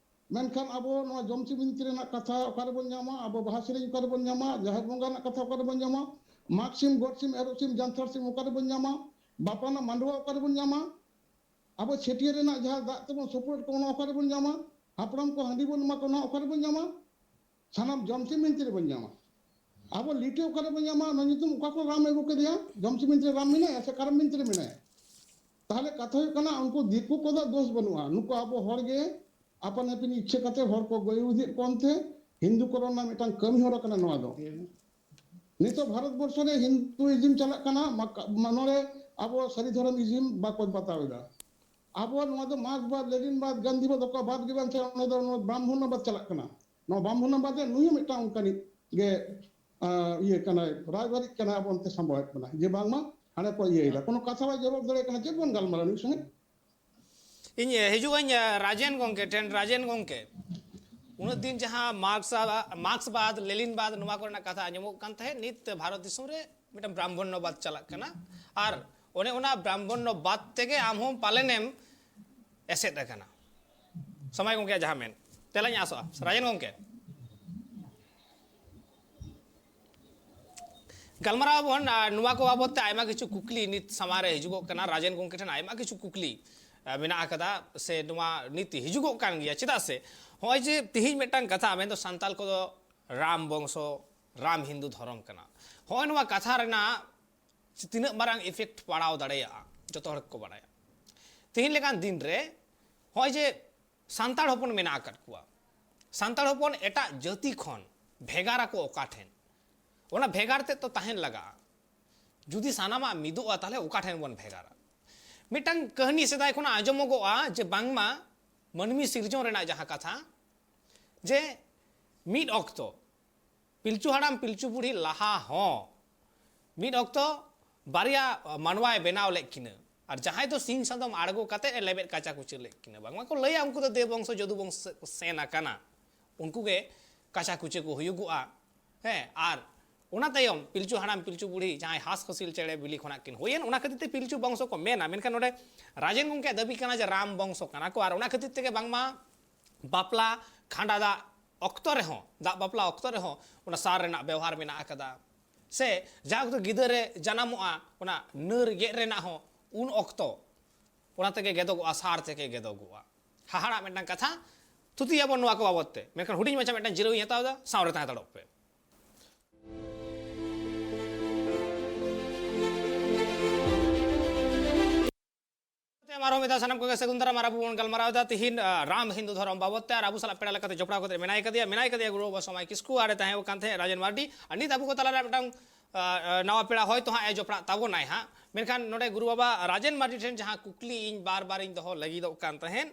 ᱢᱮᱱᱠᱷᱟᱱ ᱟᱵᱚ ᱱᱚᱣᱟ ᱡᱚᱢᱥᱤ ᱵᱤᱱᱛᱤ ᱨᱮᱱᱟᱜ ᱠᱟᱛᱷᱟ ᱚᱠᱟᱨᱮ ᱵᱚᱱ ᱧᱟᱢᱟ? ᱟᱵᱚ ᱵᱟᱦᱟ ᱥᱮᱨᱮᱧ ᱚᱠᱟᱨᱮ ᱵᱚᱱ ᱧᱟᱢᱟ? ᱡᱟᱦᱮᱨ ᱵᱚᱸᱜᱟ ᱨᱮᱱᱟᱜ ᱠᱟᱛᱷᱟ ᱚᱠᱟᱨᱮ ᱵᱚᱱ ᱧᱟᱢᱟ? ᱢᱟᱜᱽ ᱥᱤᱢ, ᱜᱚᱴ ᱥᱤᱢ, ᱮᱨᱚᱜ ᱥᱤᱢ, ᱡᱟᱱᱛᱷᱟᱲ ᱥᱤᱢ ᱚᱠᱟᱨᱮ ᱵᱚᱱ ᱧᱟᱢᱟ? ᱵᱟᱯᱞᱟ ᱨᱮᱱᱟᱜ ᱢᱟᱰᱣᱟ ᱚᱠᱟᱨᱮ ᱵᱚᱱ ᱧᱟᱢᱟ? ᱟᱵᱚ ᱪᱷᱟᱹᱴᱭᱟᱹᱨ ᱨᱮᱱᱟᱜ ᱡᱟᱦᱟᱸ ᱫᱟᱜ ᱛᱮᱵᱚᱱ ᱥᱩᱯᱩᱨᱮᱫ ᱠᱚᱣᱟ, ᱚᱱᱟ ᱚᱠᱟᱨᱮ ᱵᱚᱱ ᱧᱟᱢᱟ? ᱦᱟᱯᱲᱟᱢ ᱠᱚ ᱦᱟᱺᱰᱤ ᱵᱚᱱ ᱮᱢᱟ ᱠᱚᱣᱟ, ᱚᱱᱟ ᱚᱠᱟᱨᱮ ᱵᱚᱱ ᱧᱟᱢᱟ? ᱥᱟᱱᱟᱢ ᱡᱚᱢᱥᱤᱢ ᱵᱤᱱᱛᱤ ᱨᱮᱵᱚᱱ ᱧᱟᱢᱟ᱾ ᱟᱵᱚ ᱞᱤᱴᱟᱹ ᱚᱠᱟᱨᱮ ᱵᱚᱱ ᱧᱟᱢᱟ? ᱚᱱᱟ ᱧᱩᱛᱩᱢ ᱚᱠᱟ ᱠᱷᱚᱱ ᱨᱟᱢ ᱟᱹᱜᱩ ᱠᱮᱫᱮᱭᱟ? ᱡᱚᱢᱥᱤᱢ ᱵᱤᱱᱛᱤ ᱨᱮ ᱨᱟᱢ ᱢᱮᱱᱟᱭᱟ ᱥᱮ ᱠᱟᱨᱟᱢ ᱵᱤᱱᱛᱤ ᱨᱮ ᱢᱮᱱᱟᱭᱟ? ᱛᱟᱦᱚᱞᱮ ᱠᱟᱛᱷᱟ ᱦᱩᱭᱩᱜ ᱠᱟᱱᱟ, ᱩᱱᱠᱩ ᱫᱤᱠᱩ ᱠᱚᱫᱚ ᱫᱳᱥ ᱵᱟᱹᱱᱩᱜᱼᱟ, ᱱᱩᱠᱩ ᱟᱵᱚ ᱦᱚᱲ ᱜᱮ ᱟᱯᱟᱱ ᱟᱹᱯᱤᱱ ᱤᱪᱪᱷᱟᱹ ᱠᱟᱛᱮ ᱦᱚᱲ ᱠᱚ ᱜᱚᱡ ᱤᱫᱤᱭᱮᱫ ᱠᱚᱣᱟ᱾ ᱚᱱᱛᱮ ᱦᱤᱱᱫᱩ ᱠᱚᱨᱚᱱ ᱨᱮᱱᱟᱜ ᱢᱤᱫᱴᱟᱝ ᱠᱟᱹᱢᱤ ᱦᱚᱨᱟ ᱠᱟᱱᱟ ᱱᱚᱣᱟ ᱫᱚ᱾ ᱱᱤᱛᱚᱜ ᱵᱷᱟᱨᱚᱛ ᱵᱚᱨᱥᱚ ᱨᱮ ᱦᱤᱱᱫᱩᱭᱤᱡᱤᱢ ᱪᱟᱞᱟᱜ ᱠᱟᱱᱟ, ᱢᱟᱠ-, ᱢᱟ-, ᱱᱚᱰᱮ ᱟᱵᱚ ᱥᱟᱹᱨᱤ ᱫᱷᱚᱨᱚᱢ ᱤᱡᱤᱢ ᱵᱟᱠᱚ ᱵᱟᱛᱟᱣ ᱮᱫᱟ᱾ ᱟᱵᱚ ᱱᱚᱣᱟ ᱫᱚ ᱢᱟᱨᱠᱥ ᱵᱟᱫ, ᱞᱮᱱᱤᱱ ᱵᱟᱫ, ᱜᱟᱱᱫᱷᱤ ᱵᱟᱫ, ᱚᱠᱟ ᱵᱟᱫ ᱜᱮ ᱵᱟᱝ ᱪᱟᱞᱟᱜ, ᱚᱱᱟ ᱫᱚ ᱱᱚᱣᱟ ᱵᱨᱟᱦᱢᱚᱱ ᱵᱟᱫ ᱪᱟᱞᱟᱜ ᱠᱟᱱᱟ᱾ ᱱᱚᱣᱟ ᱵᱨᱟᱦᱢᱚᱱ ᱵᱟᱫ ᱨᱮ ᱱᱩᱭ ᱦᱚᱸ ᱢᱤᱫᱴᱟᱝ ᱚᱱᱠᱟᱱᱤᱡ ᱜᱮ, ᱟ, ᱤᱭᱟᱹ ᱠᱟᱱᱟᱭ, ᱨᱟᱡᱽᱵᱟᱨᱤᱡ ᱠᱟᱱᱟᱭ, ᱟᱵᱚ ᱚᱱᱛᱮ ᱥᱟᱢᱵᱟᱣᱮᱫ ᱵᱚᱱᱟ ᱡᱮ ᱵᱟᱝᱢᱟ ᱦᱟᱸᱰᱮ ᱠᱚ ᱤᱭᱟᱹᱭᱮᱫᱟ, ᱠᱳᱱᱳ ᱠᱟᱛᱷᱟ ᱵᱟᱭ ᱡᱚᱵᱟᱵ ᱫᱟᱲᱮᱭᱟᱜ ᱠᱟᱱᱟ᱾ ᱪᱮᱫ ᱵᱚᱱ ᱜᱟᱞᱢᱟᱨᱟᱣᱟ ᱱᱩᱭ ᱥᱚᱸᱜᱮ? ᱤᱧ ᱦᱤᱡᱩᱜ ᱟᱹᱧ ᱨᱟᱡᱮᱱ ᱜᱚᱝᱠᱮ ᱴᱷᱮᱱ᱾ ᱨᱟᱡᱮᱱ ᱜᱚᱝᱠᱮ, ᱩᱱᱟᱹᱜ ᱫᱤᱱ ᱡᱟᱦᱟᱸ ᱢᱟᱨᱠᱥ ᱢᱟᱨᱠᱥᱵᱟᱫ, ᱞᱮᱞᱤᱱᱵᱟᱫ, ᱱᱚᱣᱟ ᱠᱚᱨᱮᱱᱟᱜ ᱠᱟᱛᱷᱟ ᱟᱸᱡᱚᱢᱚᱜ ᱠᱟᱱ ᱛᱟᱦᱮᱸᱫ, ᱱᱤᱛ ᱵᱷᱟᱨᱚᱛ ᱫᱤᱥᱚᱢ ᱨᱮ ᱢᱤᱫᱴᱟᱝ ᱵᱨᱟᱦᱢᱚᱱᱱᱚᱵᱟᱫ ᱪᱟᱞᱟᱜ ᱠᱟᱱᱟ᱾ ᱟᱨ ᱚᱱᱮ ᱚᱱᱟ ᱵᱨᱟᱦᱢᱚᱱᱱᱚᱵᱟᱫ ᱛᱮᱜᱮ ᱟᱢ ᱦᱚᱸ ᱯᱟᱞᱮᱱᱮᱢ ᱮᱥᱮᱫ ᱟᱠᱟᱱᱟ᱾ ᱥᱚᱢᱟᱭ ᱜᱚᱢᱠᱮᱭᱟᱜ ᱡᱟᱦᱟᱸ ᱢᱮᱱ, ᱛᱮᱞᱟᱧ ᱟᱥᱚᱜᱼᱟ ᱨᱟᱡᱮᱱ ᱜᱚᱢᱠᱮ᱾ ᱜᱟᱞᱢᱟᱨᱟᱣ ᱟᱵᱚᱱ ᱟᱨ ᱱᱚᱣᱟ ᱠᱚ ᱵᱟᱵᱚᱫ ᱛᱮ ᱟᱭᱢᱟ ᱠᱤᱪᱷᱩ ᱠᱩᱠᱞᱤ ᱱᱤᱛ ᱥᱟᱢᱟᱝ ᱨᱮ ᱦᱤᱡᱩᱜᱚᱜ ᱠᱟᱱᱟ᱾ ᱨᱟᱡᱮᱱ ᱜᱚᱢᱠᱮ ᱴᱷᱮᱱ ᱟᱭᱢᱟ ᱠᱤᱪᱷᱩ ᱠᱩᱠᱞᱤ ᱟᱨ ᱢᱮᱱᱟᱜ ᱟᱠᱟᱫᱟ, ᱥᱮ ᱱᱚᱣᱟ ᱱᱤᱛ ᱦᱤᱡᱩᱜᱚᱜ ᱠᱟᱱ ᱜᱮᱭᱟ᱾ ᱪᱮᱫᱟᱜ ᱥᱮ ᱱᱚᱜᱼᱚᱭ ᱡᱮ ᱛᱤᱦᱤᱧ ᱢᱤᱫᱴᱟᱝ ᱠᱟᱛᱷᱟ, ᱢᱮᱱᱫᱚ ᱥᱟᱱᱛᱟᱲ ᱠᱚᱫᱚ ᱨᱟᱢ ᱵᱚᱝᱥᱚ, ᱨᱟᱢ ᱦᱤᱱᱫᱩ ᱫᱷᱚᱨᱚᱢ ᱠᱟᱱᱟ, ᱱᱚᱜᱼᱚᱭ ᱱᱚᱣᱟ ᱠᱟᱛᱷᱟ ᱨᱮᱱᱟᱜ ᱛᱤᱱᱟᱹᱜ ᱢᱟᱨᱟᱝ ᱤᱯᱷᱮᱠᱴ ᱯᱟᱲᱟᱣ ᱫᱟᱲᱮᱭᱟᱜᱼᱟ, ᱡᱚᱛᱚ ᱦᱚᱲ ᱜᱮᱠᱚ ᱵᱟᱲᱟᱭᱟ᱾ ᱛᱤᱦᱤᱧ ᱞᱮᱠᱟᱱ ᱫᱤᱱ ᱨᱮ ᱱᱚᱜᱼᱚᱭ ᱡᱮ ᱥᱟᱱᱛᱟᱲ ᱦᱚᱯᱚᱱ ᱢᱮᱱᱟᱜ ᱟᱠᱟᱫ ᱠᱚᱣᱟ, ᱥᱟᱱᱛᱟᱲ ᱦᱚᱯᱚᱱ ᱮᱴᱟᱜ ᱡᱟᱹᱛᱤ ᱠᱷᱚᱱ ᱵᱷᱮᱜᱟᱨ ᱟᱠᱚ ᱚᱠᱟ ᱴᱷᱮᱱ? ᱚᱱᱟ ᱵᱷᱮᱜᱟᱨ ᱛᱮᱫ ᱫᱚ ᱛᱟᱦᱮᱱ ᱞᱟᱜᱟᱜᱼᱟ᱾ ᱡᱩᱫᱤ ᱥᱟᱱᱟᱢᱟᱜ ᱢᱤᱫᱚᱜᱼᱟ, ᱛᱟᱦᱚᱞᱮ ᱚᱠᱟ ᱴᱷᱮᱱ ᱵᱚᱱ ᱵᱷᱮᱜᱟᱨᱟ? ᱢᱤᱫᱴᱟᱝ ᱠᱟᱹᱦᱱᱤ ᱥᱮᱫᱟᱭ ᱠᱷᱚᱱᱟᱜ ᱟᱸᱡᱚᱢᱚᱜᱚᱜᱼᱟ ᱡᱮ ᱵᱟᱝᱢᱟ ᱢᱟᱹᱱᱢᱤ ᱥᱤᱨᱡᱚᱱ ᱨᱮᱱᱟᱜ ᱡᱟᱦᱟᱸ ᱠᱟᱛᱷᱟ, ᱡᱮ ᱢᱤᱫ ᱚᱠᱛᱚ ᱯᱤᱞᱪᱩ ᱦᱟᱲᱟᱢ ᱯᱤᱞᱪᱩ ᱵᱩᱲᱦᱤ ᱞᱟᱦᱟ ᱦᱚᱸ ᱢᱤᱫ ᱚᱠᱛᱚ ᱵᱟᱨᱭᱟ ᱢᱟᱱᱣᱟᱭ ᱵᱮᱱᱟᱣ ᱞᱮᱫ ᱠᱤᱱᱟᱹ, ᱟᱨ ᱡᱟᱦᱟᱸᱭ ᱫᱚ ᱥᱤᱧ ᱥᱟᱫᱚᱢ ᱟᱬᱜᱚ ᱠᱟᱛᱮ ᱮ ᱞᱮᱵᱮᱫ ᱠᱟᱪᱟ ᱠᱩᱪᱟᱹ ᱞᱮᱫ ᱠᱤᱱᱟᱹ᱾ ᱵᱟᱝᱢᱟ ᱠᱚ ᱞᱟᱹᱭᱟ ᱩᱱᱠᱩ ᱫᱚ ᱫᱮᱣ ᱵᱚᱝᱥᱚ ᱡᱚᱫᱩ ᱵᱚᱝᱥᱚ ᱥᱮᱫ ᱠᱚ ᱥᱮᱱ ᱟᱠᱟᱱᱟ, ᱩᱱᱠᱩ ᱜᱮ ᱠᱟᱪᱟ ᱠᱩᱪᱟᱹ ᱠᱚ ᱦᱩᱭᱩᱜᱚᱜᱼᱟ᱾ ᱦᱮᱸ, ᱟᱨ ᱚᱱᱟ ᱛᱟᱭᱚᱢ ᱯᱤᱞᱪᱩ ᱦᱟᱲᱟᱢ ᱯᱤᱞᱪᱩ ᱵᱩᱲᱦᱤ ᱡᱟᱦᱟᱸᱭ ᱦᱟᱸᱥ ᱦᱟᱹᱥᱤᱞ ᱪᱮᱬᱮ ᱵᱤᱞᱤ ᱠᱷᱚᱱᱟᱜ ᱠᱤᱱ ᱦᱩᱭᱮᱱ, ᱚᱱᱟ ᱠᱷᱟᱹᱛᱤᱨ ᱛᱮ ᱯᱤᱞᱪᱩ ᱵᱚᱝᱥᱚ ᱠᱚ ᱢᱮᱱᱟ᱾ ᱢᱮᱱᱠᱷᱟᱱ ᱱᱚᱰᱮ ᱨᱟᱡᱮᱱ ᱜᱚᱢᱠᱮᱭᱟᱜ ᱫᱟᱹᱵᱤ ᱠᱟᱱᱟ ᱡᱮ ᱨᱟᱢ ᱵᱚᱝᱥᱚ ᱠᱟᱱᱟ ᱠᱚ, ᱟᱨ ᱚᱱᱟ ᱠᱷᱟᱹᱛᱤᱨ ᱛᱮᱜᱮ ᱵᱟᱝᱢᱟ ᱵᱟᱯᱞᱟ ᱠᱷᱟᱸᱰᱟ ᱫᱟᱜ ᱚᱠᱛᱚ ᱨᱮᱦᱚᱸ, ᱫᱟᱜ ᱵᱟᱯᱞᱟ ᱚᱠᱛᱚ ᱨᱮᱦᱚᱸ ᱚᱱᱟ ᱥᱟᱨ ᱨᱮᱱᱟᱜ ᱵᱮᱣᱦᱟᱨ ᱢᱮᱱᱟᱜ ᱟᱠᱟᱫᱟ, ᱥᱮ ᱡᱟᱦᱟᱸ ᱚᱠᱛᱚ ᱜᱤᱫᱟᱹᱨ ᱮ ᱡᱟᱱᱟᱢᱚᱜᱼᱟ, ᱚᱱᱟ ᱱᱟᱹᱨ ᱜᱮᱫ ᱨᱮᱱᱟᱜ ᱦᱚᱸ ᱩᱱ ᱚᱠᱛᱚ ᱚᱱᱟ ᱛᱮᱜᱮ ᱜᱮᱫᱚᱜᱚᱜᱼᱟ, ᱥᱟᱨ ᱛᱮᱜᱮ ᱜᱮᱫᱚᱜᱚᱜᱼᱟ᱾ ᱦᱟᱦᱟᱲᱟᱜ ᱢᱤᱫᱴᱟᱝ ᱠᱟᱛᱷᱟ, ᱛᱷᱩᱛᱤᱭᱟᱵᱚᱱ ᱱᱚᱣᱟ ᱠᱚ ᱵᱟᱵᱚᱫ ᱛᱮ, ᱢᱮᱱᱠᱷᱟᱱ ᱦᱩᱰᱤᱧ ᱢᱟᱪᱷᱟ ᱢᱤᱫᱴᱟᱝ ᱡᱤᱨᱟᱹᱣ ᱤᱧ ᱦᱟᱛᱟᱣ ᱮᱫᱟ, ᱥᱟᱶ ᱨᱮ ᱛᱟᱦᱮᱸ ᱦᱟᱛᱟᱲᱚᱜ ᱯᱮ᱾ ᱟᱨᱦᱚᱸ ᱢᱤᱫ ᱫᱷᱟᱣ ᱥᱟᱱᱟᱢ ᱠᱚᱜᱮ ᱥᱟᱹᱜᱩᱱ ᱫᱟᱨᱟᱢ᱾ ᱟᱨ ᱟᱵᱚ ᱵᱚᱱ ᱜᱟᱞᱢᱟᱨᱟᱣ ᱮᱫᱟ ᱛᱤᱦᱤᱧ, ᱟ, ᱨᱟᱢ ᱦᱤᱱᱫᱩ ᱫᱷᱚᱨᱚᱢ ᱵᱟᱵᱚᱫ ᱛᱮ, ᱟᱨ ᱟᱵᱚ ᱥᱟᱞᱟᱜ ᱯᱮᱲᱟ ᱞᱮᱠᱟᱛᱮ ᱡᱚᱯᱲᱟᱣ ᱠᱟᱛᱮ ᱢᱮᱱᱟᱭ ᱠᱟᱫᱮᱭᱟ, ᱢᱮᱱᱟᱭ ᱠᱟᱫᱮᱭᱟ ᱜᱩᱨᱩ ᱵᱟᱵᱟ ᱥᱚᱢᱟᱭ ᱠᱤᱥᱠᱩ, ᱟᱨ ᱮ ᱛᱟᱦᱮᱸ ᱠᱟᱱ ᱛᱟᱦᱮᱸᱫ ᱨᱟᱡᱮᱱ ᱢᱟᱨᱰᱤ, ᱟᱨ ᱱᱤᱛ ᱟᱵᱚ ᱠᱚ ᱛᱟᱞᱟᱨᱮ ᱢᱤᱫᱴᱟᱝ, ᱟ, ᱟ, ᱱᱟᱣᱟ ᱯᱮᱲᱟ ᱦᱚᱭᱛᱳ ᱦᱟᱸᱜ ᱮ ᱡᱚᱯᱲᱟᱜ ᱛᱟᱵᱚᱱᱟᱭ ᱦᱟᱸᱜ᱾ ᱢᱮᱱᱠᱷᱟᱱ ᱱᱚᱰᱮ ᱜᱩᱨᱩ ᱵᱟᱵᱟ ᱨᱟᱡᱮᱱ ᱢᱟᱨᱰᱤ ᱴᱷᱮᱱ ᱡᱟᱦᱟᱸ ᱠᱩᱠᱞᱤ ᱤᱧ ᱵᱟᱨ ᱵᱟᱨᱤᱧ ᱫᱚᱦᱚ ᱞᱟᱹᱜᱤᱫᱚᱜ ᱠᱟᱱ ᱛᱟᱦᱮᱸᱫ,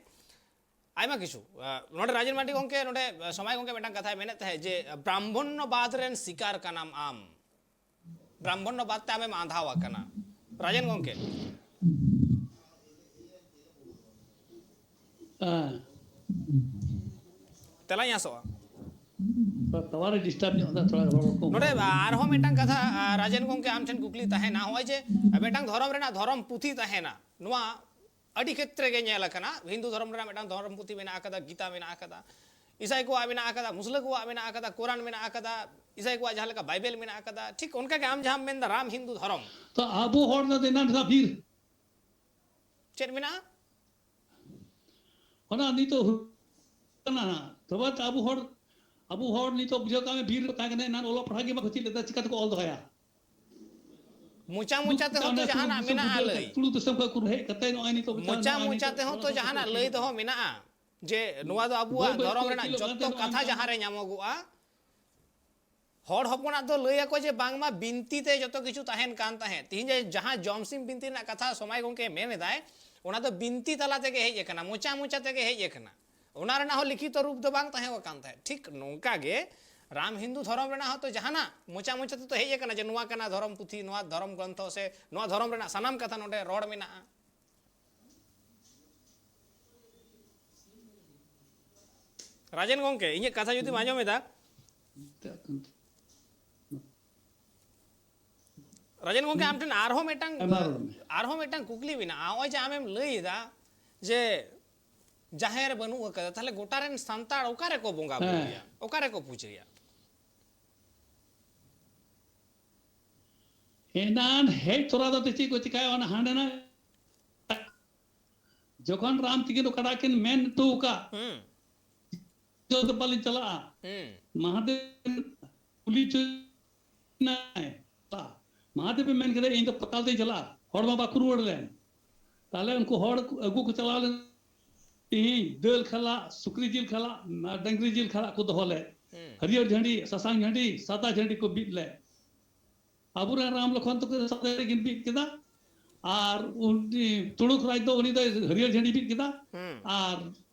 ᱟᱭᱢᱟ ᱠᱤᱪᱷᱩ, ᱟ, ᱱᱚᱰᱮ ᱨᱟᱡᱮᱱ ᱢᱟᱨᱰᱤ ᱜᱚᱢᱠᱮ, ᱱᱚᱰᱮ, ᱟ, ᱥᱚᱢᱟᱭ ᱜᱚᱢᱠᱮ ᱢᱤᱫᱴᱟᱝ ᱠᱟᱛᱷᱟᱭ ᱢᱮᱱᱮᱫ ᱛᱟᱦᱮᱸᱫ ᱡᱮ, ᱟ, ᱵᱨᱟᱦᱢᱚᱱᱱᱚᱵᱟᱫ ᱨᱮᱱ ᱥᱤᱠᱟᱨ ᱠᱟᱱᱟᱢ ᱟᱢ, ᱵᱨᱟᱦᱢᱚᱱᱱᱚᱵᱟᱫ ᱛᱮ ᱟᱢᱮᱢ ᱟᱸᱫᱷᱟᱣ ᱟᱠᱟᱱᱟ᱾ ᱨᱟᱡᱮᱱ ᱜᱚᱢᱠᱮ᱾ ᱦᱮᱸ᱾ ᱛᱮᱞᱟᱧ ᱟᱥᱚᱜᱼᱟ᱾ ᱴᱟᱣᱟᱨ ᱮ ᱰᱤᱥᱴᱟᱨᱵ ᱧᱚᱜ ᱮᱫᱟ ᱛᱷᱚᱲᱟ, ᱨᱚᱲ ᱠᱚ᱾ ᱱᱚᱰᱮ ᱟᱨᱦᱚᱸ ᱢᱤᱫᱴᱟᱝ ᱠᱟᱛᱷᱟ, ᱟᱨ ᱨᱟᱡᱮᱱ ᱜᱚᱢᱠᱮ, ᱟᱢ ᱴᱷᱮᱱ ᱠᱩᱠᱞᱤ ᱛᱟᱦᱮᱱᱟ, ᱱᱚᱜᱼᱚᱭ ᱡᱮ ᱢᱤᱫᱴᱟᱝ ᱫᱷᱚᱨᱚᱢ ᱨᱮᱱᱟᱜ ᱫᱷᱚᱨᱚᱢ ᱯᱩᱛᱷᱤ ᱛᱟᱦᱮᱱᱟ, ᱱᱚᱣᱟ ᱟᱹᱰᱤ ᱠᱷᱮᱛᱨᱮ ᱜᱮ ᱧᱮᱞ ᱟᱠᱟᱱᱟ, ᱦᱤᱱᱫᱩ ᱫᱷᱚᱨᱚᱢ ᱨᱮᱱᱟᱜ ᱢᱤᱫᱴᱟᱝ ᱫᱷᱚᱨᱚᱢ ᱯᱩᱛᱷᱤ ᱢᱮᱱᱟᱜ ᱟᱠᱟᱫᱟ, ᱜᱤᱛᱟ ᱢᱮᱱᱟᱜ ᱟᱠᱟᱫᱟ, ᱤᱥᱟᱭ ᱠᱚᱣᱟᱜ ᱢᱮᱱᱟᱜ ᱟᱠᱟᱫᱟ, ᱢᱩᱥᱞᱟᱹ ᱠᱚᱣᱟᱜ ᱢᱮᱱᱟᱜ ᱟᱠᱟᱫᱟ, ᱠᱳᱨᱟᱱ ᱢᱮᱱᱟᱜ ᱟᱠᱟᱫᱟ, ᱤᱥᱟᱭ ᱠᱚᱣᱟᱜ ᱡᱟᱦᱟᱸ ᱞᱮᱠᱟ ᱵᱟᱭᱵᱮᱞ ᱢᱮᱱᱟᱜ ᱟᱠᱟᱫᱟ, ᱴᱷᱤᱠ ᱚᱱᱠᱟ ᱜᱮ ᱟᱢ ᱡᱟᱦᱟᱸᱢ ᱢᱮᱱᱫᱟ ᱨᱟᱢ ᱦᱤᱱᱫᱩ ᱫᱷᱚᱨᱚᱢ᱾ ᱛᱚ ᱟᱵᱚ ᱦᱚᱲ ᱫᱚ ᱫᱤᱱᱟᱹᱢ ᱦᱤᱞᱳᱜ ᱵᱤᱨ ᱪᱮᱫ ᱢᱮᱱᱟᱜᱼᱟ? ᱚᱱᱟ ᱱᱤᱛᱚᱜ ᱦᱩᱭᱩᱜ ᱠᱟᱱᱟ ᱦᱟᱸᱜ᱾ ᱛᱚᱵᱮ ᱛᱚ ᱟᱵᱚ ᱦᱚᱲ, ᱟᱵᱚ ᱦᱚᱲ ᱱᱤᱛᱚᱜ ᱵᱩᱡᱷᱟᱹᱣ ᱠᱟᱜ ᱢᱮ, ᱵᱤᱨ ᱨᱮ ᱛᱟᱦᱮᱸ ᱠᱟᱱᱟ, ᱮᱱᱟᱱ ᱚᱞᱚᱜ ᱯᱟᱲᱦᱟᱜ ᱜᱮ ᱵᱟᱠᱚ ᱪᱮᱫ ᱞᱮᱫᱟ, ᱪᱤᱠᱟ ᱛᱮᱠᱚ ᱚᱞ ᱫᱚᱦᱚᱭᱟ? ᱢᱚᱪᱟ ᱢᱚᱪᱟ ᱛᱮᱦᱚᱸ ᱛᱚ ᱚᱱᱟ ᱡᱟᱦᱟᱱᱟᱜ ᱛᱩᱲᱩᱠ ᱫᱤᱥᱚᱢ ᱢᱮᱱᱟᱜᱼᱟ ᱠᱷᱚᱱ ᱞᱟᱹᱭ᱾ ᱛᱩᱲᱩᱠ ᱫᱤᱥᱚᱢ ᱠᱷᱚᱱ ᱠᱚ ᱦᱮᱡ ᱠᱟᱛᱮ ᱱᱚᱜᱼᱚᱭ ᱱᱤᱛᱚᱜ ᱢᱚᱪᱟ ᱱᱚᱜᱼᱚᱭ ᱢᱚᱪᱟ ᱱᱤᱛᱚᱜ ᱛᱮᱦᱚᱸ ᱛᱚ ᱡᱟᱦᱟᱱᱟᱜ ᱞᱟᱹᱭ ᱫᱚᱦᱚ ᱢᱮᱱᱟᱜᱼᱟ, ᱡᱮ ᱱᱚᱣᱟ ᱫᱚ ᱟᱵᱚᱣᱟᱜ ᱵᱟᱹᱭ ᱵᱟᱹᱭ ᱫᱷᱚᱨᱚᱢ ᱛᱮ ᱨᱮᱱᱟᱜ ᱟᱹᱠᱤᱞᱚᱜ ᱠᱟᱱᱛᱮ ᱡᱚᱛᱚ ᱱᱚᱜᱼᱚᱭ ᱠᱟᱛᱷᱟ ᱱᱤᱛᱚᱜ ᱡᱟᱦᱟᱸ ᱨᱮ ᱧᱟᱢᱚᱜᱚᱜᱼᱟ᱾ ᱦᱚᱲ ᱦᱚᱯᱚᱱᱟᱜ ᱫᱚ ᱞᱟᱹᱭ ᱟᱠᱚ ᱡᱮ ᱵᱟᱝᱢᱟ ᱵᱤᱱᱛᱤ ᱛᱮ ᱡᱚᱛᱚ ᱠᱤᱪᱷᱩ ᱛᱟᱦᱮᱱ ᱠᱟᱱ ᱛᱟᱦᱮᱸᱫ᱾ ᱛᱤᱦᱤᱧ ᱡᱮ ᱡᱟᱦᱟᱸ ᱡᱚᱢᱥᱤᱢ ᱵᱤᱱᱛᱤ ᱨᱮᱱᱟᱜ ᱠᱟᱛᱷᱟ ᱥᱚᱢᱟᱭ ᱜᱚᱢᱠᱮ ᱢᱮᱱ ᱮᱫᱟᱭ, ᱚᱱᱟ ᱫᱚ ᱵᱤᱱᱛᱤ ᱛᱟᱞᱟ ᱛᱮᱜᱮ ᱦᱮᱡ ᱟᱠᱟᱱᱟ, ᱢᱚᱪᱟ ᱢᱚᱪᱟ ᱛᱮᱜᱮ ᱦᱮᱡ ᱟᱠᱟᱱᱟ᱾ ᱚᱱᱟ ᱨᱮᱱᱟᱜ ᱦᱚᱸ ᱞᱤᱠᱷᱤᱛᱚ ᱨᱩᱯ ᱫᱚ ᱵᱟᱝ ᱛᱟᱦᱮᱸ ᱟᱠᱟᱱ ᱛᱟᱦᱮᱸᱫ᱾ ᱴᱷᱤᱠ ᱱᱚᱝᱠᱟ ᱜᱮ ᱨᱟᱢ ᱦᱤᱱᱫᱩ ᱫᱷᱚᱨᱚᱢ ᱨᱮᱱᱟᱜ ᱦᱚᱸᱛᱚ ᱡᱟᱦᱟᱱᱟᱜ ᱢᱚᱪᱟ ᱢᱚᱪᱟ ᱛᱮᱛᱚ ᱦᱮᱡ ᱟᱠᱟᱱᱟ ᱡᱮ ᱱᱚᱣᱟ ᱠᱟᱱᱟ ᱫᱷᱚᱨᱚᱢ ᱯᱩᱛᱷᱤ, ᱱᱚᱣᱟ ᱫᱷᱚᱨᱚᱢ ᱜᱨᱚᱱᱛᱷᱚ ᱥᱮ ᱱᱚᱣᱟ ᱫᱷᱚᱨᱚᱢ ᱨᱮᱱᱟᱜ ᱥᱟᱱᱟᱢ ᱠᱟᱛᱷᱟ ᱱᱚᱰᱮ ᱨᱚᱲ ᱢᱮᱱᱟᱜᱼᱟ᱾ ᱨᱟᱡᱮᱱ ᱜᱚᱢᱠᱮ, ᱤᱧᱟᱹᱜ ᱠᱟᱛᱷᱟ ᱡᱩᱫᱤᱢ ᱟᱸᱡᱚᱢ ᱮᱫᱟ, ᱨᱟᱡᱮᱱ ᱜᱚᱢᱠᱮ, ᱟᱢ ᱴᱷᱮᱱ ᱟᱨᱦᱚᱸ ᱢᱤᱫᱴᱟᱝ, ᱦᱮᱸ, ᱢᱟ ᱨᱚᱲ ᱢᱮ᱾ ᱟᱨᱦᱚᱸ ᱢᱤᱫᱴᱟᱝ ᱠᱩᱠᱞᱤ ᱢᱮᱱᱟᱜᱼᱟ᱾ ᱱᱚᱜᱼᱚᱭ ᱡᱮ ᱟᱢᱮᱢ ᱞᱟᱹᱭ ᱮᱫᱟ ᱡᱮ ᱡᱟᱦᱮᱨ ᱵᱟᱹᱱᱩᱜ ᱟᱠᱟᱫᱟ, ᱛᱟᱦᱞᱮ ᱜᱚᱴᱟ ᱨᱮᱱ ᱥᱟᱱᱛᱟᱲ ᱚᱠᱟ ᱨᱮᱠᱚ ᱵᱚᱸᱜᱟ ᱦᱮᱸ᱾ ᱵᱩᱨᱩᱭᱟ, ᱚᱠᱟ ᱨᱮᱠᱚ ᱯᱩᱡᱟᱹᱭᱟ? ᱮᱱᱟᱱ ᱦᱮᱡ ᱛᱚᱨᱟ ᱫᱚ ᱪᱮᱫ ᱠᱚ ᱪᱤᱠᱟᱹᱭᱟ, ᱚᱱᱟ ᱦᱟᱸᱰᱮ ᱱᱟᱜ ᱡᱚᱠᱷᱚᱱ ᱨᱟᱢ ᱛᱤᱠᱤᱱ ᱚᱠᱟᱴᱟᱜ ᱠᱤᱱ ᱢᱮᱱ ᱦᱚᱴᱚ ᱟᱠᱟᱫ, ᱦᱩᱸ᱾ ᱡᱚ ᱫᱚ ᱵᱟᱞᱤᱧ ᱪᱟᱞᱟᱜᱼᱟ᱾ ᱦᱩᱸ᱾ ᱢᱚᱦᱟᱫᱮᱵ ᱠᱩᱞᱤ ᱦᱚᱪᱚᱭᱮᱱᱟᱭ᱾ ᱢᱚᱦᱟᱫᱮᱵ ᱮ ᱢᱮᱱ ᱠᱮᱫᱟ, "ᱤᱧ ᱫᱚ ᱯᱟᱛᱟᱞ ᱛᱮᱧ ᱪᱟᱞᱟᱜᱼᱟ, ᱦᱚᱲ ᱢᱟ ᱵᱟᱠᱚ ᱨᱩᱣᱟᱹᱲ ᱞᱮᱱ᱾" ᱛᱟᱦᱞᱮ ᱩᱱᱠᱩ ᱦᱚᱲ ᱠᱚ ᱟᱹᱜᱩ ᱠᱚ ᱪᱟᱞᱟᱣ ᱞᱮᱱ, ᱛᱤᱦᱤᱧ ᱫᱟᱹᱞ ᱠᱷᱟᱞᱟᱜ, ᱥᱩᱠᱨᱤ ᱡᱤᱞ ᱠᱷᱟᱞᱟᱜ, ᱰᱟᱝᱨᱤ ᱡᱤᱞ ᱠᱷᱟᱞᱟᱜ ᱠᱚ ᱫᱚᱦᱚ ᱞᱮᱫ᱾ ᱦᱩᱸ᱾ ᱦᱟᱹᱨᱭᱟᱹᱲ ᱡᱷᱟᱹᱱᱰᱤ, ᱥᱟᱥᱟᱝ ᱡᱷᱟᱹᱱᱰᱤ, ᱥᱟᱫᱟ ᱡᱷᱟᱹᱱᱰᱤ ᱠᱚ ᱵᱤᱫ ᱞᱮᱫ᱾ ᱟᱵᱚᱨᱮᱱ ᱨᱟᱢ ᱞᱚᱠᱷᱚᱱ ᱛᱟᱠᱚ ᱥᱟᱫᱟ ᱡᱷᱟᱹᱱᱰᱤ ᱠᱤᱱ ᱵᱤᱫ ᱠᱮᱫᱟ᱾ ᱟᱨ ᱩᱱᱤ ᱛᱩᱲᱩᱠ ᱨᱟᱡᱽ ᱫᱚ ᱩᱱᱤ ᱫᱚᱭ ᱦᱟᱹᱨᱭᱟᱹᱲ ᱡᱷᱟᱹᱱᱰᱤ ᱵᱤᱫ ᱠᱮᱫᱟ᱾ ᱦᱩᱸ᱾ ᱟᱨ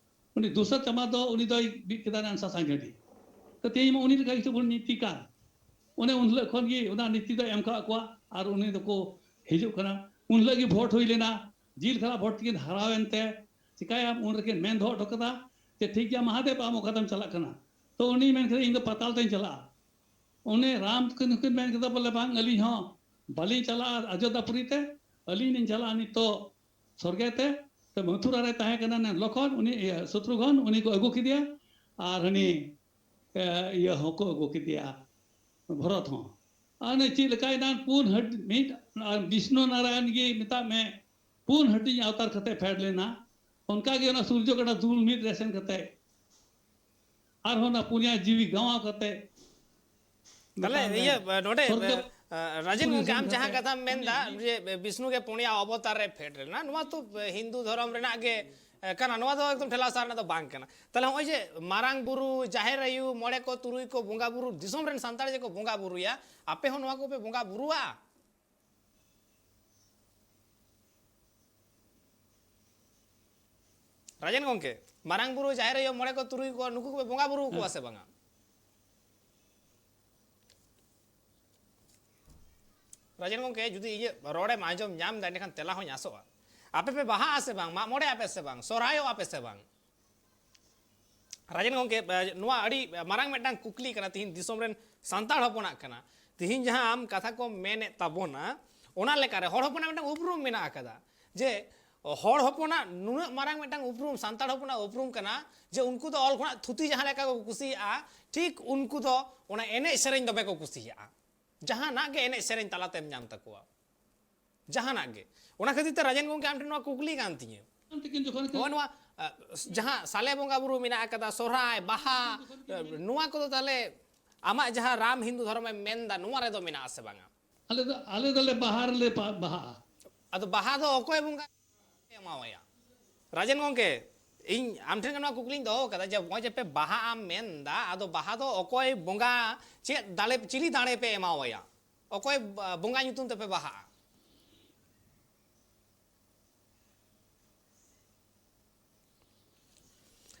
ᱩᱱᱤ ᱫᱩᱥᱨᱟ ᱪᱟᱢᱟ ᱫᱚ ᱩᱱᱤ ᱫᱚᱭ ᱵᱤᱫ ᱠᱮᱫᱟ ᱱᱟᱝ ᱥᱟᱥᱟᱝ ᱡᱷᱟᱹᱱᱰᱤ᱾ ᱛᱚ ᱛᱮᱦᱮᱧ ᱢᱟ ᱩᱱᱤ ᱞᱮᱠᱟ ᱜᱮᱛᱚ ᱵᱚᱱ ᱱᱤᱛᱤ ᱠᱟᱱ᱾ ᱚᱱᱮ ᱩᱱ ᱦᱤᱞᱳᱜ ᱠᱷᱚᱱ ᱜᱮ ᱚᱱᱟ ᱱᱤᱛᱤ ᱫᱚᱭ ᱮᱢ ᱠᱟᱜ ᱠᱚᱣᱟ ᱟᱨ ᱩᱱᱤ ᱫᱚᱠᱚ ᱦᱤᱡᱩᱜ ᱠᱟᱱᱟ᱾ ᱩᱱ ᱦᱤᱞᱳᱜ ᱜᱮ ᱵᱷᱳᱴ ᱦᱩᱭ ᱞᱮᱱᱟ, ᱡᱤᱞ ᱠᱷᱟᱞᱟ ᱵᱷᱳᱴ ᱛᱮᱠᱤᱱ ᱦᱟᱨᱟᱣᱮᱱ ᱛᱮ ᱪᱤᱠᱟᱹᱭᱟᱢ, ᱩᱱ ᱨᱮᱠᱤᱱ ᱢᱮᱱ ᱫᱚᱦᱚ ᱦᱚᱴᱚ ᱠᱟᱫᱟ, ᱡᱮ, "ᱴᱷᱤᱠ ᱜᱮᱭᱟ ᱢᱟᱦᱟᱫᱮᱵ, ᱟᱢ ᱚᱠᱟᱛᱮᱢ ᱪᱟᱞᱟᱜ ᱠᱟᱱᱟ?" ᱛᱚ ᱩᱱᱤ ᱢᱮᱱ ᱠᱮᱫᱟ, "ᱤᱧ ᱫᱚ ᱯᱟᱛᱟᱞ ᱛᱮᱧ ᱪᱟᱞᱟᱜᱼᱟ᱾" ᱩᱱᱤ ᱨᱟᱢ ᱠᱤᱱ ᱦᱚᱸᱠᱤᱱ ᱢᱮᱱ ᱠᱮᱫᱟ ᱵᱚᱞᱮ, "ᱵᱟᱝ, ᱟᱹᱞᱤᱧ ᱦᱚᱸ ᱵᱟᱹᱞᱤᱧ ᱪᱟᱞᱟᱜᱼᱟ ᱚᱡᱳᱫᱽᱫᱷᱟᱯᱩᱨᱤ ᱛᱮ, ᱟᱹᱞᱤᱧ ᱞᱤᱧ ᱪᱟᱞᱟᱜᱼᱟ ᱱᱤᱛᱚᱜ ᱥᱚᱨᱜᱮ ᱛᱮ᱾" ᱛᱚ ᱢᱚᱛᱷᱩᱨᱟ ᱨᱮ ᱛᱟᱦᱮᱸ ᱠᱟᱱᱟ ᱱᱮ ᱞᱚᱠᱷᱚᱱ, ᱩᱱᱤ, ᱤᱭᱟᱹ, ᱥᱚᱛᱨᱩᱜᱷᱚᱱ, ᱩᱱᱤ ᱠᱚ ᱟᱹᱜᱩ ᱠᱮᱫᱮᱭᱟ ᱟᱨ ᱦᱟᱹᱱᱤ, ᱮ, ᱤᱭᱟᱹ ᱦᱚᱸᱠᱚ ᱟᱹᱜᱩ ᱠᱮᱫᱮᱭᱟ, ᱵᱷᱚᱨᱚᱛ ᱦᱚᱸ᱾ ᱟᱨ ᱩᱱᱤ ᱪᱮᱫ ᱞᱮᱠᱟᱭ ᱮᱱᱟ, ᱯᱩᱱ ᱦᱟᱹᱴ-, ᱢᱤᱫ, ᱟᱨ ᱵᱤᱥᱱᱩ ᱱᱟᱨᱟᱭᱚᱱ ᱜᱮ ᱢᱮᱛᱟᱜ ᱢᱮ, ᱯᱩᱱ ᱦᱟᱹᱴᱤᱧ ᱟᱣᱛᱟᱨ ᱠᱟᱛᱮ ᱯᱷᱮᱰ ᱞᱮᱱᱟ᱾ ᱚᱱᱠᱟ ᱜᱮ ᱚᱱᱟ ᱥᱩᱨᱡᱚ ᱜᱟᱰᱟ ᱫᱩᱞ ᱢᱤᱫ ᱨᱮ ᱥᱮᱱ ᱠᱟᱛᱮ ᱟᱨᱦᱚᱸ ᱚᱱᱟ ᱯᱩᱱᱭᱟ ᱡᱤᱣᱤ ᱜᱟᱶᱟᱣ ᱠᱟᱛᱮ ᱛᱟᱦᱞᱮ ᱢᱮᱛᱟᱜ ᱢᱮ, ᱤᱭᱟᱹ, ᱱᱚᱰᱮ, ᱥᱚᱨᱜᱚ ᱮ, ᱨᱟᱡᱮᱱ ᱯᱩᱨᱤ ᱜᱚᱝᱠᱮ, ᱥᱮᱱ ᱟᱢ ᱡᱟᱦᱟᱸ ᱠᱟᱛᱮ ᱠᱟᱛᱷᱟᱢ ᱢᱮᱱᱫᱟ, ᱩᱱᱤ ᱡᱮ ᱵᱤᱥᱱᱩ ᱜᱮ ᱯᱩᱱᱭᱟ ᱚᱵᱚᱛᱟᱨ ᱨᱮ ᱯᱷᱮᱰ ᱞᱮᱱᱟ, ᱱᱚᱣᱟ ᱛᱚ, ᱮ, ᱦᱤᱱᱫᱩ ᱫᱷᱚᱨᱚᱢ ᱨᱮᱱᱟᱜ ᱜᱮ, ᱮ, ᱠᱟᱱᱟ᱾ ᱱᱚᱣᱟ ᱫᱚ ᱮᱠᱫᱚᱢ ᱴᱷᱮᱞᱟᱣ ᱥᱟᱦ ᱨᱮᱱᱟᱜ ᱫᱚ ᱵᱟᱝ ᱠᱟᱱᱟ᱾ ᱛᱟᱦᱞᱮ ᱱᱚᱜᱼᱚᱭ ᱡᱮ ᱢᱟᱨᱟᱝ ᱵᱩᱨᱩ, ᱡᱟᱦᱮᱨ ᱟᱭᱳ, ᱢᱚᱬᱮ ᱠᱚ, ᱛᱩᱨᱩᱭ ᱠᱚ ᱵᱚᱸᱜᱟ ᱵᱩᱨᱩ, ᱫᱤᱥᱚᱢ ᱨᱮᱱ ᱥᱟᱱᱛᱟᱲ ᱡᱮ ᱠᱚ ᱵᱚᱸᱜᱟ ᱵᱩᱨᱩᱭᱟ, ᱟᱯᱮ ᱦᱚᱸ ᱱᱚᱣᱟ ᱠᱚᱯᱮ ᱵᱚᱸᱜᱟ ᱵᱩᱨᱩᱣᱟ? ᱨᱟᱡᱮᱱ ᱜᱚᱝᱠᱮ, ᱢᱟᱨᱟᱝ ᱵᱩᱨᱩ, ᱡᱟᱦᱮᱨ ᱟᱭᱳ, ᱢᱚᱬᱮ ᱠᱚ, ᱛᱩᱨᱩᱭ ᱠᱚ, ᱱᱩᱠᱩ ᱠᱚᱯᱮ ᱵᱚᱸᱜᱟ ᱵᱩᱨᱩ ᱟᱠᱚᱣᱟ ᱦᱮᱸ᱾ ᱥᱮ ᱵᱟᱝᱟ? ᱨᱟᱡᱮᱱ ᱜᱚᱝᱠᱮ, ᱡᱩᱫᱤ ᱤᱧᱟᱹᱜ ᱨᱚᱲᱮᱢ ᱟᱸᱡᱚᱢ ᱧᱟᱢ ᱮᱫᱟ, ᱮᱸᱰᱮᱠᱷᱟᱱ ᱛᱮᱞᱟ ᱦᱚᱸᱧ ᱟᱥᱚᱜᱼᱟ᱾ ᱟᱯᱮ ᱯᱮ ᱵᱟᱦᱟᱜᱼᱟ ᱥᱮ ᱵᱟᱝ? ᱢᱟᱜ ᱢᱚᱬᱮ ᱟᱯᱮ ᱥᱮ ᱵᱟᱝ? ᱥᱚᱨᱦᱟᱭᱚᱜ ᱟᱯᱮ ᱥᱮ ᱵᱟᱝ? ᱨᱟᱡᱮᱱ ᱜᱚᱝᱠᱮ, ᱮ, ᱱᱚᱣᱟ ᱟᱹᱰᱤ ᱢᱟᱨᱟᱝ ᱢᱤᱫᱴᱟᱝ ᱠᱩᱠᱞᱤ ᱠᱟᱱᱟ ᱛᱤᱦᱤᱧ ᱫᱤᱥᱚᱢ ᱨᱮᱱ ᱥᱟᱱᱛᱟᱲ ᱦᱚᱯᱚᱱᱟᱜ ᱠᱟᱱᱟ᱾ ᱛᱤᱦᱤᱧ ᱡᱟᱦᱟᱸ ᱟᱢ ᱠᱟᱛᱷᱟ ᱠᱚᱢ ᱢᱮᱱᱮᱫ ᱛᱟᱵᱚᱱᱟ, ᱚᱱᱟ ᱞᱮᱠᱟᱨᱮ ᱦᱚᱲ ᱦᱚᱯᱚᱱᱟᱜ ᱢᱤᱫᱴᱟᱝ ᱩᱯᱨᱩᱢ ᱢᱮᱱᱟᱜ ᱟᱠᱟᱫᱟ, ᱡᱮ ᱦᱚᱲ ᱦᱚᱯᱚᱱᱟᱜ ᱱᱩᱱᱟᱹᱜ ᱢᱟᱨᱟᱝ ᱢᱤᱫᱴᱟᱝ ᱩᱯᱨᱩᱢ, ᱥᱟᱱᱛᱟᱲ ᱦᱚᱯᱚᱱᱟᱜ ᱩᱯᱨᱩᱢ ᱠᱟᱱᱟ ᱡᱮ ᱩᱱᱠᱩ ᱫᱚ ᱚᱞ ᱠᱷᱚᱱᱟᱜ ᱛᱷᱩᱛᱤ ᱡᱟᱦᱟᱸ ᱞᱮᱠᱟ ᱠᱚ ᱠᱩᱥᱤᱭᱟᱜᱼᱟ, ᱴᱷᱤᱠ ᱩᱱᱠᱩ ᱫᱚ ᱚᱱᱟ ᱮᱱᱮᱡ ᱥᱮᱨᱮᱧ ᱫᱚᱢᱮ ᱠᱚ ᱠᱩᱥᱤᱭᱟᱜᱼᱟ᱾ ᱡᱟᱦᱟᱱᱟᱜ ᱜᱮ ᱮᱱᱮᱡ ᱥᱮᱨᱮᱧ ᱛᱟᱞᱟᱛᱮᱢ ᱧᱟᱢ ᱛᱟᱠᱚᱣᱟ, ᱡᱟᱦᱟᱱᱟᱜ ᱜᱮ᱾ ᱚᱱᱟ ᱠᱷᱟᱹᱛᱤᱨ ᱛᱮ ᱨᱟᱡᱮᱱ ᱜᱚᱝᱠᱮ, ᱟᱢ ᱴᱷᱮᱱ ᱱᱚᱣᱟ ᱠᱩᱠᱞᱤ ᱠᱟᱱ ᱛᱤᱧᱟᱹ, ᱛᱤᱠᱤᱱ ᱡᱚᱠᱷᱚᱱ ᱠᱤᱱ ᱱᱚᱜᱼᱚᱭ ᱱᱚᱣᱟ, ᱟ, ᱡᱟᱦᱟᱸ ᱥᱟᱞᱮ ᱵᱚᱸᱜᱟ ᱵᱩᱨᱩ ᱢᱮᱱᱟᱜ ᱟᱠᱟᱫᱟ, ᱥᱚᱦᱨᱟᱭ, ᱵᱟᱦᱟ, ᱱᱚᱣᱟ ᱠᱚᱫᱚ ᱛᱟᱦᱞᱮ ᱟᱢᱟᱜ ᱡᱟᱦᱟᱸ ᱨᱟᱢ ᱦᱤᱱᱫᱩ ᱫᱷᱚᱨᱚᱢᱮᱢ ᱢᱮᱱᱫᱟ, ᱱᱚᱣᱟ ᱨᱮᱫᱚ ᱢᱮᱱᱟᱜ ᱟᱥᱮ ᱵᱟᱝᱟ? ᱟᱞᱮ ᱫᱚ, ᱟᱞᱮ ᱫᱚᱞᱮ ᱵᱟᱦᱟ ᱨᱮᱞᱮ ᱵᱟ-, ᱵᱟᱦᱟᱜᱼᱟ᱾ ᱟᱫᱚ ᱵᱟᱦᱟ ᱫᱚ ᱚᱠᱚᱭ ᱵᱚᱸᱜᱟ ᱮᱢᱟᱣᱟᱭᱟ? ᱨᱟᱡᱮᱱ ᱜᱚᱝᱠᱮ, ᱤᱧ ᱟᱢ ᱴᱷᱮᱱ ᱜᱮ ᱱᱚᱣᱟ ᱠᱩᱠᱞᱤᱧ ᱫᱚᱦᱚ ᱠᱟᱫᱟ ᱡᱮ ᱱᱚᱜᱼᱚᱭ ᱡᱮ ᱯᱮ ᱵᱟᱦᱟᱜ ᱟᱢ ᱢᱮᱱᱫᱟ, ᱟᱫᱚ ᱵᱟᱦᱟ ᱫᱚ ᱚᱠᱚᱭ ᱵᱚᱸᱜᱟ, ᱪᱮᱫ ᱫᱟᱲᱮ, ᱪᱤᱞᱤ ᱫᱟᱲᱮ ᱯᱮ ᱮᱢᱟᱣᱟᱭᱟ? ᱚᱠᱚᱭ ᱵᱟ-, ᱵᱚᱸᱜᱟ ᱧᱩᱛᱩᱢ ᱛᱮᱯᱮ ᱵᱟᱦᱟᱜᱼᱟ?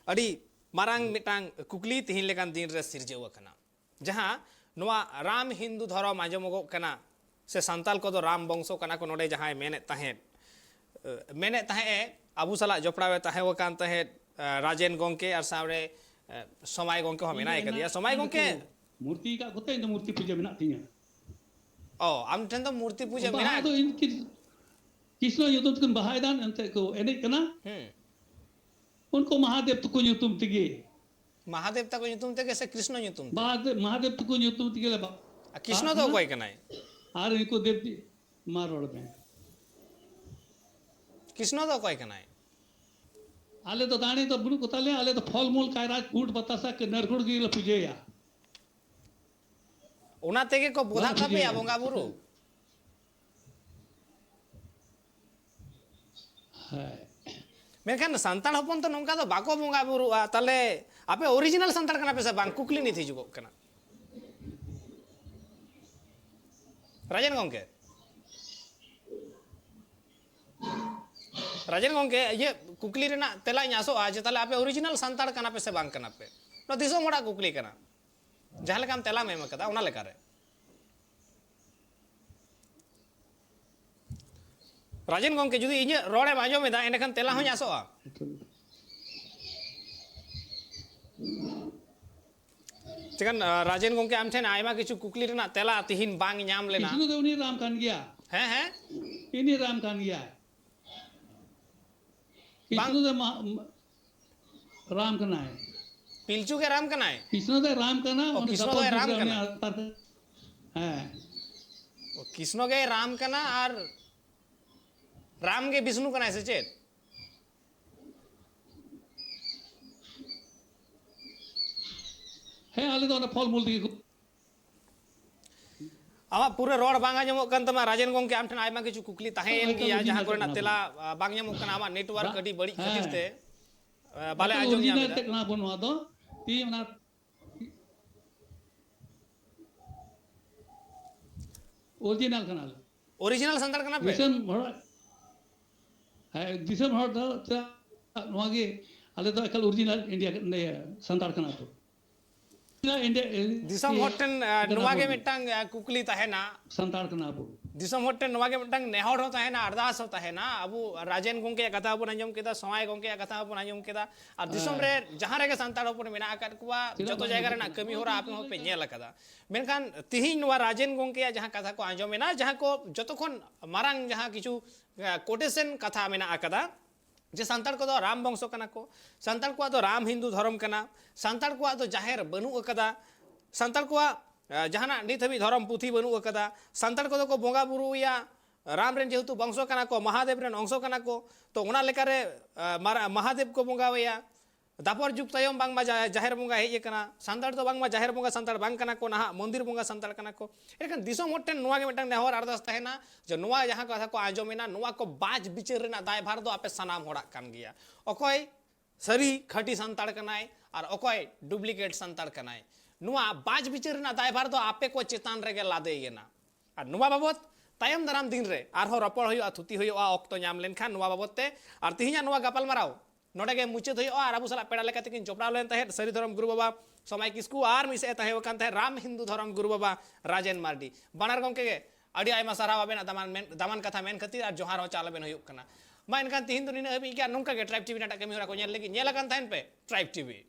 ᱟᱹᱰᱤ ᱢᱟᱨᱟᱝ ᱢᱤᱫᱴᱟᱝ ᱠᱩᱠᱞᱤ ᱛᱤᱦᱤᱧ ᱞᱮᱠᱟᱱ ᱫᱤᱱ ᱨᱮ ᱥᱤᱨᱡᱟᱹᱣ ᱟᱠᱟᱱᱟ, ᱡᱟᱦᱟᱸ ᱱᱚᱣᱟ ᱨᱟᱢ ᱦᱤᱱᱫᱩ ᱫᱷᱚᱨᱚᱢ ᱟᱸᱡᱚᱢᱚᱜᱚᱜ ᱠᱟᱱᱟ, ᱥᱮ ᱥᱟᱱᱛᱟᱞ ᱠᱚᱫᱚ ᱨᱟᱢ ᱵᱚᱝᱥᱚ ᱠᱟᱱᱟ ᱠᱚ, ᱱᱚᱰᱮ ᱡᱟᱦᱟᱸᱭ ᱢᱮᱱᱮᱫ ᱛᱟᱦᱮᱸᱫ, ᱮ, ᱢᱮᱱᱮᱫ ᱛᱟᱦᱮᱸᱫ ᱮ, ᱟᱵᱚ ᱥᱟᱞᱟᱜ ᱡᱚᱯᱲᱟᱣ ᱮ ᱛᱟᱦᱮᱸ ᱟᱠᱟᱱ ᱛᱟᱦᱮᱸᱫ, ᱮ, ᱨᱟᱡᱮᱱ ᱜᱚᱝᱠᱮ ᱟᱨ ᱥᱟᱶᱨᱮ, ᱮ, ᱥᱚᱢᱟᱭ ᱜᱚᱝᱠᱮ ᱦᱚᱸ ᱤᱧ ᱫᱚ ᱢᱮᱱᱟᱭ ᱠᱟᱫᱮᱭᱟ᱾ ᱢᱮᱱᱟᱜ-, ᱥᱚᱢᱟᱭ ᱤᱧ ᱫᱚᱠᱚ ᱜᱚᱝᱠᱮ᱾ ᱢᱩᱨᱛᱤ ᱟᱠᱟᱫ ᱠᱚᱛᱮ ᱤᱧ ᱫᱚ ᱢᱩᱨᱛᱤ ᱯᱩᱡᱟᱹ ᱢᱮᱱᱟᱜ ᱛᱤᱧᱟᱹ᱾ ᱚ, ᱟᱢ ᱴᱷᱮᱱ ᱫᱚ ᱢᱩᱨᱛᱤ ᱯᱩᱡᱟᱹ ᱵᱟᱦᱟ ᱢᱮᱱᱟᱜ? ᱫᱚ ᱤᱧ ᱠᱤ-, ᱠᱨᱤᱥᱱᱚ ᱧᱩᱛᱩᱢ ᱛᱮᱠᱤᱱ ᱵᱟᱦᱟᱭ ᱫᱟᱱ, ᱮᱱᱛᱮ ᱠᱚ ᱮᱱᱮᱡ ᱠᱟᱱᱟ᱾ ᱦᱩᱸ᱾ ᱩᱱᱠᱩ ᱢᱟᱦᱟᱫᱮᱵ ᱛᱟᱠᱚ ᱧᱩᱛᱩᱢ ᱛᱮᱜᱮ᱾ ᱢᱟᱦᱟᱫᱮᱵ ᱛᱟᱠᱚ ᱧᱩᱛᱩᱢ ᱛᱮᱜᱮ ᱥᱮ ᱠᱨᱤᱥᱱᱚ ᱧᱩᱛᱩᱢ ᱛᱮ? ᱢᱟᱦᱟᱫᱮᱵ, ᱢᱟᱦᱟᱫᱮᱵ ᱛᱟᱠᱚ ᱧᱩᱛᱩᱢ ᱛᱮᱜᱮ ᱞᱮ ᱵᱟ-, ᱟᱨ ᱠᱨᱤᱥᱱᱚ ᱫᱚ ᱵᱟᱦᱟᱜ ᱚᱠᱚᱭ ᱠᱟᱱᱟ᱾ ᱠᱟᱱᱟᱭ? ᱟᱨ ᱩᱱᱠᱩ ᱫᱮᱵ ᱫᱮ-, ᱢᱟ ᱨᱚᱲ ᱢᱮ᱾ ᱠᱨᱤᱥᱱᱚ ᱫᱚ ᱚᱠᱚᱭ ᱠᱟᱱᱟᱭ? ᱟᱞᱮ ᱫᱚ ᱫᱟᱲᱮ ᱫᱚ ᱵᱟᱹᱱᱩᱜ ᱠᱚ ᱛᱟᱞᱮᱭᱟ, ᱟᱞᱮ ᱫᱚ ᱯᱷᱚᱞ ᱢᱩᱞ, ᱠᱟᱭᱨᱟ, ᱠᱩᱴ, ᱵᱟᱛᱟᱥᱟ, ᱱᱟᱨᱠᱳᱲ ᱜᱮᱞᱮ ᱯᱩᱡᱟᱹᱭᱟ᱾ ᱚᱱᱟ ᱛᱮᱜᱮ ᱠᱚ ᱵᱚᱫᱷᱟᱜ ᱵᱟᱞᱮ ᱛᱟᱯᱮᱭᱟ ᱯᱩᱡᱟᱹᱭᱟ᱾ ᱵᱚᱸᱜᱟ ᱵᱩᱨᱩ? ᱦᱮᱸ᱾ ᱢᱮᱱᱠᱷᱟᱱ ᱥᱟᱱᱛᱟᱲ ᱦᱚᱯᱚᱱ ᱛᱚ ᱱᱚᱝᱠᱟ ᱫᱚ ᱵᱟᱠᱚ ᱵᱚᱸᱜᱟ ᱵᱩᱨᱩᱜᱼᱟ, ᱛᱟᱦᱞᱮ ᱟᱯᱮ original ᱥᱟᱱᱛᱟᱲ ᱠᱟᱱᱟ ᱯᱮ ᱥᱮ ᱵᱟᱝ? ᱠᱩᱠᱞᱤ ᱱᱤᱛ ᱦᱤᱡᱩᱜᱚᱜ ᱠᱟᱱᱟ᱾ ᱨᱟᱡᱮᱱ ᱜᱚᱝᱠᱮ, ᱨᱟᱡᱮᱱ ᱜᱚᱝᱠᱮ, ᱤᱭᱟᱹ ᱠᱩᱠᱞᱤ ᱨᱮᱱᱟᱜ ᱛᱮᱞᱟᱧ ᱟᱥᱚᱜᱼᱟ ᱡᱮ ᱛᱟᱦᱞᱮ ᱟᱯᱮ original ᱥᱟᱱᱛᱟᱲ ᱠᱟᱱᱟ ᱯᱮ ᱥᱮ ᱵᱟᱝ ᱠᱟᱱᱟ ᱯᱮ? ᱱᱚᱣᱟ ᱫᱤᱥᱚᱢ ᱦᱚᱲᱟᱜ ᱠᱩᱠᱞᱤ ᱠᱟᱱᱟ, ᱡᱟᱦᱟᱸ ᱞᱮᱠᱟᱢ ᱛᱮᱞᱟᱢ ᱮᱢ ᱟᱠᱟᱫᱟ ᱚᱱᱟ ᱞᱮᱠᱟᱨᱮ᱾ ᱨᱟᱡᱮᱱ ᱜᱚᱝᱠᱮ, ᱡᱩᱫᱤ ᱤᱧᱟᱹᱜ ᱨᱚᱲᱮᱢ ᱟᱸᱡᱚᱢ ᱮᱫᱟ, ᱮᱸᱰᱮᱠᱷᱟᱱ ᱛᱮᱞᱟ ᱦᱚᱸᱧ ᱟᱥᱚᱜᱼᱟ᱾ ᱪᱤᱠᱟᱹᱱ, ᱟ, ᱨᱟᱡᱮᱱ ᱜᱚᱝᱠᱮ, ᱟᱢ ᱴᱷᱮᱱ ᱟᱭᱢᱟ ᱠᱤᱪᱷᱩ ᱠᱩᱠᱞᱤ ᱨᱮᱱᱟᱜ ᱛᱮᱞᱟ ᱛᱤᱦᱤᱧ ᱵᱟᱝ ᱧᱟᱢ ᱞᱮᱱᱟ᱾ ᱠᱤᱥᱱᱩ ᱫᱚ ᱩᱱᱤ ᱨᱟᱢ ᱠᱟᱱ ᱜᱮᱭᱟ᱾ ᱦᱮᱸ, ᱦᱮᱸ᱾ ᱤᱱᱤ ᱨᱟᱢ ᱠᱟᱱ ᱜᱮᱭᱟᱭ᱾ ᱵᱟᱝ᱾ ᱠᱤᱥᱱᱩ ᱫᱚ ᱢᱟ-, ᱢᱟ-, ᱨᱟᱢ ᱠᱟᱱᱟᱭ᱾ ᱯᱤᱞᱪᱩ ᱜᱮ ᱨᱟᱢ ᱠᱟᱱᱟᱭ? ᱠᱤᱥᱱᱩ ᱫᱚᱭ ᱨᱟᱢ ᱠᱟᱱᱟ, ᱚ, ᱩᱱᱤ ᱠᱤᱥᱱᱩ ᱥᱟᱛᱚᱢ ᱫᱚᱭ ᱡᱩᱜᱽ ᱨᱟᱢ ᱨᱮ ᱩᱱᱤ ᱠᱟᱱᱟ᱾ ᱟᱵᱛᱟᱨ ᱠᱟᱱᱟ᱾ ᱦᱮᱸ᱾ ᱚ, ᱠᱤᱥᱱᱩ ᱜᱮᱭ ᱨᱟᱢ ᱠᱟᱱᱟ ᱟᱨ ᱨᱟᱢ ᱜᱮ ᱵᱤᱥᱱᱩ ᱠᱟᱱᱟᱭ ᱥᱮ ᱪᱮᱫ? ᱦᱮᱸ, ᱟᱞᱮ ᱫᱚ ᱚᱱᱟ ᱯᱷᱚᱞ ᱢᱩᱞ ᱛᱮᱜᱮ ᱠᱚ ᱟᱢᱟᱜ ᱯᱩᱨᱟᱹ ᱨᱚᱲ ᱵᱟᱝ ᱟᱸᱡᱚᱢᱚᱜ ᱠᱟᱱ ᱛᱟᱢᱟ᱾ ᱨᱟᱡᱮᱱ ᱜᱚᱝᱠᱮ, ᱟᱢ ᱴᱷᱮᱱ ᱟᱭᱢᱟ ᱠᱤᱪᱷᱩ ᱠᱩᱠᱞᱤ ᱛᱟᱦᱮᱸᱭᱮᱱ ᱦᱳᱭ, ᱜᱮᱭᱟ, ᱦᱳᱭ, ᱡᱟᱦᱟᱸ ᱦᱳᱭ, ᱠᱚᱨᱮᱱᱟᱜ ᱦᱳᱭ᱾ ᱛᱮᱞᱟ, ᱟ, ᱵᱟᱝ ᱧᱟᱢᱚᱜ ᱠᱟᱱᱟ᱾ ᱟᱢᱟᱜ network ᱵᱟ-, ᱟᱹᱰᱤ ᱵᱟᱹᱲᱤᱡ ᱠᱷᱟᱹᱛᱤᱨ ᱦᱮᱸ᱾ ᱛᱮ, ᱟ, ᱵᱟᱞᱮ ᱮᱠᱟᱞ ᱟᱸᱡᱚᱢ ᱧᱟᱢ original ᱮᱫᱟ᱾ ᱛᱮᱫ ᱠᱟᱱᱟ ᱵᱚᱱ ᱱᱚᱣᱟ ᱫᱚ᱾ ᱛᱤ ᱚᱱᱟ original ᱠᱟᱱᱟᱞᱮ᱾ Original ᱥᱟᱱᱛᱟᱲ ᱠᱟᱱᱟ ᱯᱮ? ᱫᱤᱥᱚᱢ ᱦᱚᱲ, ᱦᱮᱸ, ᱫᱤᱥᱚᱢ ᱦᱚᱲ ᱫᱚ ᱪᱮᱫᱟᱜ ᱱᱚᱣᱟ ᱜᱮ, ᱟᱞᱮ ᱫᱚ ᱮᱠᱟᱞ original India, ᱤᱭᱟᱹ, ᱥᱟᱱᱛᱟᱲ ᱠᱟᱱᱟ ᱛᱚ᱾ India, ᱫᱤᱥᱚᱢ ᱤᱭᱟᱹ, ᱦᱚᱲ ᱴᱷᱮᱱ, ᱟ, ᱠᱟᱱᱟ ᱱᱚᱣᱟ ᱜᱮ ᱵᱚᱱ᱾ ᱢᱤᱫᱴᱟᱝ, ᱟ, ᱠᱩᱠᱞᱤ ᱛᱟᱦᱮᱱᱟ᱾ ᱥᱟᱱᱛᱟᱲ ᱠᱟᱱᱟ ᱵᱚᱱ᱾ ᱫᱤᱥᱚᱢ ᱦᱚᱲ ᱴᱷᱮᱱ ᱱᱚᱣᱟ ᱜᱮ ᱢᱤᱫᱴᱟᱝ ᱱᱮᱦᱚᱨ ᱦᱚᱸ ᱛᱟᱦᱮᱱᱟ, ᱟᱨᱫᱟᱥ ᱦᱚᱸ ᱛᱟᱦᱮᱱᱟ᱾ ᱟᱵᱚ ᱨᱟᱡᱮᱱ ᱜᱚᱝᱠᱮᱭᱟᱜ ᱠᱟᱛᱷᱟ ᱦᱚᱸᱵᱚᱱ ᱟᱸᱡᱚᱢ ᱠᱮᱫᱟ, ᱥᱚᱣᱟᱭ ᱜᱚᱝᱠᱮᱭᱟᱜ ᱠᱟᱛᱷᱟ ᱦᱚᱸᱵᱚᱱ ᱟᱸᱡᱚᱢ ᱠᱮᱫᱟ, ᱟᱨ ᱫᱤᱥᱚᱢ ᱨᱮ ᱡᱟᱦᱟᱸ ᱨᱮᱜᱮ ᱥᱟᱱᱛᱟᱲ ᱦᱚᱯᱚᱱ ᱢᱮᱱᱟᱜ ᱟᱠᱟᱫ ᱠᱚᱣᱟ, ᱡᱚᱛᱚ ᱡᱟᱭᱜᱟ ᱨᱮᱱᱟᱜ ᱠᱟᱹᱢᱤ ᱦᱚᱨᱟ ᱟᱯᱮ ᱦᱚᱸᱯᱮ ᱧᱮᱞ ᱟᱠᱟᱫᱟ᱾ ᱢᱮᱱᱠᱷᱟᱱ ᱛᱤᱦᱤᱧ ᱱᱚᱣᱟ ᱨᱟᱡᱮᱱ ᱜᱚᱝᱠᱮᱭᱟᱜ ᱡᱟᱦᱟᱸ ᱠᱟᱛᱷᱟ ᱠᱚ ᱟᱸᱡᱚᱢ ᱮᱱᱟ, ᱡᱟᱦᱟᱸ ᱠᱚ ᱡᱚᱛᱚ ᱠᱷᱚᱱ ᱢᱟᱨᱟᱝ ᱡᱟᱦᱟᱸ ᱠᱤᱪᱷᱩ ᱠᱳᱴᱮᱥᱚᱱ ᱠᱟᱛᱷᱟ ᱢᱮᱱᱟᱜ ᱟᱠᱟᱫᱟ, ᱡᱮ ᱥᱟᱱᱛᱟᱲ ᱠᱚᱫᱚ ᱨᱟᱢ ᱵᱚᱝᱥᱚ ᱠᱟᱱᱟ ᱠᱚ, ᱥᱟᱱᱛᱟᱲ ᱠᱚᱣᱟᱜ ᱫᱚ ᱨᱟᱢ ᱦᱤᱱᱫᱩ ᱫᱷᱚᱨᱚᱢ ᱠᱟᱱᱟ, ᱥᱟᱱᱛᱟᱲ ᱠᱚᱣᱟᱜ ᱫᱚ ᱡᱟᱦᱮᱨ ᱵᱟᱹᱱᱩᱜ ᱟᱠᱟᱫᱟ, ᱥᱟᱱᱛᱟᱲ ᱠᱚᱣᱟᱜ ᱡᱟᱦᱟᱱᱟᱜ ᱱᱤᱛ ᱦᱟᱹᱵᱤᱡ ᱫᱷᱚᱨᱚᱢ ᱯᱩᱛᱷᱤ ᱵᱟᱹᱱᱩᱜ ᱟᱠᱟᱫᱟ, ᱥᱟᱱᱛᱟᱲ ᱠᱚᱫᱚ ᱠᱚ ᱵᱚᱸᱜᱟ ᱵᱩᱨᱩᱭᱟ, ᱨᱟᱢ ᱨᱮᱱ ᱡᱮᱦᱮᱛᱩ ᱵᱚᱝᱥᱚ ᱠᱟᱱᱟ ᱠᱚ, ᱢᱟᱦᱟᱫᱮᱵ ᱨᱮᱱ ᱚᱝᱥᱚ ᱠᱟᱱᱟ ᱠᱚ, ᱛᱚ ᱚᱱᱟ ᱞᱮᱠᱟᱨᱮ ᱢᱟᱦᱟᱫᱮᱵ ᱠᱚ ᱵᱚᱸᱜᱟᱣᱟᱭᱟ᱾ ᱫᱟᱯᱚᱨ ᱡᱩᱜᱽ ᱛᱟᱭᱚᱢ ᱵᱟᱝᱢᱟ ᱡᱟᱦᱮᱨ ᱵᱚᱸᱜᱟ ᱦᱮᱡ ᱟᱠᱟᱱᱟ, ᱥᱟᱱᱛᱟᱲ ᱫᱚ ᱵᱟᱝᱢᱟ ᱡᱟᱦᱮᱨ ᱵᱚᱸᱜᱟ ᱥᱟᱱᱛᱟᱲ ᱵᱟᱝ ᱠᱟᱱᱟ ᱠᱚ, ᱱᱟᱦᱟᱜ ᱢᱚᱱᱫᱤᱨ ᱵᱚᱸᱜᱟ ᱥᱟᱱᱛᱟᱲ ᱠᱟᱱᱟ ᱠᱚ᱾ ᱮᱱᱠᱷᱟᱱ ᱫᱤᱥᱚᱢ ᱦᱚᱲ ᱴᱷᱮᱱ ᱱᱚᱣᱟ ᱜᱮ ᱢᱤᱫᱴᱟᱝ ᱱᱮᱦᱚᱨ ᱟᱨᱫᱟᱥ ᱛᱟᱦᱮᱱᱟ ᱡᱮ ᱱᱚᱣᱟ ᱡᱟᱦᱟᱸ ᱠᱟᱛᱷᱟ ᱠᱚ ᱟᱸᱡᱚᱢ ᱮᱱᱟ, ᱱᱚᱣᱟ ᱠᱚ ᱵᱟᱪ ᱵᱤᱪᱟᱹᱨ ᱨᱮᱱᱟᱜ ᱫᱟᱭᱵᱷᱟᱨ ᱫᱚ ᱟᱯᱮ ᱥᱟᱱᱟᱢ ᱦᱚᱲᱟᱜ ᱠᱟᱱ ᱜᱮᱭᱟ᱾ ᱚᱠᱚᱭ ᱥᱟᱹᱨᱤ ᱠᱷᱟᱹᱴᱤ ᱥᱟᱱᱛᱟᱲ ᱠᱟᱱᱟᱭ ᱟᱨ ᱚᱠᱚᱭ ᱰᱩᱯᱞᱤᱠᱮᱴ ᱥᱟᱱᱛᱟᱲ ᱠᱟᱱᱟᱭ, ᱱᱚᱣᱟ ᱵᱟᱪ ᱵᱤᱪᱟᱹᱨ ᱨᱮᱱᱟᱜ ᱫᱟᱭᱵᱷᱟᱨ ᱫᱚ ᱟᱯᱮ ᱠᱚ ᱪᱮᱛᱟᱱ ᱨᱮᱜᱮ ᱞᱟᱫᱮᱭᱮᱱᱟ᱾ ᱟᱨ ᱱᱚᱣᱟ ᱵᱟᱵᱚᱛ ᱛᱟᱭᱚᱢ ᱫᱟᱨᱟᱢ ᱫᱤᱱ ᱨᱮ ᱟᱨᱦᱚᱸ ᱨᱚᱯᱚᱲ ᱦᱩᱭᱩᱜᱼᱟ, ᱛᱷᱩᱛᱤ ᱦᱩᱭᱩᱜᱼᱟ, ᱚᱠᱛᱚ ᱧᱟᱢ ᱞᱮᱱᱠᱷᱟᱱ ᱱᱚᱣᱟ ᱵᱟᱵᱚᱛ ᱛᱮ᱾ ᱟᱨ ᱛᱤᱦᱤᱧᱟᱜ ᱱᱚᱣᱟ ᱜᱟᱯᱟᱞᱢᱟᱨᱟᱣ ᱱᱚᱰᱮ ᱜᱮ ᱢᱩᱪᱟᱹᱫ ᱦᱩᱭᱩᱜᱼᱟ᱾ ᱟᱨ ᱟᱵᱚ ᱥᱟᱞᱟᱜ ᱯᱮᱲᱟ ᱞᱮᱠᱟ ᱛᱮᱠᱤᱱ ᱡᱚᱯᱲᱟᱣ ᱞᱮᱱ ᱛᱟᱦᱮᱸᱫ ᱥᱟᱹᱨᱤ ᱫᱷᱚᱨᱚᱢ ᱜᱩᱨᱩ ᱵᱟᱵᱟ ᱥᱚᱢᱟᱭ ᱠᱤᱥᱠᱩ ᱟᱨ ᱢᱤᱫ ᱥᱮᱫ ᱮ ᱛᱟᱦᱮᱸ ᱟᱠᱟᱱ ᱛᱟᱦᱮᱸᱫ ᱨᱟᱢ ᱦᱤᱱᱫᱩ ᱫᱷᱚᱨᱚᱢ ᱜᱩᱨᱩ ᱵᱟᱵᱟ ᱨᱟᱡᱮᱱ ᱢᱟᱨᱰᱤ᱾ ᱵᱟᱱᱟᱨ ᱜᱚᱢᱠᱮ ᱜᱮ ᱟᱹᱰᱤ ᱟᱭᱢᱟ ᱥᱟᱨᱦᱟᱣ ᱟᱵᱮᱱᱟᱜ ᱫᱟᱢᱟᱱ ᱢᱮᱱ, ᱫᱟᱢᱟᱱ ᱠᱟᱛᱷᱟ ᱢᱮᱱ ᱠᱷᱟᱹᱛᱤᱨ, ᱟᱨ ᱡᱚᱦᱟᱨ ᱦᱚᱸ ᱪᱟᱞ ᱟᱵᱮᱱ ᱦᱩᱭᱩᱜ ᱠᱟᱱᱟ᱾ ᱢᱟ ᱮᱱᱠᱷᱟᱱ ᱛᱤᱦᱤᱧ ᱫᱚ ᱱᱤᱱᱟᱹᱜ ᱦᱟᱹᱵᱤᱡ ᱜᱮ, ᱟᱨ ᱱᱚᱝᱠᱟ ᱜᱮ ᱴᱨᱟᱭᱤᱵᱽ ᱴᱤᱵᱷᱤ ᱨᱮᱱᱟᱜ ᱠᱟᱹᱢᱤ ᱦᱚᱨᱟ ᱠᱚ ᱧᱮᱞ ᱞᱟᱹᱜᱤᱫ ᱧᱮᱞ ᱟᱠᱟᱱ ᱛᱟᱦᱮᱱ ᱯᱮ ᱴᱨᱟᱭᱤᱵᱽ ᱴᱤᱵᱷᱤ᱾